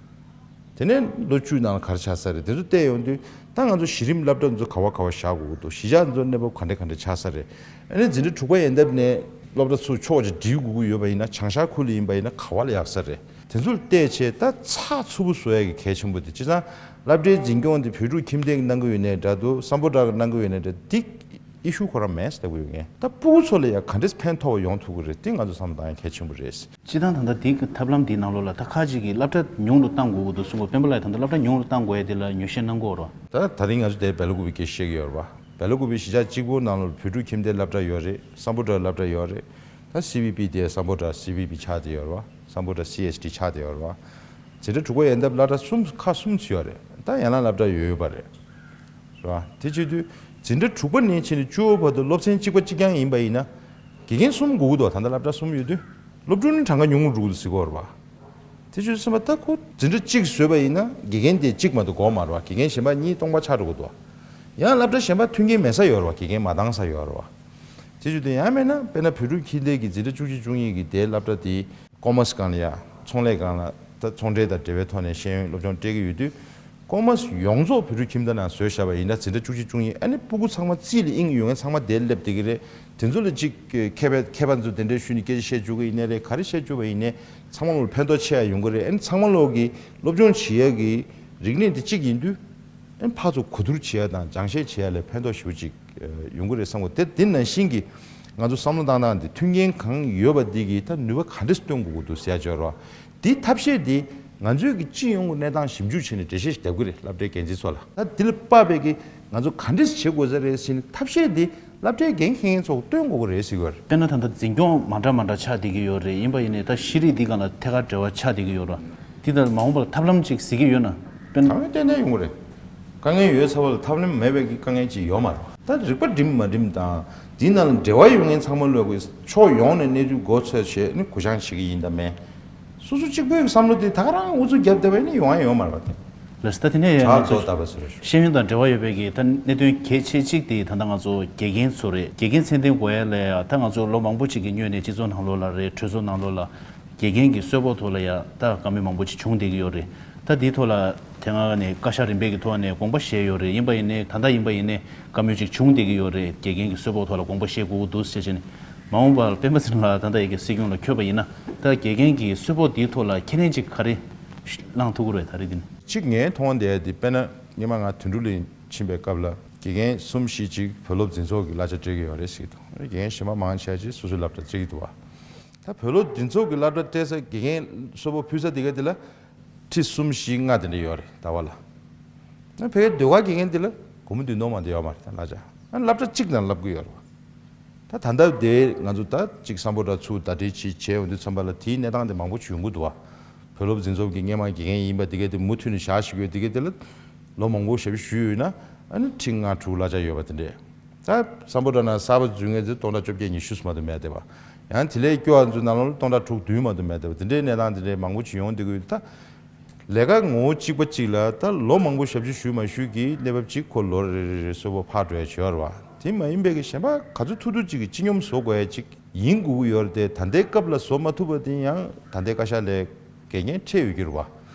དེ་ནས་ལོ་བཅུའི་ནང་ལ་ག་རེ་ཆགས་ས་རེད། དེ་ཚོ་བལྟས་ཡོང་དུས་ད་ང་ཚོ་གཞི་རིམ་སློབ་གྲྭ་ཚོ་ག་བ་ག་བ་བཞག་དགོས་ཀྱི་འདུག་གཞིས་ཆགས་ཚོ་གནས་བབ་ག་འདྲ་ག་འདྲ་ཆགས་ས་རེད། ཨ་ནི་འཛིན་གྲྭ་དྲུག་པ་ཡན་འདབ་ནས་སློབ་གྲྭ་ཚོ་ཕྱོགས་གཅིག་སྒྲིལ་དགོས་ཀྱི་ཡོད་པ་ཡིན་ན་བྱང་ཤར་ཁུལ་ལ་ཡིན་པ་ཡིན་ན་ག་བ་ལ་ཡག་ས་རེད། དེ་ཚོ་བལྟས་བྱས་ད་ཚགས་ཚུད་པོ་བཟོ་ཡ་གི་གལ་ཆེན་པོ་དེ། བྱས་ཙང་སློབ་གྲྭའི་འཛིན་སྐྱོང་དེ་བོད་ཕྲུག་ཁྱིམ་སྡེ་གིས་གནང་གི་ཡོད་ནའི་འདྲ་འདུག་སམ་བྷོ་ཊ་གིས་གནང་གི་ཡོད་ནའི་འདྲ་འདི་ཨི་ཤུ་ཁོ་རང་མེད་ཟེར་ལབ་ཀྱི་ཡོད། ངས་ད་སྤུ་གུ་ཚོ་ལ་ཡང་ག་འདྲས་ཕན་ཐོགས་པ་ཡོང་ཐུབ་ཀྱི་རེད་དེ་ང་ཚོ་བསམ་བློ་བཏང་ཡ་གལ་ཆེན་པོ་རེད། སྤྱིར་བཏང་ད་ལྟ་འདི་གི་ཐབས་ལམ་འདིའི་ནང་ལོགས་ལ་ད་ཁ་ཅིག་གིས་སློབ་གྲྭ་ཉུང་རུ་བཏང་དགོས་ཀྱི་འདུག་གསུང་གི། སྤེན་པ་ལགས་ད་ལྟ་སློབ་གྲྭ་ཉུང་རུ་བཏང་དགོས་ཡ་དེ་ལ་ངོས་བཞེས་གནང་གི་ཡོད་རེད་བ། ད་ད་རིང་ང་ཚོ་དེ་སྦེལ་ཀོབ་པའི་སྐད་ཆ་བཤད་ཀྱི་ཡོད་རེད་བ། སྦེལ་ཀོབ་པའི་གཞིས་ཆགས་གཅིག་པོ་ནང་ལོགས་བོད་ཕྲུག་ཁྱིམ་སྡེ་སློབ་གྲྭ་ཡོད་རེད། སམ་བྷོ་ཊ་སློབ་གྲྭ་ཡོད་རེད། ད་སི་བི་པི་དེ་སམ་བྷོ་ཊ་སི་བི་པི་ཆགས་བསྡད་ཡོད་རེད་བ། སམ་བྷོ་ཊ་སི་ཨེཆ་ཌི་ཆགས་བསྡད་ཡོད་རེད་བ། འཛིན་གྲྭ་དྲུག་པ་ཡན་འདབ་སློབ་གྲྭ་གསུམ་ཁག་གསུམ་ཡོད་རེད། ད་ཡན་ལག་སློབ་གྲྭ་ཡོད་ཡོད་པ་རེད། རེད་བ། དེ་བྱེད་དུས་འཛིན་གྲྭ་དྲུག་པ་ནས་བྱས་ནས་བཅུ་པ་བར་དུ་སློབ་ཚན་གཅིག་པ་གཅིག་རྐྱང་ཡིན་པ་ཡིན་ན། དགེ་རྒན་གསུམ་དགོས་ཀྱི་འདུག་ད་ལྟ་སློབ་གྲྭ་གསུམ་ཡོད་དུས། སློབ་ཕྲུག་ནི་གྲངས་ཀ་ཉུང་ངུ་འགྲོ་གི་འདུག་ཟེར་གྱི་ཡོད་རེད་བ། དེ་བྱེད་དུས་ཙམ་པ་ད་ཁོ་འཛིན་གྲྭ་གཅིག་བཟོས་པ་ཡིན་ན་དགེ་རྒན་དེ་གཅིག་མ་གཏོགས་དགོས་མ་རེད་བ། དགེ་རྒན་གཞན་པ་གཉིས་སྟོང་པ་ཆགས་འགྲོ་གི་འདུག་བ། ཡང་སློབ་གྲྭ་གཞན་པ་མཐུན་རྐྱེན་མེད་ས་ཡོད་རེད་བ། དགེ་རྒན་མ་འདང་ས་ཡོད་རེད་བ། དེ་བྱེད་དུས་ཡང་མིན་ན་དཔེར་ན་བོད་ཕྲུག་ཁྱིམ་སྡེ་གི་འཛིན་གྲྭ་བཅུ་གཅིག་བཅུ་གཉིས་ཀྱི་དེའི་སློབ་གྲྭ་དེ། ཀོ་མར་སི་སྒང་ལ་ཡ། ཚོང་ལས་སྒང་ལ། ད་ཚོང་འབྲེལ་དང་འབྲེལ་བའི་ཐོག་ནས་ཤེས་ཡོན་སློབ་སྦྱོང་སྤྲད་ཀྱི་ཡོད་དུས། ཀོ་མར་སི་ཡོངས་རྫོགས་བོད་ཕྲུག་ཁྱིམ་སྡེ་ནང་བཟོས་བཞག་པ་ཡིན་ན་འཛིན་གྲྭ་བཅུ་གཅིག་བཅུ་གཉིས་ཨ་ནི་སྤུ་གུ་ཚང་མ་རྩིས་ལ་དབྱིངས་ཡོད་མཁན་ཚང་མ་དེར་སླེབས་བསྡད་ཀྱི་རེད། དེ་ཚོ་ལ་ཅིག་མཁས་པའི་མཁས་པ་ཚོ་དེ་འདྲའི་ཞུས་ནས་སྐད་ཆ་བཤད་བཅུག་གི་ཡིན་ནའི་རེད། ག་རེ་བཤད་བཅུག་པ་ཡིན་ནའི་ཚང་མ་ལོག་ཕན་ཐོགས་ཆེ་ཡ་ཡོང་གི་རེད། ཨ་ནི་ཚང་མ་ལོག་གི་སློབ་སྦྱོང་བྱེད་ཡ་གི་རིག་གནས་དེ་གཅིག་ཡིན་དུས། ཨ་ནི་ཕར་ཚུར་གོ་བསྡུར་བྱེད་ཡ་དང་སྦྱང་བཤད་བྱེད་ཡ་ལ་ཕན་ཐོགས་ཞེ་པོ་ཅིག་ཡོང་གི་རེད་བསམ་གི། དེ་དེ་ནང་བཞིན་གྱི་ང་ཚོ་བསམ་བློ་བཏང་སྟངས་དེ་མཐུན་རྐྱེན་གང་ཡོད་པ་འདི་གིས་ད་ནུས་པ་ག་འདྲས་སྟོན་དགོས་ཀྱི་འདུག་ཟེར་ཡ་ཅིག་ཡོད་རེད་བ། དེའི་ཐབས་ཤེས་དེ་ང་ཚོའི་གི་སྤྱི་ཡོངས་ཀྱི་གནས་སྟངས་ཞིབ་འཇུག་བྱས་ནས་འགྲེལ་བཤད་ཞིག་རྒྱབ་ཀྱི་རེད། སློབ་གྲྭའི་འགན་འཛིན་ཚོ་ལ། ད་དེ་ལ་དཔག་པའི་གི་ང་ཚོ་ག་འདྲས་བྱེད་དགོས་ས་རེད་ཟེར་ནས་ཐབས་ཤེས་དེ་སློབ་གྲྭའི་འགན་འཁྱེར་མཁན་ཚོ་སྟོན་དགོས་ཀྱི་རེད་ཟེར་གྱི་ཡོད་རེད། དཔེར་ན་ད་ལྟ་འཛིན་སྐྱོང་མ་འདྲ་མ་འདྲ་ཆགས་བསྡད་ཀྱི་ཡོད་རེད། ཡིན་པ་ཡིན་ནའི་ད་ཤེས་རིག་འདི་སྒང་ལ་ཐད་ཀར་འབྲེལ་བ་ཆགས་བསྡད་ཀྱི་ཡོད་རེད། འདི་ལྟར་མ་འོངས་པར་ཐབས་ལམ་ཅིག་གཟིགས་ཀྱི་ཡོད་ན། དཔེར་ན། ཐབས་ལམ་ཏན་ཏན་ཡོང་གི་རེད། དཀའ་ངལ་ཡོད་ཚ་བ་ལ་ཐབས་ལམ་མེད་པའི་གི་དཀའ་ངལ་ཅིག་ཡོད་མ་རེད་བ། ད་རིག་པ་སྒྲིམ་མ་སྒྲིམ་དང་། འདིའི་ནང་ལ་འབྲེལ་བ་ཡོད་མཁན་ཚང་མ་ལོག་གི་ཕྱོགས་ཡོངས་ནས་གནས་ཚུལ་མགོ་ཚོས་བྱས་ནས་གུ་བཤངས་བྱེད་ཀྱི་ཡིན་ད་མེད། སོ་སོ་གཅིག་པོའི་བསམ་བློ་དེ་ད་ག་རང་ཨུ་ཚུགས་བརྒྱབ་བསྡད་པ་ཡིན་ན་ཡོང་ཡ་ཡོད་མ་རེད་བ་དེ། ལགས་སོ། ད་དེ་ནས་ཡང་ང་ཚོ་ཤེས་ཡོན་དང་འབྲེལ་བ་ཡོད་པའི་གི་ད་གནད་དོན་གལ་ཆེ་གཅིག་དེ་ད་ལྟ་ང་ཚོ་དགེ་རྒན་ཚོ་རེད། དགེ་རྒན་ཚད་ལྡན་དགོས་ཡ་ལ་ཡ་ད་ང་ཚོ་ལོ་མང་པོ་ཅིག་གི་སྔོན་ནས་སྤྱི་ཚོགས་ནང་ལོགས་ལ་རེད། གྲོས་ཚོགས་ནང་ལོགས་ལ། དགེ་རྒན་གྱི་གསོལ་ཕོགས་ཐོག་ལ་ཡ་ད་བཀའ་མོལ་མང་པོ་ཅིག་བྱུང་བསྡད་ཀྱི་ཡོད་རེད། ད་འདིའི་ཐོག་ལ་དེ་སྔ་ནས་བཀའ་ཤག་རིམ་པས་ཀྱི་ཐོག་ནས་དགོངས་པ་བཞེས་ཡོད་རེད། ཡིན་པ་ཡིན་ནའི་ད་ལྟ་ཡིན་པ་ཡིན་ནའི་བཀའ་མོལ་ཅིག་བྱུང་བསྡད་ཀྱི་ཡོད་རེད། དགེ་རྒན་གྱི་གསོལ་ཕོགས་ཐོག་ལ་དགོངས་པ་བཞེས་དགོས་ཀྱི་འདུག་ཟེར་བྱས་ནས། མ་འོངས་པར་སྤེན་པ་ཚེ་རིང་ལགས་ད་ལྟ་ཡི་གེ་སྲིད་སྐྱོང་ལ་འཁོད་པ་ཡིན་ན། ད་དགེ་རྒན་གྱི་གསོལ་ཕོགས་འདིའི་ཐོག་ལ་ཁས་ལེན་ཅིག་ག་རེ་ བླངས་ཐུབ་ཀྱི་རེད་ད་རེས་འདི་ནི། གཅིག་ངའི་མཐོང་བ་འདི་ཡ་འདི་དཔེར་ན་སྔོན་མ་ང་དོན་གྲུབ་གླིང་ཕྱིན་པའི་སྐབས་ལ་དགེ་རྒན་གསུམ་བཞི་ཅིག་བོད་སློབ་འཛིན་ཚོགས་ཀྱི་གླ་ཆ་སྤྲད་ཀྱི་ཡོད་རེད་ཟེར་གྱི་འདུག་དགེ་རྒན་གཞན་པ་མང་ཆེ་ཅིག་སོ་སོའི་སློབ་གྲྭ་སྤྲད་ཀྱི་འདུག་བ། ད་བོད་སློབ་འཛིན་ཚོགས་ཀྱི་སློབ་གྲྭ་སྤྲད་ས་དགེ་རྒན་གསོལ་ཕོགས་ཕུལ་ས་དེ་ག་དེ་ལ་ཁྲི་གསུམ་བཞི་ལྔ་དེ་འདྲ་ཡོད་རེད་ཟླ་བ་ལ། ཨ་ཕ་གིའི་ཟློས་གར་དགེ་རྒན་དེ་ལ་སྒོར་མོ་བདུན་སྟོང་མ་གཏོགས་ཡོད་མ་རེད་ད་གླ་ཆ། ཨ་སློབ་གྲྭ་གཅིག་ནང་བསླབ་ཀྱི་ཡོད་རེད་བ། ད་ད་ལྟ་དེ་ང་ཚོ་ད་གཅིག་སམ་བྷོ་ཊ་ཚུར་ཟླ་སྒྲིལ་བྱེད་བྱས་ཡོང་དུས་ཙམ་པ་ལ་དེའི་གནས་སྟངས་དེ་མང་པོ་བྱུང་གི་འདུག་བ། བོད་སློབ་འཛིན་ཚོགས་ཀྱི་སྔོན་མ་དགེ་རྒན་ཡིན་པ་དེ་ག་དེ་མུ་མཐུད་ནས་བཞག་བཞུགས་ཡོད་དེ་ག་དེ་ལ་ལོ་མང་པོ་ཞབས་ཞུ་ཞུས་ཡོད་ན་ཨ་ནི་ཁྲི་ལྔ་དྲུག་གླ་ཆ་ཡོད་པ་དེ་འདྲས། ད་སམ་བྷོ་ཊ་ནང་གསར་པ་འཛུལ་མཁན་ཚོས་སྟོང་ཕྲག་བཅོ་བརྒྱད་ཉི་ཤུ་ཙམ་མ་གཏོགས་མེད་བསྡད་པ། ཡང་དེ་ལས་སྐྱོ་བ་ཚོའི་ནང་ལོགས་ལ་སྟོང་ཕྲག་དྲུག་བདུན་མ་གཏོགས་མེད་བསྡད་པ་དེ་འདྲའི་གནས་སྟངས་དེ་འདྲའི་མང་པོ་ཅིག་ཡོང་བསྡད་ཀྱི་ཡོད། ད་ལས་ཀ་ངོ་བོ་གཅིག་པ་གཅིག་ལ་ད་ལོ་མང་པོ་ཞབས་ཕྱི་ཞུས་མ་ཞུས་ཀྱི་གནས་བབ་གཅིག་ཁོ་ལོ་རེ་རེ་རེ་གསོལ་ཕོགས་འཕར་འགྲོ་ཡ་བྱེད་ཡོད་རེད་བ། དེ་མ་ཡིན་པའི་གི་གཞན་པ་ག་ཚོད་ཐུབ་ཐུབ་ཅིག་གི་སྤྱི་སྙོམས་བཟོ་དགོས་ཡ་ཅིག་ཡིན་དགོས་ཀྱི་ཡོད་རེད་དེ། ད་ལྟའི་སྐབས་ལ་བཟོ་མ་ཐུབ་པ་དེ་ཡང་ད་ལྟའི་བཀའ་ཤག་ལས་འགན་འཁྱེར་ཡོད་ཀྱི་རེད་བ།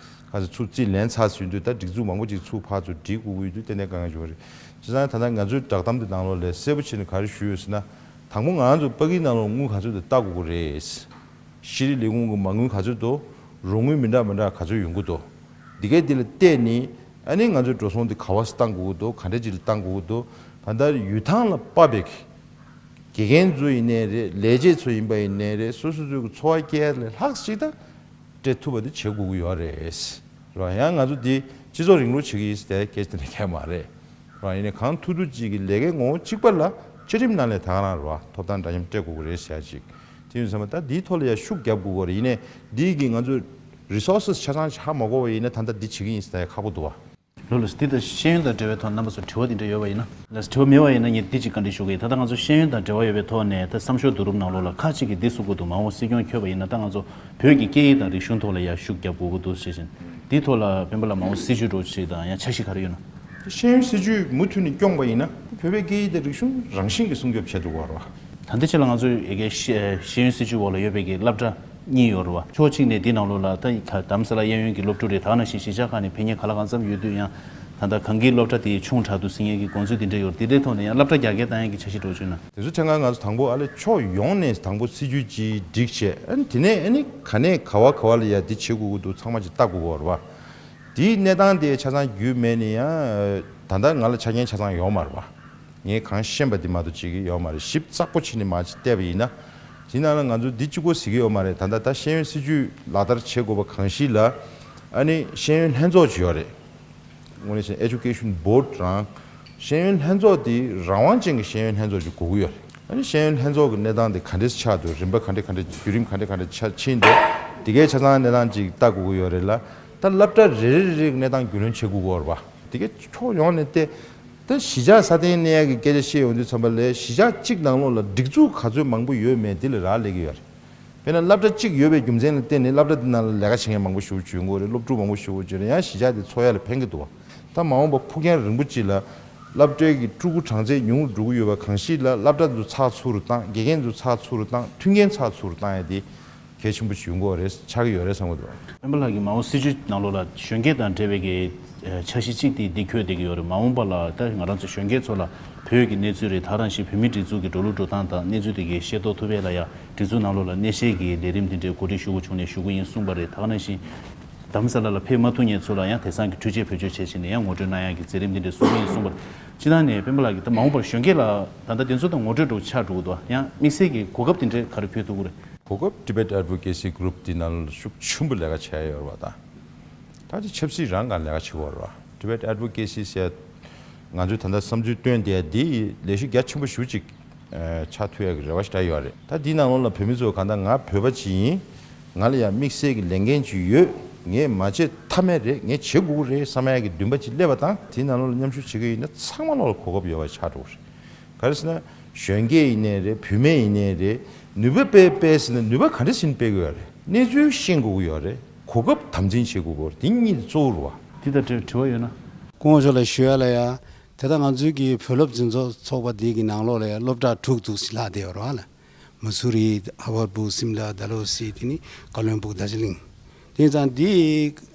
ག་ཚོད་ཚུར་རྩིས་ལེན་ཚར་ཟིན་དུས་ད་སྒྲིག་འཛུགས་མང་པོ་ཅིག་ཚུར་ཕར་ཚུར་སྒྲིག་དགོས་ཀྱི་ཡོད་དུས་ཏན་ཏན་དཀའ་ངལ་བྱུང་བ་རེད། བྱས་ཙང་ད་ལྟ་ང་ཚོའི་བསྒྲགས་གཏམ་དེ་ནང་ལོགས་ལས་གསལ་པོ་བྱས་ནས་ག་རེ་ཞུས་ཡོད་ཟེར་ན། དང་པོ་ང་ཚོ་ཕ་གིའི་ནང་ལོགས་དངུལ་ག་ཚོད་དེ་བལྟ་དགོས་ཀྱི་རེད། ཤེས་རིག་ལས་ཁུངས་ཀྱི་མ་དངུལ་ག་ཚོད་འདུག་རོགས་དངུལ་མི་འདྲ་མི་འདྲ་ག་ཚོད་ཡོང་གི་འདུག་འདི་གའི་འདི་ལ་བལྟས་ནས་ཨ་ནི་ང་ཚོའི་འགྲོ་སོང་འདི་ག་བ་བཏང་དགོས་ཀྱི་འདུག་ག་འདྲ་ཅིག་ལ་བཏང་དགོས་ཀྱི་འདུག་ད་ལྟ་ཡུལ་ཐང་ལ་དཔག་པའི་དགེ་རྒན་ཚོ་ཡིན་ནའི་རེད། ལས་བྱེད་ཚོ་ཡིན་པ་ཡིན་ནའི་རེད། སོ་སོ་ཚོའི་གི་འཚོ་བ་སྐྱེལ་ཡ་ལས་ལྷག་ཅིག་ད་སྤྲད་ཐུབ་པ་དེ་བྱེད་དགོས་ཀྱི་ཡོད་རེད། རེད་བ། ཡང་ང་ཚོ་འདི་སྤྱི་ཚོགས་རིང་ལུགས་བྱེད་ཀྱི་ཡིན་ཟེར་ཏེ་སྐད་ཆ་དེ་འདྲ་བཤད་མ་རེད། རེད་བ། ཡིན་ནའི་གང་ཐུབ་ཐུབ་ཅིག་གི་ལས་ཀའི་ངོ་བོ་གཅིག་པ་ལ་བཅའ་ཁྲིམས་ནང་ལས་ད་ག་རང་རེད་བ། ཐོབ་ཐང་འདྲ་མཉམ་སྤྲད་དགོས་ཀྱི་རེད་ཟེར་ཡ་ཅིག་དེ་ཡིན་ཙང་མ་ད་འདིའི་ཐོག་ལ་ཡ་ཤུགས་རྒྱབ་དགོས་ཀྱི་རེད། ཡིན་ནའི་འདི་གི་ང་ཚོ་resources་ཆ་ཚང་ཧ་མ་གོ་བ་ཡིན་ན་ད་ལྟ་འདི་བྱེད་ཀྱི་ཡིན་ཟེར་ཡ་ཁག་པོ་འདུག་བ། ལོ་ལགས་སོ། འདི་དང་ཤེས་ཡོན་དང་འབྲེལ་བའི་ཐོག་རྣམ་པ་ཚོ་དྲི་བ་དེ་འདྲ་ཡོད་པ་ཡིན་ན། ལགས་སོ། དྲི་བ་མེད་པ་ཡིན་ན་ངས་འདི་གཅིག་བཀའ་འདྲི་ཞུ་གི་ཡིན། ད་ལྟ་ང་ཚོ་ཤེས་ཡོན་དང་འབྲེལ་བ་ཡོད་པའི་ཐོག་ནས་ད་བསམ་ཤོག་བསྡུ་རུབ་ནང་ལོགས་ལ་ཁག་ཅིག་གིས་འདི་གསུང་གི་འདུག་མ་འོངས་སྲིད་སྐྱོང་འཁྱོལ་བ་ཡིན་ན་ད་ང་ཚོ་བོད་ཀྱི་སྐད་ཡིག་དང་རིག་གཞུང་ཐོག་ལ་ཡ་ཤུགས་རྒྱབ་དགོས་ཀྱི་འདུག་ཟེར་བཞིན། འདིའི་ཐོག་ལ་སྤེན་པ་ལགས་མ་འོངས་སྲིད་ཇུས་འདྲ་བོ་ཞིག་དང་ཡང་འཆར་གཞི་ག་རེ་ཡོད་ན། ཤེས་ཡོན་སྲིད་ཇུས་མུ་མཐུད་ནས་སྐྱོང་བ་ཡིན་ན་བོད་པའི་སྐད་ཡིག་དང་རིག་གཞུང་རང་བཞིན་གྱིས་སྲུང་སྐྱོབ་བྱེད་ཐུབ་ཀྱི་ཡོད་རེད་བ། ད་ལྟའི་ཆ་ལ་ང་ཚོས་ཡ་གི་ཤེས་ཤེས་ཡོན་སྲིད་ཇུས་འོག་ལ་ཡོད་པའི་གི་སློབ་གྲྭ་གཉིས་ཡོད་རེད་བ། ཕྱོགས་གཅིག་ནས་འདི་ནང་ལོགས་ལ་ད་ད་རྡ་རམ་ས་ལ་གཡས་གཡོན་གྱི་སློབ་ཕྲུག་རེད། ད་ག་ནང་བཞིན་གཞིས་ཆགས་ཁག་ནས་ཕེབས་མཁན་ག་ལ་གང་འཚམ་ཡོད་དུས་ཡང་ད་ལྟ་གངས་སྐྱིད་སློབ་གྲྭ་དེ་ཆུང་དྲགས་འདུག་ཟེར་མཁན་གྱི་དགོངས་ཚུལ་དེ་འདྲ་ཡོད་རེད། དེ་འདྲའི་ཐོག་ནས་ཡང་སློབ་གྲྭ་རྒྱ་སྐྱེད་བཏང་ཡག་གི་འཆར་གཞི་འདྲ་བོ་བྱུང་ན། དེ་ཚོ་ཐད་ཀར་ང་ཚོ་དང་པོ་ཨ་ལས་ཕྱོགས་ཡོངས་ནས་དང་པོ་སྲིད་ཇུས་ཅིག་སྒྲིག་བྱས། ཨ་ནི་དེ་ནས་ཨ་ནི་ག་ནས་ག་བ་ག་བ་ལ་ཡ་འདི་བྱེད་དགོས་ཀྱི་འདུག་ཚང་མ་ཅིག་ལྟ་དགོས་ཀྱི་ཡོད་རེད་བ། དེའི་གནས་སྟངས་དེ་ཆ་ཚང་རྒྱུས་མེད་ནས་ཡང་ད་ལྟ་ང་ལ་ཆ་རྐྱེན་ཆ་ཚང་ཡོད་མ་རེད་བ། ངས་གང་ཤེས་པ་དེ་མ་གཏོགས་བྱེད་ཀྱི་ཡོད་མ་རེད། ཞིབ་ཚགས་པོ་བྱས་ནས་མར་ཅིག་བལྟས་པ་ཡིན་ན། དེ་ནང་ལ་ང་ཚོ་འདི་གཅིག་པོ་ཟེར་གྱི་ཡོད་མ་རེད། ད་ལྟ་ད་ཤེས་ཡོན་སྲིད་ཇུས་ལག་བསྟར་བྱེད་དགོས་པ་གང་ཞིག་ལ་ཨ་ནི་ཤེས་ཡོན་ལྷན་ཚོགས་ཅིག་ཡོད་རེད། དངོས་གནས་བྱས་ན་Education Board རང་ཤེས་ཡོན་ལྷན་ཚོགས་དེ་རང་དབང་ཅན་གྱི་ཤེས་ཡོན་ལྷན་ཚོགས་ཅིག་དགོས་ཀྱི་ཡོད་རེད། ཨ་ནི་ཤེས་ཡོན་ལྷན་ཚོགས་ཀྱི་གནས་སྟངས་དེ་ག་འདྲས་ཆགས་འདུག་རིམ་པ་ག་འདྲས་ག་འདྲས་བརྒྱུད་རིམ་ག་འདྲས་ག་འདྲས་ཆགས་ཕྱིན་འདུག་དེ་གའི་ཆ་ཚང་གནས་སྟངས་ཅིག་ལྟ་དགོས་ཀྱི་ཡོད་རེད་ལ། ད་སློབ་གྲྭ་རེ་རེ་རེ་རེའི་གནས་སྟངས་རྒྱུས་ལོན་བྱེད་དགོས་ཀྱི་ཡོད་རེད་བ། དེ་གའི་ཕྱོགས་ཡོངས་ནས་བལྟས། ད་གཞིས་ཆགས་སྲ་བརྟན་གནས་ཡག་གི་སྐད་ཆ་བཤད་ཡོང་དུས་ཙམ་པ་ལས་གཞིས་ཆགས་གཅིག་ནང་ལོགས་ལ་སྒྲིག་འཛུགས་ག་ཚོད་མང་པོ་ཡོད་མེད་འདི་ལ་རག་ལས་ཀྱི་ཡོད་རེད། དཔེར་ན་སློབ་གྲྭ་གཅིག་ཡོད་པའི་རྒྱུ་མཚན་ལ་བརྟེན་ནས་སློབ་གྲྭ་འདི་ནང་ལ་ལས་ཀ་བྱེད་མཁན་མང་པོ་ཞེ་པོ་ཅིག་ཡོང་གི་ཡོད་རེད། སློབ་ཕྲུག་མང་པོ་ཞེ་པོ་ཅིག་ཡོད་རེད། ཡང་གཞིས་ཆགས་དེ་འཚོ་ཡ་ལ་ཕན་གྱི་འདུག་བ། ད་མ་འོངས་པ་ཕུགས་རྒྱང་རིང་པོ་ཅིག་ལ་སློབ་གྲྭའི་གི་ཕྲུ་གུ་གྲངས་ཚད་ཉུང་རུ་འགྲོ་གི་ཡོད་པ་གང་ཞིག་ལ་སློབ་གྲྭ་འདི་ཚགས་ཚུད་རུ་བཏང་། དགེ་རྒན་འདི་ཚགས་ཚུད་རུ་བཏང་། མཐུན་རྐྱེན་ཚགས་ཚུད་རུ་བཏང་ཡ་དེ་གལ་ཆེན་པོ་ཞིག་ཡོང་གི་ཡོད་རེད། ཆགས་ཀྱི་ཡོད་རེད་བསམ་གྱི་འདུག་སྤེན་པ་ལགས་ཀྱིས་མ་འོངས་སྲིད་ཇུས་ནང་ལོགས་ལ་གཞོན་སྐྱེས་དང་འབྲེལ་བའི་གི་འཆར་གཞི་གཅིག་དེ་འདི་འཁོད་བསྡད་ཀྱི་ཡོད་རེད། མ་འོངས་པ་ལ་ད་ང་རང་ཚོ་གཞོན་སྐྱེས་ཚོ་ལ་བོད་ཀྱི་གནས་ཚུལ་རེད། ད་ག་ནང་བཞིན་བོད་མིའི་སྒྲིག་འཛུགས་ཀྱི་འགྲོ་ལུགས་འགྲོ་སྟངས་དང་གནས་ཚུལ་དེ་གའི་ཤེས་རྟོགས་ཐུབ་ཡས་ལ་ཡ་སྒྲིག་འཛུགས་ནང་ལོགས་ལ་གནས་བཤད་ཀྱི་ལས་རིམ་འདི་འདྲའི་གོ་སྒྲིག་ཞུ་དགོས་བྱུང་ནས་ཞུ་གི་ཡིན་གསུངས་པ་རེད། ད་ག་ནང་བཞིན་རྡ་རམ་ས་ལ་ལ་ཕེབས་མ་ཐུབ་མཁན་ཚོ་ལ་ཡང་དེང་སང་གི་འཕྲུལ་ཆས་བེད་སྤྱོད་བྱས་བྱས་ནས་ཡང་ངོ་སྤྲོད་གནང་ཡག་གི་མཛད་རིམ་འདི་འདྲ་བཟོ་གི་ཡིན་གསུངས་པ་རེད། སྤྱིར་བཏང་ནས་སྤེན་པ་ལགས་ཀྱིས་ད་མ་འོངས་པར་གཞོན་སྐྱེས་ལ་ད་ལྟ་དེ་ཚོ་དང་ངོ་སྤྲོད་འདྲ་བོ་ཆགས་འགྲོ་གི་འདུག་ཡང་དམིགས་བསལ་གྱི་གོ་སྐབས་དེ་འདྲ་ག་རེ་ཕུལ་ཐུབ་ཀྱི་རེད། གོ་སྐབས་Tibet Advocacy Group དེ་ནང་ལ་ཤུགས་ཆེན་པོ་ལས་ཀ་བྱས་ཡོད་རེད་བ། ད་ད་ཅིག་ཆབ་སྲིད་རང་གང་ལས་ཀ་བྱེད་ཀྱི་ཡོད་རེད་བ། Tibet Advocacy ཟེར་ང་ཚོས་ད་ལྟ་བསམ་ཚུལ་བཏོན་བསྡད་ཡ་འདི་ལས་གཞི་རྒྱ་ཆེན་པོ་ཞེ་པོ་ཅིག་ཨ་ཆགས་ཐུབ་ཡ་གི་རེ་བ་ཞིག་ད་ཡོད་རེད། ད་འདིའི་ནང་ལོགས་ལ་བོད་མི་ཚོ་གང་ལྟར་ང་བོད་པ་ཅིག་ཡིན། ང་ལ་ཡང་དམིགས་བསལ་གྱི་ལས་འགན་ཅིག་ཡོད། ངས་མ་བྱེད་ཐབས་མེད་རེད། ངས་བྱེད་དགོས་ཀྱི་རེད་བསམ་ཡ་གི་འདུན་པ་ཅིག་སླེབས་པ་དང་དེའི་ནང་ལོགས་ལ་མཉམ་ཞུགས་བྱེད་ཀྱི་ཡིན་ན་ཚང་མ་ལོགས་ལ་གོ་སྐབས་ཡོད་པ་ཆགས་འགྲོ་གི་རེད། ག་རེ་ཟེར་ན། གཞོན་སྐྱེས་ཡིན་ནའི་རེད། བུད་མེད་ཡིན་ནའི་རེད། ནུས་པ་སྤེལ་སྤེལ་ཟེར་ན་ནུས་པ་ག་འདྲ་ཞིག་སྤེལ་དགོས་ཡོད་རེད། གནས་ཚུལ་ཤེས་དགོས་ཀྱི་ཡོད་རེད། གོ་སྐབས་དམ་འཛིན་བྱེད་དགོས་ཀྱི་ཡོད་རེད། དེ་གཉིས་དེ་གཙོ་བོ་རེད་བ། འདི་ལྟར་དྲི་དྲི་བ་ཡོད་ན། སྐུ་ངོ་མཆོག་ལ་ཞུ་ཡ་ལ་ཡ། དེ་ལྟར་ང་ཚོའི་གི་བོད་སློབ་འཛིན་ཚོགས་ཚོགས་པ་འདི་གི་ནང་ལོགས་ལ་ཡ་སློབ་གྲྭ་དྲུག་འདུག་ཟེར་ལབ་བསྡད་ཡོད་རེད་བ་ལ། མ་སུ་རི། ཧ་བར་བུ། སིམ་ལ། དཱ་ལོ་སི། དེ་ནི་ཀ་ལོན་སྦུག་དར་ཇི་ལིང་། དེ་ཙང་འདི་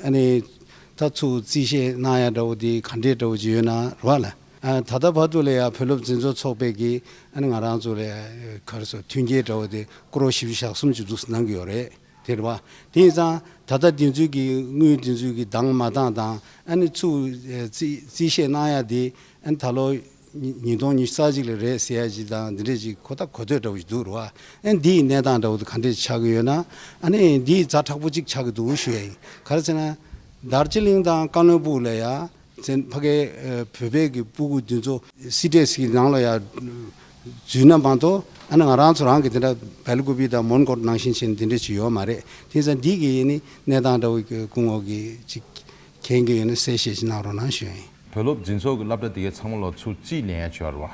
ཨ་ནི་ད་ཚུར་རྩིས་བཤེར་གནང་ཡ་འདྲ་བོ་དེ་ག་འདྲས་འདྲ་བོ་ཅིག་ཡོད་ན་རེད་བ་ལ། ཨ་ད་ལྟ་བར་དུ་ལ་ཡ་བོད་སློབ་འཛིན་ཚོགས་ཚོགས་པའི་གི་ཨ་ནི་ང་རང་ཚོ་ལ་ཡ་ག་རེ་ཟེར་མཐུན་རྐྱེན་འདྲ་བོ་དེ་སྐོར་བཞི་བཅུ་ཞེ་གསུམ་ཅིག་འདུག་གནང་གི་ཡོད་རེད། དེ་རེད་བ། དེ་ཡིན་ཙང་ད་ལྟ་འདི་ཚོའི་གི་དངུལ་འདི་ཚོའི་གི་འདང་མ་འདང་དང་ཨ་ནི་ཚུར་རྩིས་རྩིས་བཤེར་གནང་ཡ་དེ་ཨ་ནི་ད་ལོ་ཉིས་ཉིས་སྟོང་ཉི་ཤུ་རྩ་གཅིག་ལ་རེད་ཟེར་ཡ་ཅིག་དང་འདི་འདྲས་ཅིག་ཁོ་ཐག་གོ་ཐོས་འདྲ་བོ་ཞིག་འདུག་རེད་བ། ཨ་ནི་འདི་ཡི་གནས་སྟངས་འདྲ་བོ་དེ་ག་འདྲས་ཆགས་ཀྱི་ཡོད་ན་ཨ་ནི་འདི་ཛ་དྲག་པོ་ཅིག་ཆགས་ཀྱི་འདུག་ཞུ་ཡ་ཡིན། ག་རེ་ཟེར་ན། དར་ཅི་གླིང་དང་བཀའ་བློན་སྦུག་ལ་ཡ། བཙན་ཕ་གའི་ཨ་བོད་པའི་གི་སྤུ་གུ་འདི་ཚོ་སི་ཏྲེས་ཀྱི་ནང་ལ་ཡ་འཛུལ་ན་མ་གཏོགས་ཨ་ནི་ང་རང་ཚོ་རང་གི་དེ་འདྲ་སྦེལ་ཀོབ་དང་མོན་གྷོ་ནང་བཞིན་བྱས་ནས་དེ་འདྲ་ཅིག་ཡོད་མ་རེད། དེ་ཙང་འདི་གི་ནི་གནས་སྟངས་འདྲ་བོ་གི་སྐུ་ངོ་གི་ཅིག་མཁྱེན་གྱི་ཡོད་ན་གསལ་བཤད་ཅིག་གནང་རོགས་གནང་ཞུ་ཡིན། བོད་སློབ་འཛིན་ཚོགས་ཀྱི་སློབ་གྲྭ་དེ་གའི་ཚང་མ་ལ་ཚུར་རྩིས་ལེན་ཡ་བྱས་པ་རེད་བ།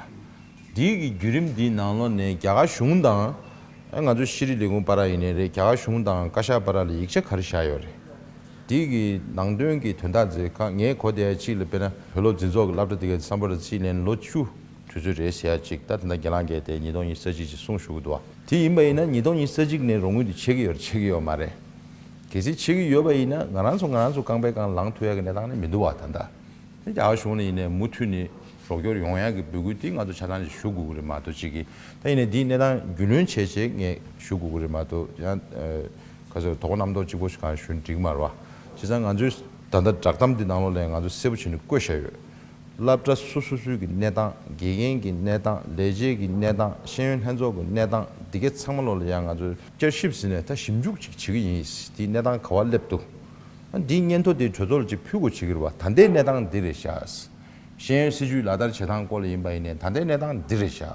འདི་གི་བརྒྱུད་རིམ་འདིའི་ནང་ལོགས་ནས་རྒྱ་གར་གཞུང་དང་། ཨ་ང་ཚོ་ཤེས་རིག་ལས་ཁུངས་བར་ཡིན་ནའི་རེད། རྒྱ་གར་གཞུང་དང་བཀའ་ཤག་བར་ལ་ཡིག་ཆ་ག་རེ་བཞག་ཡོད་རེད། དེ་གི་ནང་དོན་གྱི་དོན་དག་ཚོ་ཁ་ངས་གོ་བསྡད་ཡ་གཅིག་ལ་དཔེར་ན་བོད་སློབ་འཛིན་ཚོགས་ཀྱི་སློབ་གྲྭ་དེ་གའི་བསམ་པ་ར་རྩིས་ལེན་ལོ་བཅུ་དུས་ཚོད་རེད་ཟེར་ཡ་གཅིག་ད་དེ་འདྲ་རྒན་ལགས་ཀྱིས་དེ་ཉིས་སྟོང་ཉི་ཤུ་རྩ་གཅིག་ཅིག་གསུངས་བཞུགས་འདུག་བ། དེ་ཡིན་པ་ཡིན་ན་ཉིས་སྟོང་ཉི་ཤུ་རྩ་གཅིག་ནས་རོགས་དངུལ་དེ་ཆད་ཀྱི་ཡོད་རེད་ཆད་ཀྱི་ཡོད་མ་རེད། གལ་སྲིད་ཆད་ཀྱི་ཡོད་པ་ཡིན་ན་ང་རང་ཚོ་ང་རང་ཚོ་རྐང་པའི་སྒང་ལངས་ཐུབ་ཡ་གི་གནས་སྟངས་ནི་མི་འདུག་བ་ད་ལྟ། དེ་རྒྱ་གར་གཞུང་ལ་ཡིན་ནའི་མུ་མཐུད་ནས་རོགས་སྐྱོར་ཡོང་ཡག་གི་འབོད་སྐུལ་དེ་ང་ཚོ་ཆ་ཚང་ཞིག་ཞུ་དགོས་ཀྱི་རེད་མ་གཏོགས་གཅིག་གིས་ད་ཡིན་ནའི་འདིའི་གནས་སྟངས་རྒྱུས་ལོན་བྱས་བྱས་ངས་ཞུ་དགོས་ཀྱི་རེད་མ་གཏོགས་ཡང་ཁ་སང་དོ་དགོང་རྣམ་རྟོག་གཅིག་པོ་ཞིག་གང་ཞུ་ན་འགྲིག་མ་རེད་བ། བྱས་ཙང་ང་ཚོའི་ད་ལྟ་བསྒྲགས་གཏམ་འདི་ནང་ལོགས་ལ་ང་ཚོས་གསལ་པོ་བྱས་ནས་བཀོད་བཞག་ཡོད། སློབ་གྲྭ་སོ་སོ་སོའི་གི་གནས་སྟངས་དགེ་རྒན་གྱི་གནས་སྟངས་ལས་བྱེད་ཀྱི་གནས་སྟངས་ཤེས་ཡོན་ལྷན་ཚོགས་ཀྱི་གནས་སྟངས་འདི་གའི་ཚང་མ་ལོགས་ལ་ཡང་ང་ཚོས་བསྐྱར་ཞིབ་ཟིན་ནས་ད་ཞིབ་འཇུག་ཅིག་བྱེད་ཀྱི་ཡིན། དེའི་གནས་སྟངས་ག་བ་སླེབས་འདུག་འདིའི་སྙན་ཐོ་དེ་གྲོས་ཚོགས་ལ་ཅིག་ཕུལ་དགོས་བྱེད་ཀྱི་རེད་བ། ད་ལྟའི་གནས་སྟངས་འདི་རེད་ཤག་ཤེས་ཡོན་སྲིད་བྱུས་ལག་བསྟར་བྱེད་སྟངས་སྐོར་ལ་ཡིན་པ་ཡིན་ནའི་ད་ལྟའི་གནས་སྟངས་འདི་རེད་ཤག་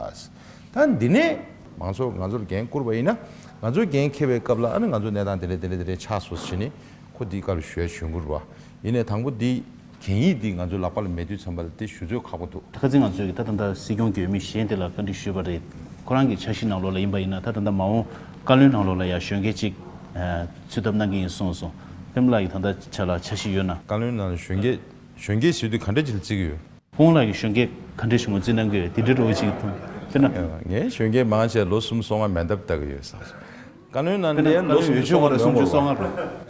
ད་འདི་ནས་མང་ཚོགས་ང་ཚོར་འགན་བསྐུར་བ་ཡིན་ན་ང་ཚོས་འགན་འཁྱེར་བའི་སྐབས་ལ་ཨ་ནི་ང་ཚོའི་གནས་སྟངས་དེ་འདྲ་དེ་འདྲ་དེ་འདྲ་ཆགས་སོང་ཟེར་ནས་ཁོ་འདིའི་སྐབས་ལ་ཞུ་ཡ་བྱུང་གི་རེད་བ། ཡིན་ནའི་དང་པོ་འདི་གན་ཡིག་འདི་ང་ཚོའི་ལག་པ་ལ་མེད་དུས་ཙམ་པ་ལ་དེ་ཞུ་ཚོད་ཁག་པོ་འདུག་ད་ཁ་སང་ང་ཚོས་ད་ད་ལྟ་སྲིད་སྐྱོང་གི་འོས་མི་གཞན་དེ་ལ་བཀའ་འདྲི་ཞུས་པ་རེད། ཁོ་རང་གི་འཆར་གཞི་ནང་ལོགས་ལ་ཡིན་པ་ཡིན་ན་ད་ད་ལྟ་མ་འོངས་བཀའ་བློན་ནང་ལོགས་ལ་ཡ་གཞོན་སྐྱེས་ཅིག་ཚུད་ཐབས་གནང་གི་ཡིན་གསུངས་སོང་། པདྨ་ལགས་ཀྱི་ད་ལྟ་ཆ་ལ་འཆར་གཞི་ཡོད་ན། བཀའ་བློན་ནང་ལ་གཞོན་སྐྱེས་གཞོན་སྐྱེས་ཟེར་དུས་ག་འདྲ་ཅིག་ལ་བརྩི་གི་ཡོད། ཁོང་ལགས་ཀྱི་གཞོན་སྐྱེས་ག་འདྲ་ཞིག་ངོས་འཛིན་གནང་གི་ཡོད་དེ་འདྲའི་འགྲོ་བ་ཅིག་མཐོང་དཔེར་ན། ངས་གཞོན་སྐྱེས་མང་ཆེ་ལོ་སུམ་ཅུ་སོ་ལྔ་མན་འདབས་ལྟ་གི་ཡོད་ས། བཀའ་བློན་ནང་དཔེར་ན་སླེབས་ཡ་ལོ་སུམ་ཅུ་སོ་ལྔ་ལོན་དགོས་པ།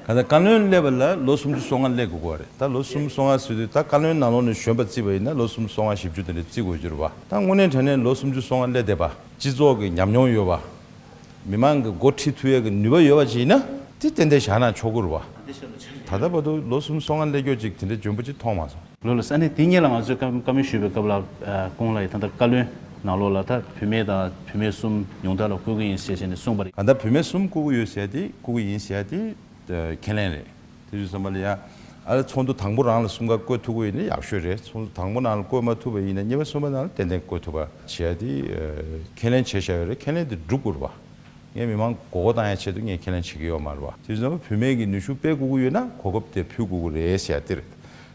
གང་ལྟར་བཀའ་བློན་སླེབས་པ་ལ་ལོ་སུམ་ཅུ་སོ་ལྔ་སླེབས་དགོས་ཀྱི་རེད། ད་ལོ་སུམ་ཅུ་སོ་ལྔ་ཟེར་དུས་ད་བཀའ་བློན་ནང་ལོགས་ནས་གཞོན་པ་བརྩིས་པ་ཡིན་ན་ལོ་སུམ་ཅུ་སོ་ལྔ་བཞི་བཅུ་དེ་འདྲ་བརྩི་དགོས་ཀྱི་རེད་བ། ད་དངོས་གནས་དྲང་གནས་ལོ་སུམ་ཅུ་སོ་ལྔ་སླེབས་བསྡད་པ་སྤྱི་ཚོགས་ཀྱི་ཉམས་མྱོང་ཡོད་པ། མི་མང་གི་འགོ་ཁྲིད་ཐུབ་ཡས་ཀྱི་ནུས་པ་ཡོད་པ་ཅིག་ཡིན་ན་དེ་ཏན་ཏན་བཞག་ན་ཆོག་གི་རེད་བ། ད་ལྟ་བར་དུ་ལོ་སུམ་ཅུ་སོ་ལྔ་སླེབས་ཀྱོག་ཅིག་དེ་འདྲ་འཇོན་པོ་ཅིག་མཐོང་མ་སོང་། ལོ་ལ་ས་གནས་དེ་སྔོན་ལ་ང་ཚོས་བཀའ་བཀའ་མོལ་ཞུས་པའི་སྐབས་ལ་ཁོང་ལ་ཡི་ད་ལྟ་བཀའ་བློན་ནང་ལོགས་ལ་ད་བུད་མེད་དང་བུད་མེད་གསུམ་ཉུང་མཐའ་ལ་བསྐོ་གི་ཡིན་ཞེས་བྱས་ནས་གསུངས་པ་རེད། གང་ལྟར་བུད་མེད་གསུམ་བསྐོ་གི་ཡོད་ཟེར་ཡ་དེ་བསྐོ་གི་ཡིན་ཟེར་ཡ་དེ་ཁས་ལེན་རེད། དེ་དུས་ཙམ་པ་ལ་ཡ་ཨ་ལེ་ཚོགས་འདུ་དང་པོ་རང་ལ་གསུམ་ཀ་བསྐོ་ཐུབ་ཀྱི་ཡོད་ན་ཡག་ཤོས་རེད། ཚོགས་འདུ་དང་པོ་ནང་ལ་བསྐོ་མ་ཐུབ་པ་ཡིན་ན་གཉིས་པ་གསུམ་པ་ནང་ལ་ཏན་ཏན་བསྐོ་ཐུབ་པ་བྱེད་ཡ་དེ་ཁས་ལེན་བྱས་བཞག་ཡོད་རེད། ཁས་ལེན་དེ་འགྲུབ་དགོས་རེད་བ། ངས་མི་མང་མགོ་སྐོར་བཏང་ཡ་ཆེད་དུ་ངས་ཁས་ལེན་བྱེད་ཀྱི་ཡོད་མ་རེད་བ། དེ་བཞིན་བུད་མེད་ཀྱི་ནུས་ཤུགས་སྤེལ་དགོས་ཀྱི་ཡོད་ན་གོ་སྐབས་དེ་ཕུལ་དགོས་ཀྱི་རེད་ཟེར་ཡ་དེ་རེད།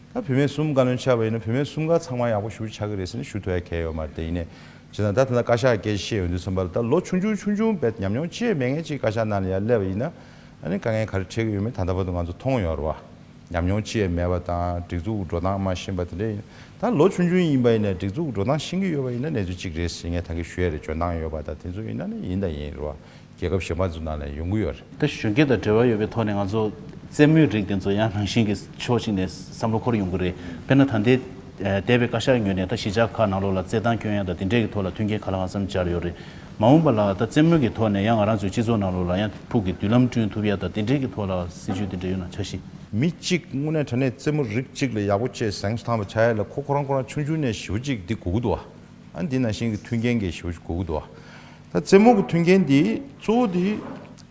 ད་བུད་མེད་གསུམ་བཀའ་བློན་ཆགས་པ་ཡིན་ན་བུད་མེད་གསུམ་ཀ་ཚང་མ་ཡག་པོ་ཞེ་པོ་ཆགས་ཀྱི་རེད་ཟེར་ནས་ཞུ་ཐུབ་ཡ་གང་ཡང་ཡོད་མ་རེད། དེ་ཡིན་ནའི་བྱས་ཙང་ད་ད་ལྟ་བཀའ་ཤག་སྐད་ཆ་བཤད་ཡོང་དུས་ཙམ་པ་ལ་ད་ལོ་ཆུང་ཆུང་ཆུང་ཆུང་བས་ཉམས་མྱོང་ཅི་ཡང་མེད་མཁན་ཅིག་བཀའ་ཤག་ནང་ལ་ཡར་སླེབས་པ་ཡིན་ན་ཨ་ནི་དཀའ་ངལ་ག་རེ་འཕྲད་ཀྱི་ཡོད་མེད་ད་ལྟ་བར་དུ་ང་ཚོ་མཐོང་ཡོད་རེད་བ། ཉམས་མྱོང་ཅི་ཡང་མེད་པ་དང་སྒྲིག་འཛུགས་འགྲོ་སྟངས་མ་ཤེས་པ་དེ་འདྲ་ཡིན། ད་ལོ་ཆུང་ཆུང་ཡིན་པ་ཡིན་ན་སྒྲིག་འཛུགས་འགྲོ་སྟངས་ཤེས་ཀྱི་ཡོད་པ་ཡིན་ན་གནས་ཚུལ་གཅིག་རེད་ཟེར་ངས་ད་གིན་ཞུ་ཡ་རེད། འཇོན་ཐང་ཡོད་པ་དང་དེ་ཚོ་ཡིན་ན་ནི་ཡིན་དང་ཡིན་རེད་བ། རྒྱལ་ཁབ་གཞན་པ་ཚོ་ནང་ལ་ཡོང་གི་ཡོད་རེད། ད་གཞོན་སྐྱེས་དང་འབྲེལ་བ་ཡོད་པའི་ཐོག་ནས་ང་ཚོ་རྩེད་མོའི་རིགས་དེ་ཚོ་ཡང་རང་བཞིན་གྱི་ཕྱོགས་གཅིག་ནས་བསམ་བློ་འཁོར་ཡོང་གི་རེད། དཔེར་ན་ད་ལྟའི་འདས་པའི་བཀའ་ཤག་ངོས་ནས་ད་གཞིས་ཆགས་ཁག་ནང་ལོགས་ལ་རྩེད་ཐང་སྐྱོན་ཡ་དང་དེ་འདྲས་ཀྱི་ཐོག་ལ་མཐུན་རྐྱེན་ག་ལ་གང་འཚམ་སྦྱར་ཡོད་རེད། མ་འོངས་པ་ལ་ད་རྩེད་མོ་གི་ཐོག་ནས་ཡང་ང་རང་ཚོའི་སྤྱི་ཚོགས་ནང་ལོགས་ལ་ཡང་ཕུགས་ཀྱི་མདུན་ལམ་བསྐྲུན་ཐུབ་ཡ་དང་དེ་འདྲའི་གི་ཐོག་ལ་སྲིད་ཇུས་དེ་འདྲ་ཡོད་ན་འཆར་གཞི། མི་གཅིག་དངོས་གནས་དྲང་གནས་རྩེད་མོ་རིགས་གཅིག་ལ་ཡག་པོ་བྱས་གཟེངས་སུ་ཐང་པ་ཆགས་ཡ་ལ་ཁོ་ཁོ་རང་ཁོ་རང་ཆུང་ཆུང་ནས་ཞེ་པོ་ཅིག་འདི་དགོས་ཀྱི་འདུག་བ། ཨ་འདི་ནང་བཞིན་གྱི་མཐུན་རྐྱེན་གྱི་ཞེ་པོ་ཅིག་དགོས་ཀྱི་འདུག་བ། ད་རྩེད་མོ་གི་མཐུན་རྐྱེན་འདི་གཙོ་བོ་འདི་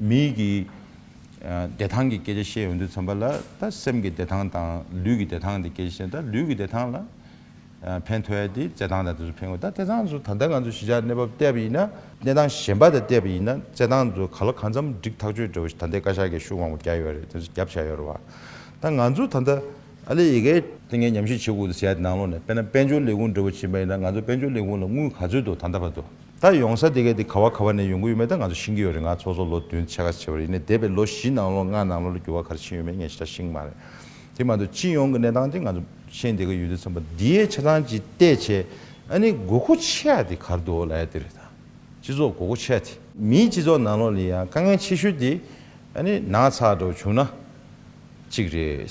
མི་གི་ཨ་བདེ་ཐང་གི་སྐད་ཆ་བཤད་ཡོང་དུས་ཙམ་པ་ལ་ད་སེམས་ཀྱི་བདེ་ཐང་དང་ལུས་ཀྱི་བདེ་ཐང་འདི་སྐད་ཆ་བཤད། ད་ལུས་ཀྱི་བདེ་ཐང་ལ། ཕན་ཐོགས་ཡ་དེ་རྩེད་ཐང་དང་དེ་ཚོ་ཕན་དགོས། ད་རྩེད་ཐང་ཚོ་ད་ལྟ་ང་ཚོ་གཞིས་ཆགས་གནས་བབ་བལྟས་པ་ཡིན་ན་གནས་སྟངས་གཞན་པ་དང་བལྟས་པ་ཡིན་ན་རྩེད་ཐང་ཚོ་ག་ལ་གང་འཚམ་འགྲིག་ཐག་ཆོད་འདྲ་བོ་ཞིག་ད་ལྟའི་བཀའ་ཤག་གིས་ཤུགས་མང་པོ་བརྒྱབ་ཡོད་རེད། དེ་ཚོ་བརྒྱབ་བཞག་ཡོད་རེད་བ། ད་ང་ཚོ་ད་ལྟ་ཨ་ལེ་ཡི་གེ་དེ་ངས་ཉམས་ཞིབ་བྱེད་དགོས་འདུག་ཟེར་ཡ་དེ་ནང་ལོགས་ནས་དཔེར་ན་དཔལ་འབྱོར་ལས་ཁུངས་འདྲ་བོ་ཕྱིན་པ་ཡིན་ན་ང་ཚོ་དཔལ་འབྱོར་ལས་ཁུངས་ལ་དངུལ་ག་ཚོད་འདུག་ད་ལྟ་བར་དུ། ད་ཡོང་ས་དེ་ག་དེ་ག་བ་ག་བ་ནས་ཡོང་གི་ཡོད་མེད་ད་ང་ཚོ་ཤེས་ཀྱི་ཡོད་རེད། ང་ཚོགས་གཙོ་ལོ་བདུན་ཕྱེད་ཀ་བྱས་པ་རེད། ཡིན་ནའི་འདས་པའི་ལོ་བཞི་ནང་ལོགས་ལྔ་ནང་ལོགས་ལ་འགྱུར་བ་ག་རེ་ཕྱིན་ཡོད་མེད་ངས་ཞེ་དྲག་ཤེས་ཀྱི་མ་རེད། དེ་མ་གཏོགས་སྤྱི་ཡོངས་ཀྱི་གནས་སྟངས་དེ་ང་ཚོ་ཤེས་བསྡད་ཀྱི་ཡོད་དུས་ཙམ་པ་འདི་ཡའི་ཆ་ཚང་ཅིག་བལྟས་བྱས་ཨ་ནི་དགོས་མཁོ་ཆེ་བ་དེ་ག་རེ་འདུག་ལབ་ཡ་དེ་རེད། ད་སྤྱི་ཚོགས་དགོས་མཁོ་ཆེ་བ་དེ་མིའི་སྤྱི་ཚོགས་ནང་ལོགས་ལ་ཡང་དཀའ་ངལ་ཆེ་ཤོས་དེ་ཨ་ནི་ན་ཚ་འདྲ་བོ་བྱུང་ན་གཅིག་རེད།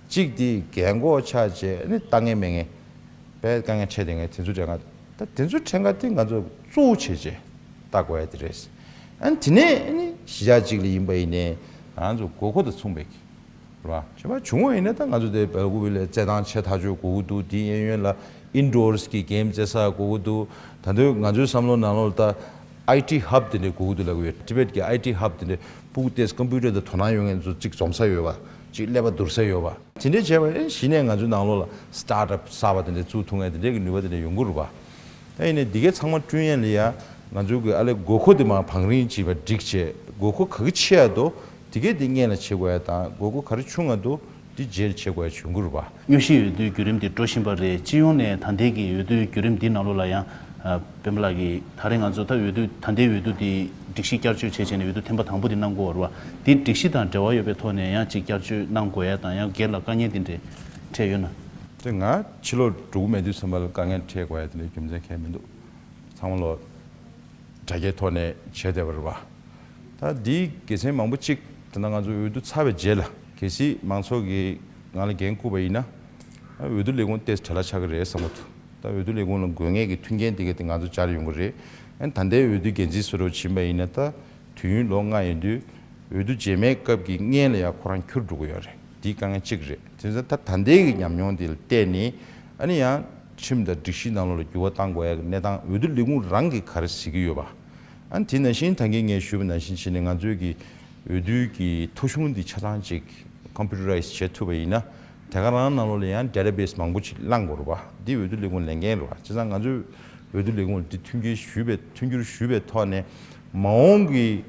གཅིག་དེ་རྒན་གོག་ཆགས་བྱས་ཨ་ནི་ལྟ་མཁན་མེད་མཁན། དཔེ་དཀའ་ངལ་འཕྲད་བསྡད་མཁན་དེ་ཚོ་དྲན་ག་ད་དེ་ཚོ་དྲན་ག་དེ་ང་ཚོ་གཙོ་བོ་བྱས་བྱས་ལྟ་དགོས་ཡ་དེ་རེད། ཨ་ནི་དེ་ནས་ཨ་ནི་ གཞིས་ཆགས་གཅིག་ལ་ཡིན་པ་ཡིན་ནའི་ང་ཚོ་དགོས་མཁོ་དང་མཚུངས་པའི་རེད་བ། གཞན་པ་བྱུང་བ་ཡིན་ན་ད་ང་ཚོ་དེ་སྦེལ་ཀོབ་ལ་རྩེད་ཐང་ཆེ་ཐག་ཆོད་དགོས་ཀྱི་འདུག་དེའི་གཡས་གཡོན་ལ་indoors་གི་game་རྩེ་ས་དགོས་ཀྱི་འདུག་ད་དུང་ང་ཚོའི་བསམ་བློ་ནང་ལོགས་ལ་ད་I T hub་དེ་འདྲ་དགོས་ཀྱི་འདུག་ལབ་ཀྱི་ཡོད། Tibet་གི་I T hub་དེ་འདྲ་ཕྲུ་གུ་དེ་computer་དང་དོ་སྣང་ཡོང་མཁན་ཚོ་གཅིག་འཛོམས་ས་ཡོད་པ། གཅིག་ཀླད་པ་བསྡུར་ས་ཡོད་པ། དེ་འདྲ་བྱས་པ་ཡིན་གཞི་ནས་ང་ཚོའི་ནང་ལོགས་ལ་startup་གསར་པ་དེ་འདྲ་བཙུགས་ཐུབ་མཁན་དེ་འདྲ་གི་ནུས་པ་དེ་འདྲ་ཡོང་གི་རེད་པ། ད་ཡིན་ནའི་འདི་གའི་ཚང་མ་བསྐྲུན་ཡས་ལ་ཡ་ང་ཚོའི་གི་ཨ་ལས་དགོས་མཁོ་དེ་མར་བང་རིམ་གཅིག་པ་སྒྲིག་བྱས། དགོས་མཁོ་ག་གི་ཆེ་ཡ་འདུག་དེ་གའི་དེ་སྔོན་ལ་བྱེད་དགོས་ཡ་དང་། དགོས་མཁོ་ག་རེ་ཆུང་ང་འདུག་དེ་རྗེས་ལ་བྱེད་དགོས་ཡ་བྱུང་གི་རེད་པ། དངོས་གཞིའི་འོས་བསྡུའི་བརྒྱུད་རིམ་དེ་འགྲོ་བཞིན་པ་རེད། སྤྱི་ཡོངས་ནས་ད་ལྟའི་གི་འོས་བསྡུའི་བརྒྱུད་རིམ་འདིའི་ནང་ལོགས་ལ་ཡང་། ཨ། སྤེན་པ་ལགས་ཀྱིས་ད་རེས་ང་ཚོ་ད་འོས་བསྡུ་ད་ལྟའི་འོས་བསྡུ་འདི་སྒྲིག་གཞི་བསྐྱར་བཅོས་བྱས་བྱས་ནས་འོས་བསྡུ་ཐེངས་མ་དང་པོ་འདི་གནང་དགོས་པ་རེད་པ། འདི་སྒྲིག་གཞི་དང་འབྲེལ་བ་ཡོད་པའི་ཐོག་ནས་ཡང་ཅིག་བསྐྱར་བཅོས་གནང་དགོས་ཡ་དང་། ཡང་སྒེར་ལ་དཀའ་ངལ་འདི་འདྲ་འཕྲད་ཡོད་ན། དེ་ང་ཕྱི་ལོགས་འགྲོ་གི་མེད་དུས་ཙམ་པ་ལ་དཀའ་ངལ་འཕྲད་དགོས་ཡ་དེ་འདྲའི་རྒྱུ་མཚན་གང་ཡང་མི་འདུག་ཚང་མ་ལོ་དྲ་རྒྱའི་ཐོག་ནས་བྱས་བསྡད་པ་རེད་པ། ད་འདིའི་དགེ་མཚན་མང་པོ་གཅིག་ད་ལྟ་ང་ཚོ་འོས་བསྡུ་ཚར་བའི་རྗེས་ལ་གལ་སྲིད་མང་ཚོགས་ཀྱིས་ང་ལ་འགན་བསྐུར་བ་ཡིན་ན། འོས་བསྡུ་ལས་ཁུངས་ཏོག་ཙམ་བྲེལ་བ་ཆགས་ཀྱི་རེད་བསམ་གྱི་འདུག་ད་འོས་བསྡུ་ལས་ཁུངས་ལ་དགོས་ངེས་ཀྱི་མཐུན་རྐྱེན་དེ་ག་དེ་ང་ཚོ་སྦྱར་ཡོང་གི་རེད། ཨ་ནི་ད་ལྟའི་འོས་བསྡུའི་འགན་འཛིན་ཟུར་པ་ཕྱིན་པ་ཡིན་ན། ད་དུས་ཡུན་ལོ་ལྔ་ཡིན་དུས་འོས་བསྡུ་རྗེས་མའི་སྐབས་ཀྱི་སྔོན་ལ་ཡང་ཁོ་རང་འཁྱུར་འགྲོ་གི་ཡོད་རེད། འདི་དཀའ་ངལ་གཅིག་རེད། དེ་ཚོ་ད་ད་ལྟའི་གི་ཉམས་མྱོང་དེ་ལ་བལྟས་ནས། ཨ་ནི་ཡང་ཁྲིམས་དང་སྒྲིག་གཞི་ནང་ལོགས་ལ་འགྱུར་བ་གཏང་དགོས་ཡ་གི་གནས་སྟངས་འོས་བསྡུ་ལས་ཁུངས་རང་གིས་ག་རེ་གཟིགས་ཀྱི་ཡོད་པ། ཨ་ནི་དེ་ནང་བཞིན་ད་གིན་ངས་ཞུས་པ་ནང་བཞིན་བྱས་ནས་ང་ཚོའི་གི་འོས་བསྡུའི་གི་ཐོ་གཞུང་འདི་ཆ་ཚང་ཅིག་computerize་བྱེད་ཐུབ་པ་ཡིན་ན། དེ་ག་རང་ནང་ལོགས་ལ་ཡང་database་མང་པོ་ཅིག་བླང་དགོས་རེད་པ། འདི་འོས་བསྡུ་ལས་ཁུངས་ལས་འགན་རེད་པ། བྱས་ཙང་ང་ཚོའི་འོས་བསྡུ་ལས་ཁུངས་ལ་འདི་མཐུན་འགྱུར་ཞུས་པའི་མཐུན་འགྱུར་ཞུས་པའི་ཐོག་ནས་མ་འོངས་ཀྱི་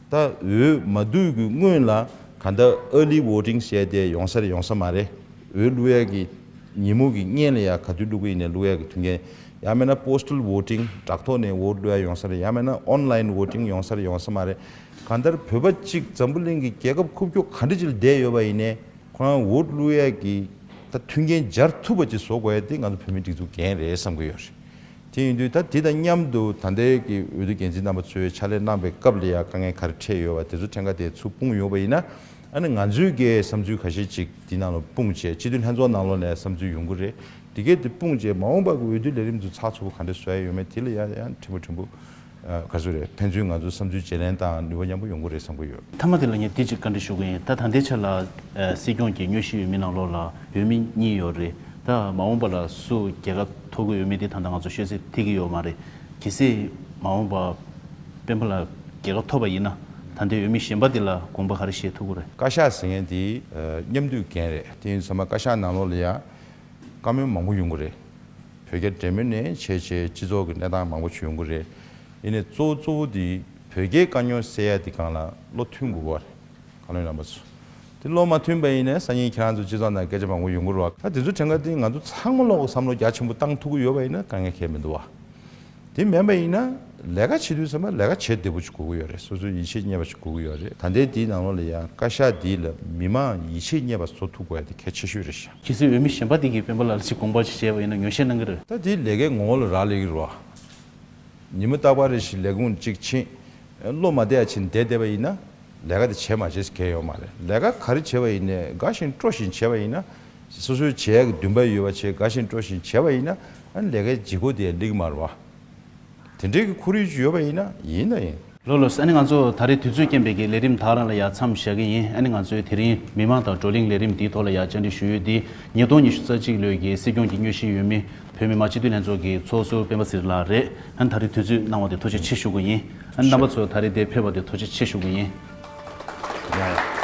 ད་འོས་མ་བསྡུ་གི་སྔོན་ལ་གང་ལྟར་early voting་ཟེར་དེ་ཡོང་ས་རེད་ཡོང་ས་མ་རེད། འོས་བླུག་ཡ་གི་ཉིན་མོ་གི་སྔོན་ལ་ཡ་ག་དུས་བླུག་གི་ཡིན་ནའི་བླུག་ཡ་གི་མཐུན་རྐྱེན། ཡང་མིན་ན་postal voting་བྲག་ཐོག་ནས་འོ་བླུག་ཡ་ཡོང་ས་རེད། ཡང་མིན་ན་online voting་ཡོང་ས་རེད་ཡོང་ས་མ་རེད། གང་ལྟར་བོད་པ་གཅིག་འཛམ་བུ་གླིང་གི་རྒྱལ་ཁབ་ཁུག་ཀྱོག་ག་འདྲ་ཅིག་ལ་བསྡད་ཡོད་པ་ཡིན་ནའི་ཁོ་རང་འོ་བླུག་ཡ་གི་ད་མཐུན་རྐྱེན་སྦྱར་ཐུབ་པ་ཅིག་བཟོ་དགོས་ཡ་དེ་ང་ཚོ་བོད་མིའི་སྒྲིག་འཛུགས་འགན་རེད་བསམ་གྱི་ཡོད་རེད། དེ་ཡིན་དུས་ད་དེ་དང་མཉམ་དུ་ད་ལྟའི་གི་འོས་བསྡུ་འགན་འཛིན་རྣམ་པ་ཚོས་ཕྱག་ལས་གནང་པའི་སྐབས་ལ་ཡ་དཀའ་ངལ་ག་རེ་འཕྲད་ཡོད་པ་དེ་ཚོ་ཕྲན་ཁ་དེ་ཚུར་སྤུངས་ཡོང་བ་ཡིན་ན། ཨ་ནི་ང་ཚོའི་གི་བསམ་ཚུལ་ཁ་ཤས་ཅིག་དེ་ནང་ལ་སྤུངས་བྱས་སྤྱི་འཐུས་ལྷན་ཚོགས་ནང་ལོགས་ནས་བསམ་ཚུལ་ཡོང་གི་རེད། དེ་གས་དེ་སྤུངས་བྱས་མ་འོངས་པ་གི་འོས་བསྡུ་ལས་རིམ་ཚོ་ཚགས་ཚུད་པོ་ག་འདྲ་བཟོ་ཡ་ཡོད་མེད་དེ་ལ་ཡ་ཡང་ཕྲན་བུ་ཕྲན་བུ། ཨ། ག་ཚོད་རེད། ཕན་ཚུན་ང་ཚོ་བསམ་ཚུལ་བརྗེ་ལེན་དང་ནུས་པ་མཉམ་པོ་ཡོང་གི་རེད་བསམ་གྱི་ཡོད། མཐའ་མ་དེ་ལ་ངས་འདི་གཅིག་བཀའ་འདྲི་ཞུ་གི་ཡིན། ད་ད་ལྟའི་ཆ་ལ་ཨ་སྲིད་སྐྱོང་གི་དངོས་གཞིའི་འོས་མི་ནང་ལོགས་ལ་འོས་མི་གཉིས་ཡོད་རེད། ད་མ་འོངས་པ་ལ་སུ་རྒྱལ་ཁ་ཐོབ་ཀྱི་ཡོད་མེད་དེ་ད་ལྟ་ང་ཚོ་ཤོད་ཚད་ཐིག་གི་ཡོད་མ་རེད། གལ་སྲིད་མ་འོངས་པ་སྤེན་པ་ལགས་རྒྱལ་ཁ་ཐོབ་པ་ཡིན་ན་ད་ལྟའི་འོས་མི་གཞན་པ་དེ་ལ་དགོངས་པ་ག་རེ་བཞེས་ཐུབ་ཀྱི་རེད། བཀའ་ཤག་ཟེར་མཁན་དེ་ཨ་མཉམ་འདུས་འགན་རེད། དེ་ཡིན་ཙང་མ་བཀའ་ཤག་ནང་ལོགས་ལ་ཡ། བཀའ་མོལ་མང་པོ་ཡོང་གི་རེད། བོད་རྒྱ་འབྲེལ་མོལ་ནས་བྱས་བྱས་སྤྱི་ཚོགས་ཀྱི་གནས་སྟངས་མང་པོ་ཞིག་ཡོང་གི་རེད། ཡིན་ནའི་གཙོ་བོ་གཙོ་བོ་དེ་བོད་རྒྱའི་དཀའ་རྙོག་སེལ་ཡ་དེ་སྒང་ལ་བློ་མཐུན་དགོས་པ་རེད། བཀའ་བློན་རྣམ་པ་ཚོ། དེ་བློ་མ་མཐུན་པ་ཡིན་ནའི་སང་ཉིན་ཁྱེད་རང་ཚོ་སྤྱི་ཚོགས་ནང་སྐད་ཆ་མང་པོ་ཡོང་གི་རེད་བ། ད་དེ་ཚོ་དྲན་ག་དེ་ང་ཚོ་ཚང་མ་ལོག་བསམ་བློ་རྒྱ་ཆེན་པོ་བཏང་ཐུབ་ཀྱི་ཡོད་པ་ཡིན་ན་དཀའ་ངལ་གང་ཡང་མི་འདུག་བ། དེ་མིན་པ་ཡིན་ན་ལས་ཀ་བྱེད་དུས་ཙམ་པ་ལས་ཀ་བྱེད་བདེ་པོ་ཅིག་དགོས་ཀྱི་ཡོད་རེད། སོ་སོའི་ཡིད་ཆེས་རྙེད་པ་ཅིག་དགོས་ཀྱི་ཡོད་རེད། ད་ལྟའི་འདིའི་ནང་ལོགས་ལ་ཡང་བཀའ་ཤག་འདི་ལ་མི་མང་ཡིད་ཆེས་རྙེད་པ་བཟོ་ཐུབ་དགོས་ཡ་དེ་གལ་ཆེ་ཤོས་རེད་ཤག་གལ་སྲིད་འོས་མི་གཞན་པ་དེ་གིས་སྤེན་པ་ལགས་ལ་ཅིག་དགོངས་པ་ཅིག་བཞེས་པ་ཡིན་ན་ངོས་བཞེས་གནང་གི་རེད། ད་དེ་ལས་ཀའི་ངོ་བོ་ལ་རག་ལས་ཀྱི་རེད་བ། ཉི་མ་རྟག་པར་རེ་བཞིན་ལས་ཁུངས་གཅིག་ཕྱིན། བློ་མ་བདེ་བ་ཕྱིན་བསྡད་བསྡད་པ་ཡིན་ན། ལས་ཀ་དེ་བྱེད་མ་བྱེད་ཟེར་གལ་ཡོད་མ་རེད། ལས་ཀ་ག་རེ་བྱེད་པ་ཡིན་ནའི་དགའ་བཞིན་སྤྲོ་བཞིན་བྱེད་པ་ཡིན་ན། སོ་སོའི་བྱེད་ཡག་གི་འདུན་པ་ཡོད་པ་བྱས་དགའ་བཞིན་སྤྲོ་བཞིན་བྱེད་པ་ཡིན་ན། ཨ་ནི་ལས་ཀའི་བྱེད་སྒོ་དེ་སླེབས་ཀྱི་མ་རེད་བ། དེ་འདྲའི་གི་ཁོར་ཡུག་ཅིག་ཡོད་པ་ཡིན་ན་ཡིན་ད་ཡིན། ལགས་ལགས་སོ། ཨ་ནི་ང་ཚོ་ད་རེས་དུས་ཚོད་རྐྱེན་པས་ཀྱི་ལས་རིམ་ད་རང་ལ་ཡ་མཚམས་བཞག་གི་ཡིན། ཨ་ནི་ང་ཚོའི་དེ་རིང་མི་མང་དང་བགྲོ་གླེང་ལས་རིམ་འདིའི་ཐོག་ལ་ཡ་བཅར་འདྲི་ཞུ་ཡུལ་འདི་ཉིས་སྟོང་ཉི་ཤུ་རྩ་གཅིག་ལོའི་གི་སྲིད་སྐྱོང་གི་དངོས་གཞིའི་འོས་མི་བོད་མི་མང་སྤྱི་འཐུས་ལྷན་ཚོགས་ཀྱི་ཚོགས་ཟུར་སྤེན་པ་ཚེ་རིང་ལགས་རེད། ཨ་ནི་ད་རེས་དུས་ཚོད་གནང་བ་དེ་ཐུགས་རྗེ་ཆེ་ཞུ་གི་ཡིན། ཨ་ནི་རྣམ་པ་ཚོ་ད་རེས་འདིར་ཕེབས་པ་དེ་ཐུགས་རྗེ་ཆེ་ཞུ་གི་ཡིན། ཡ་ཡ།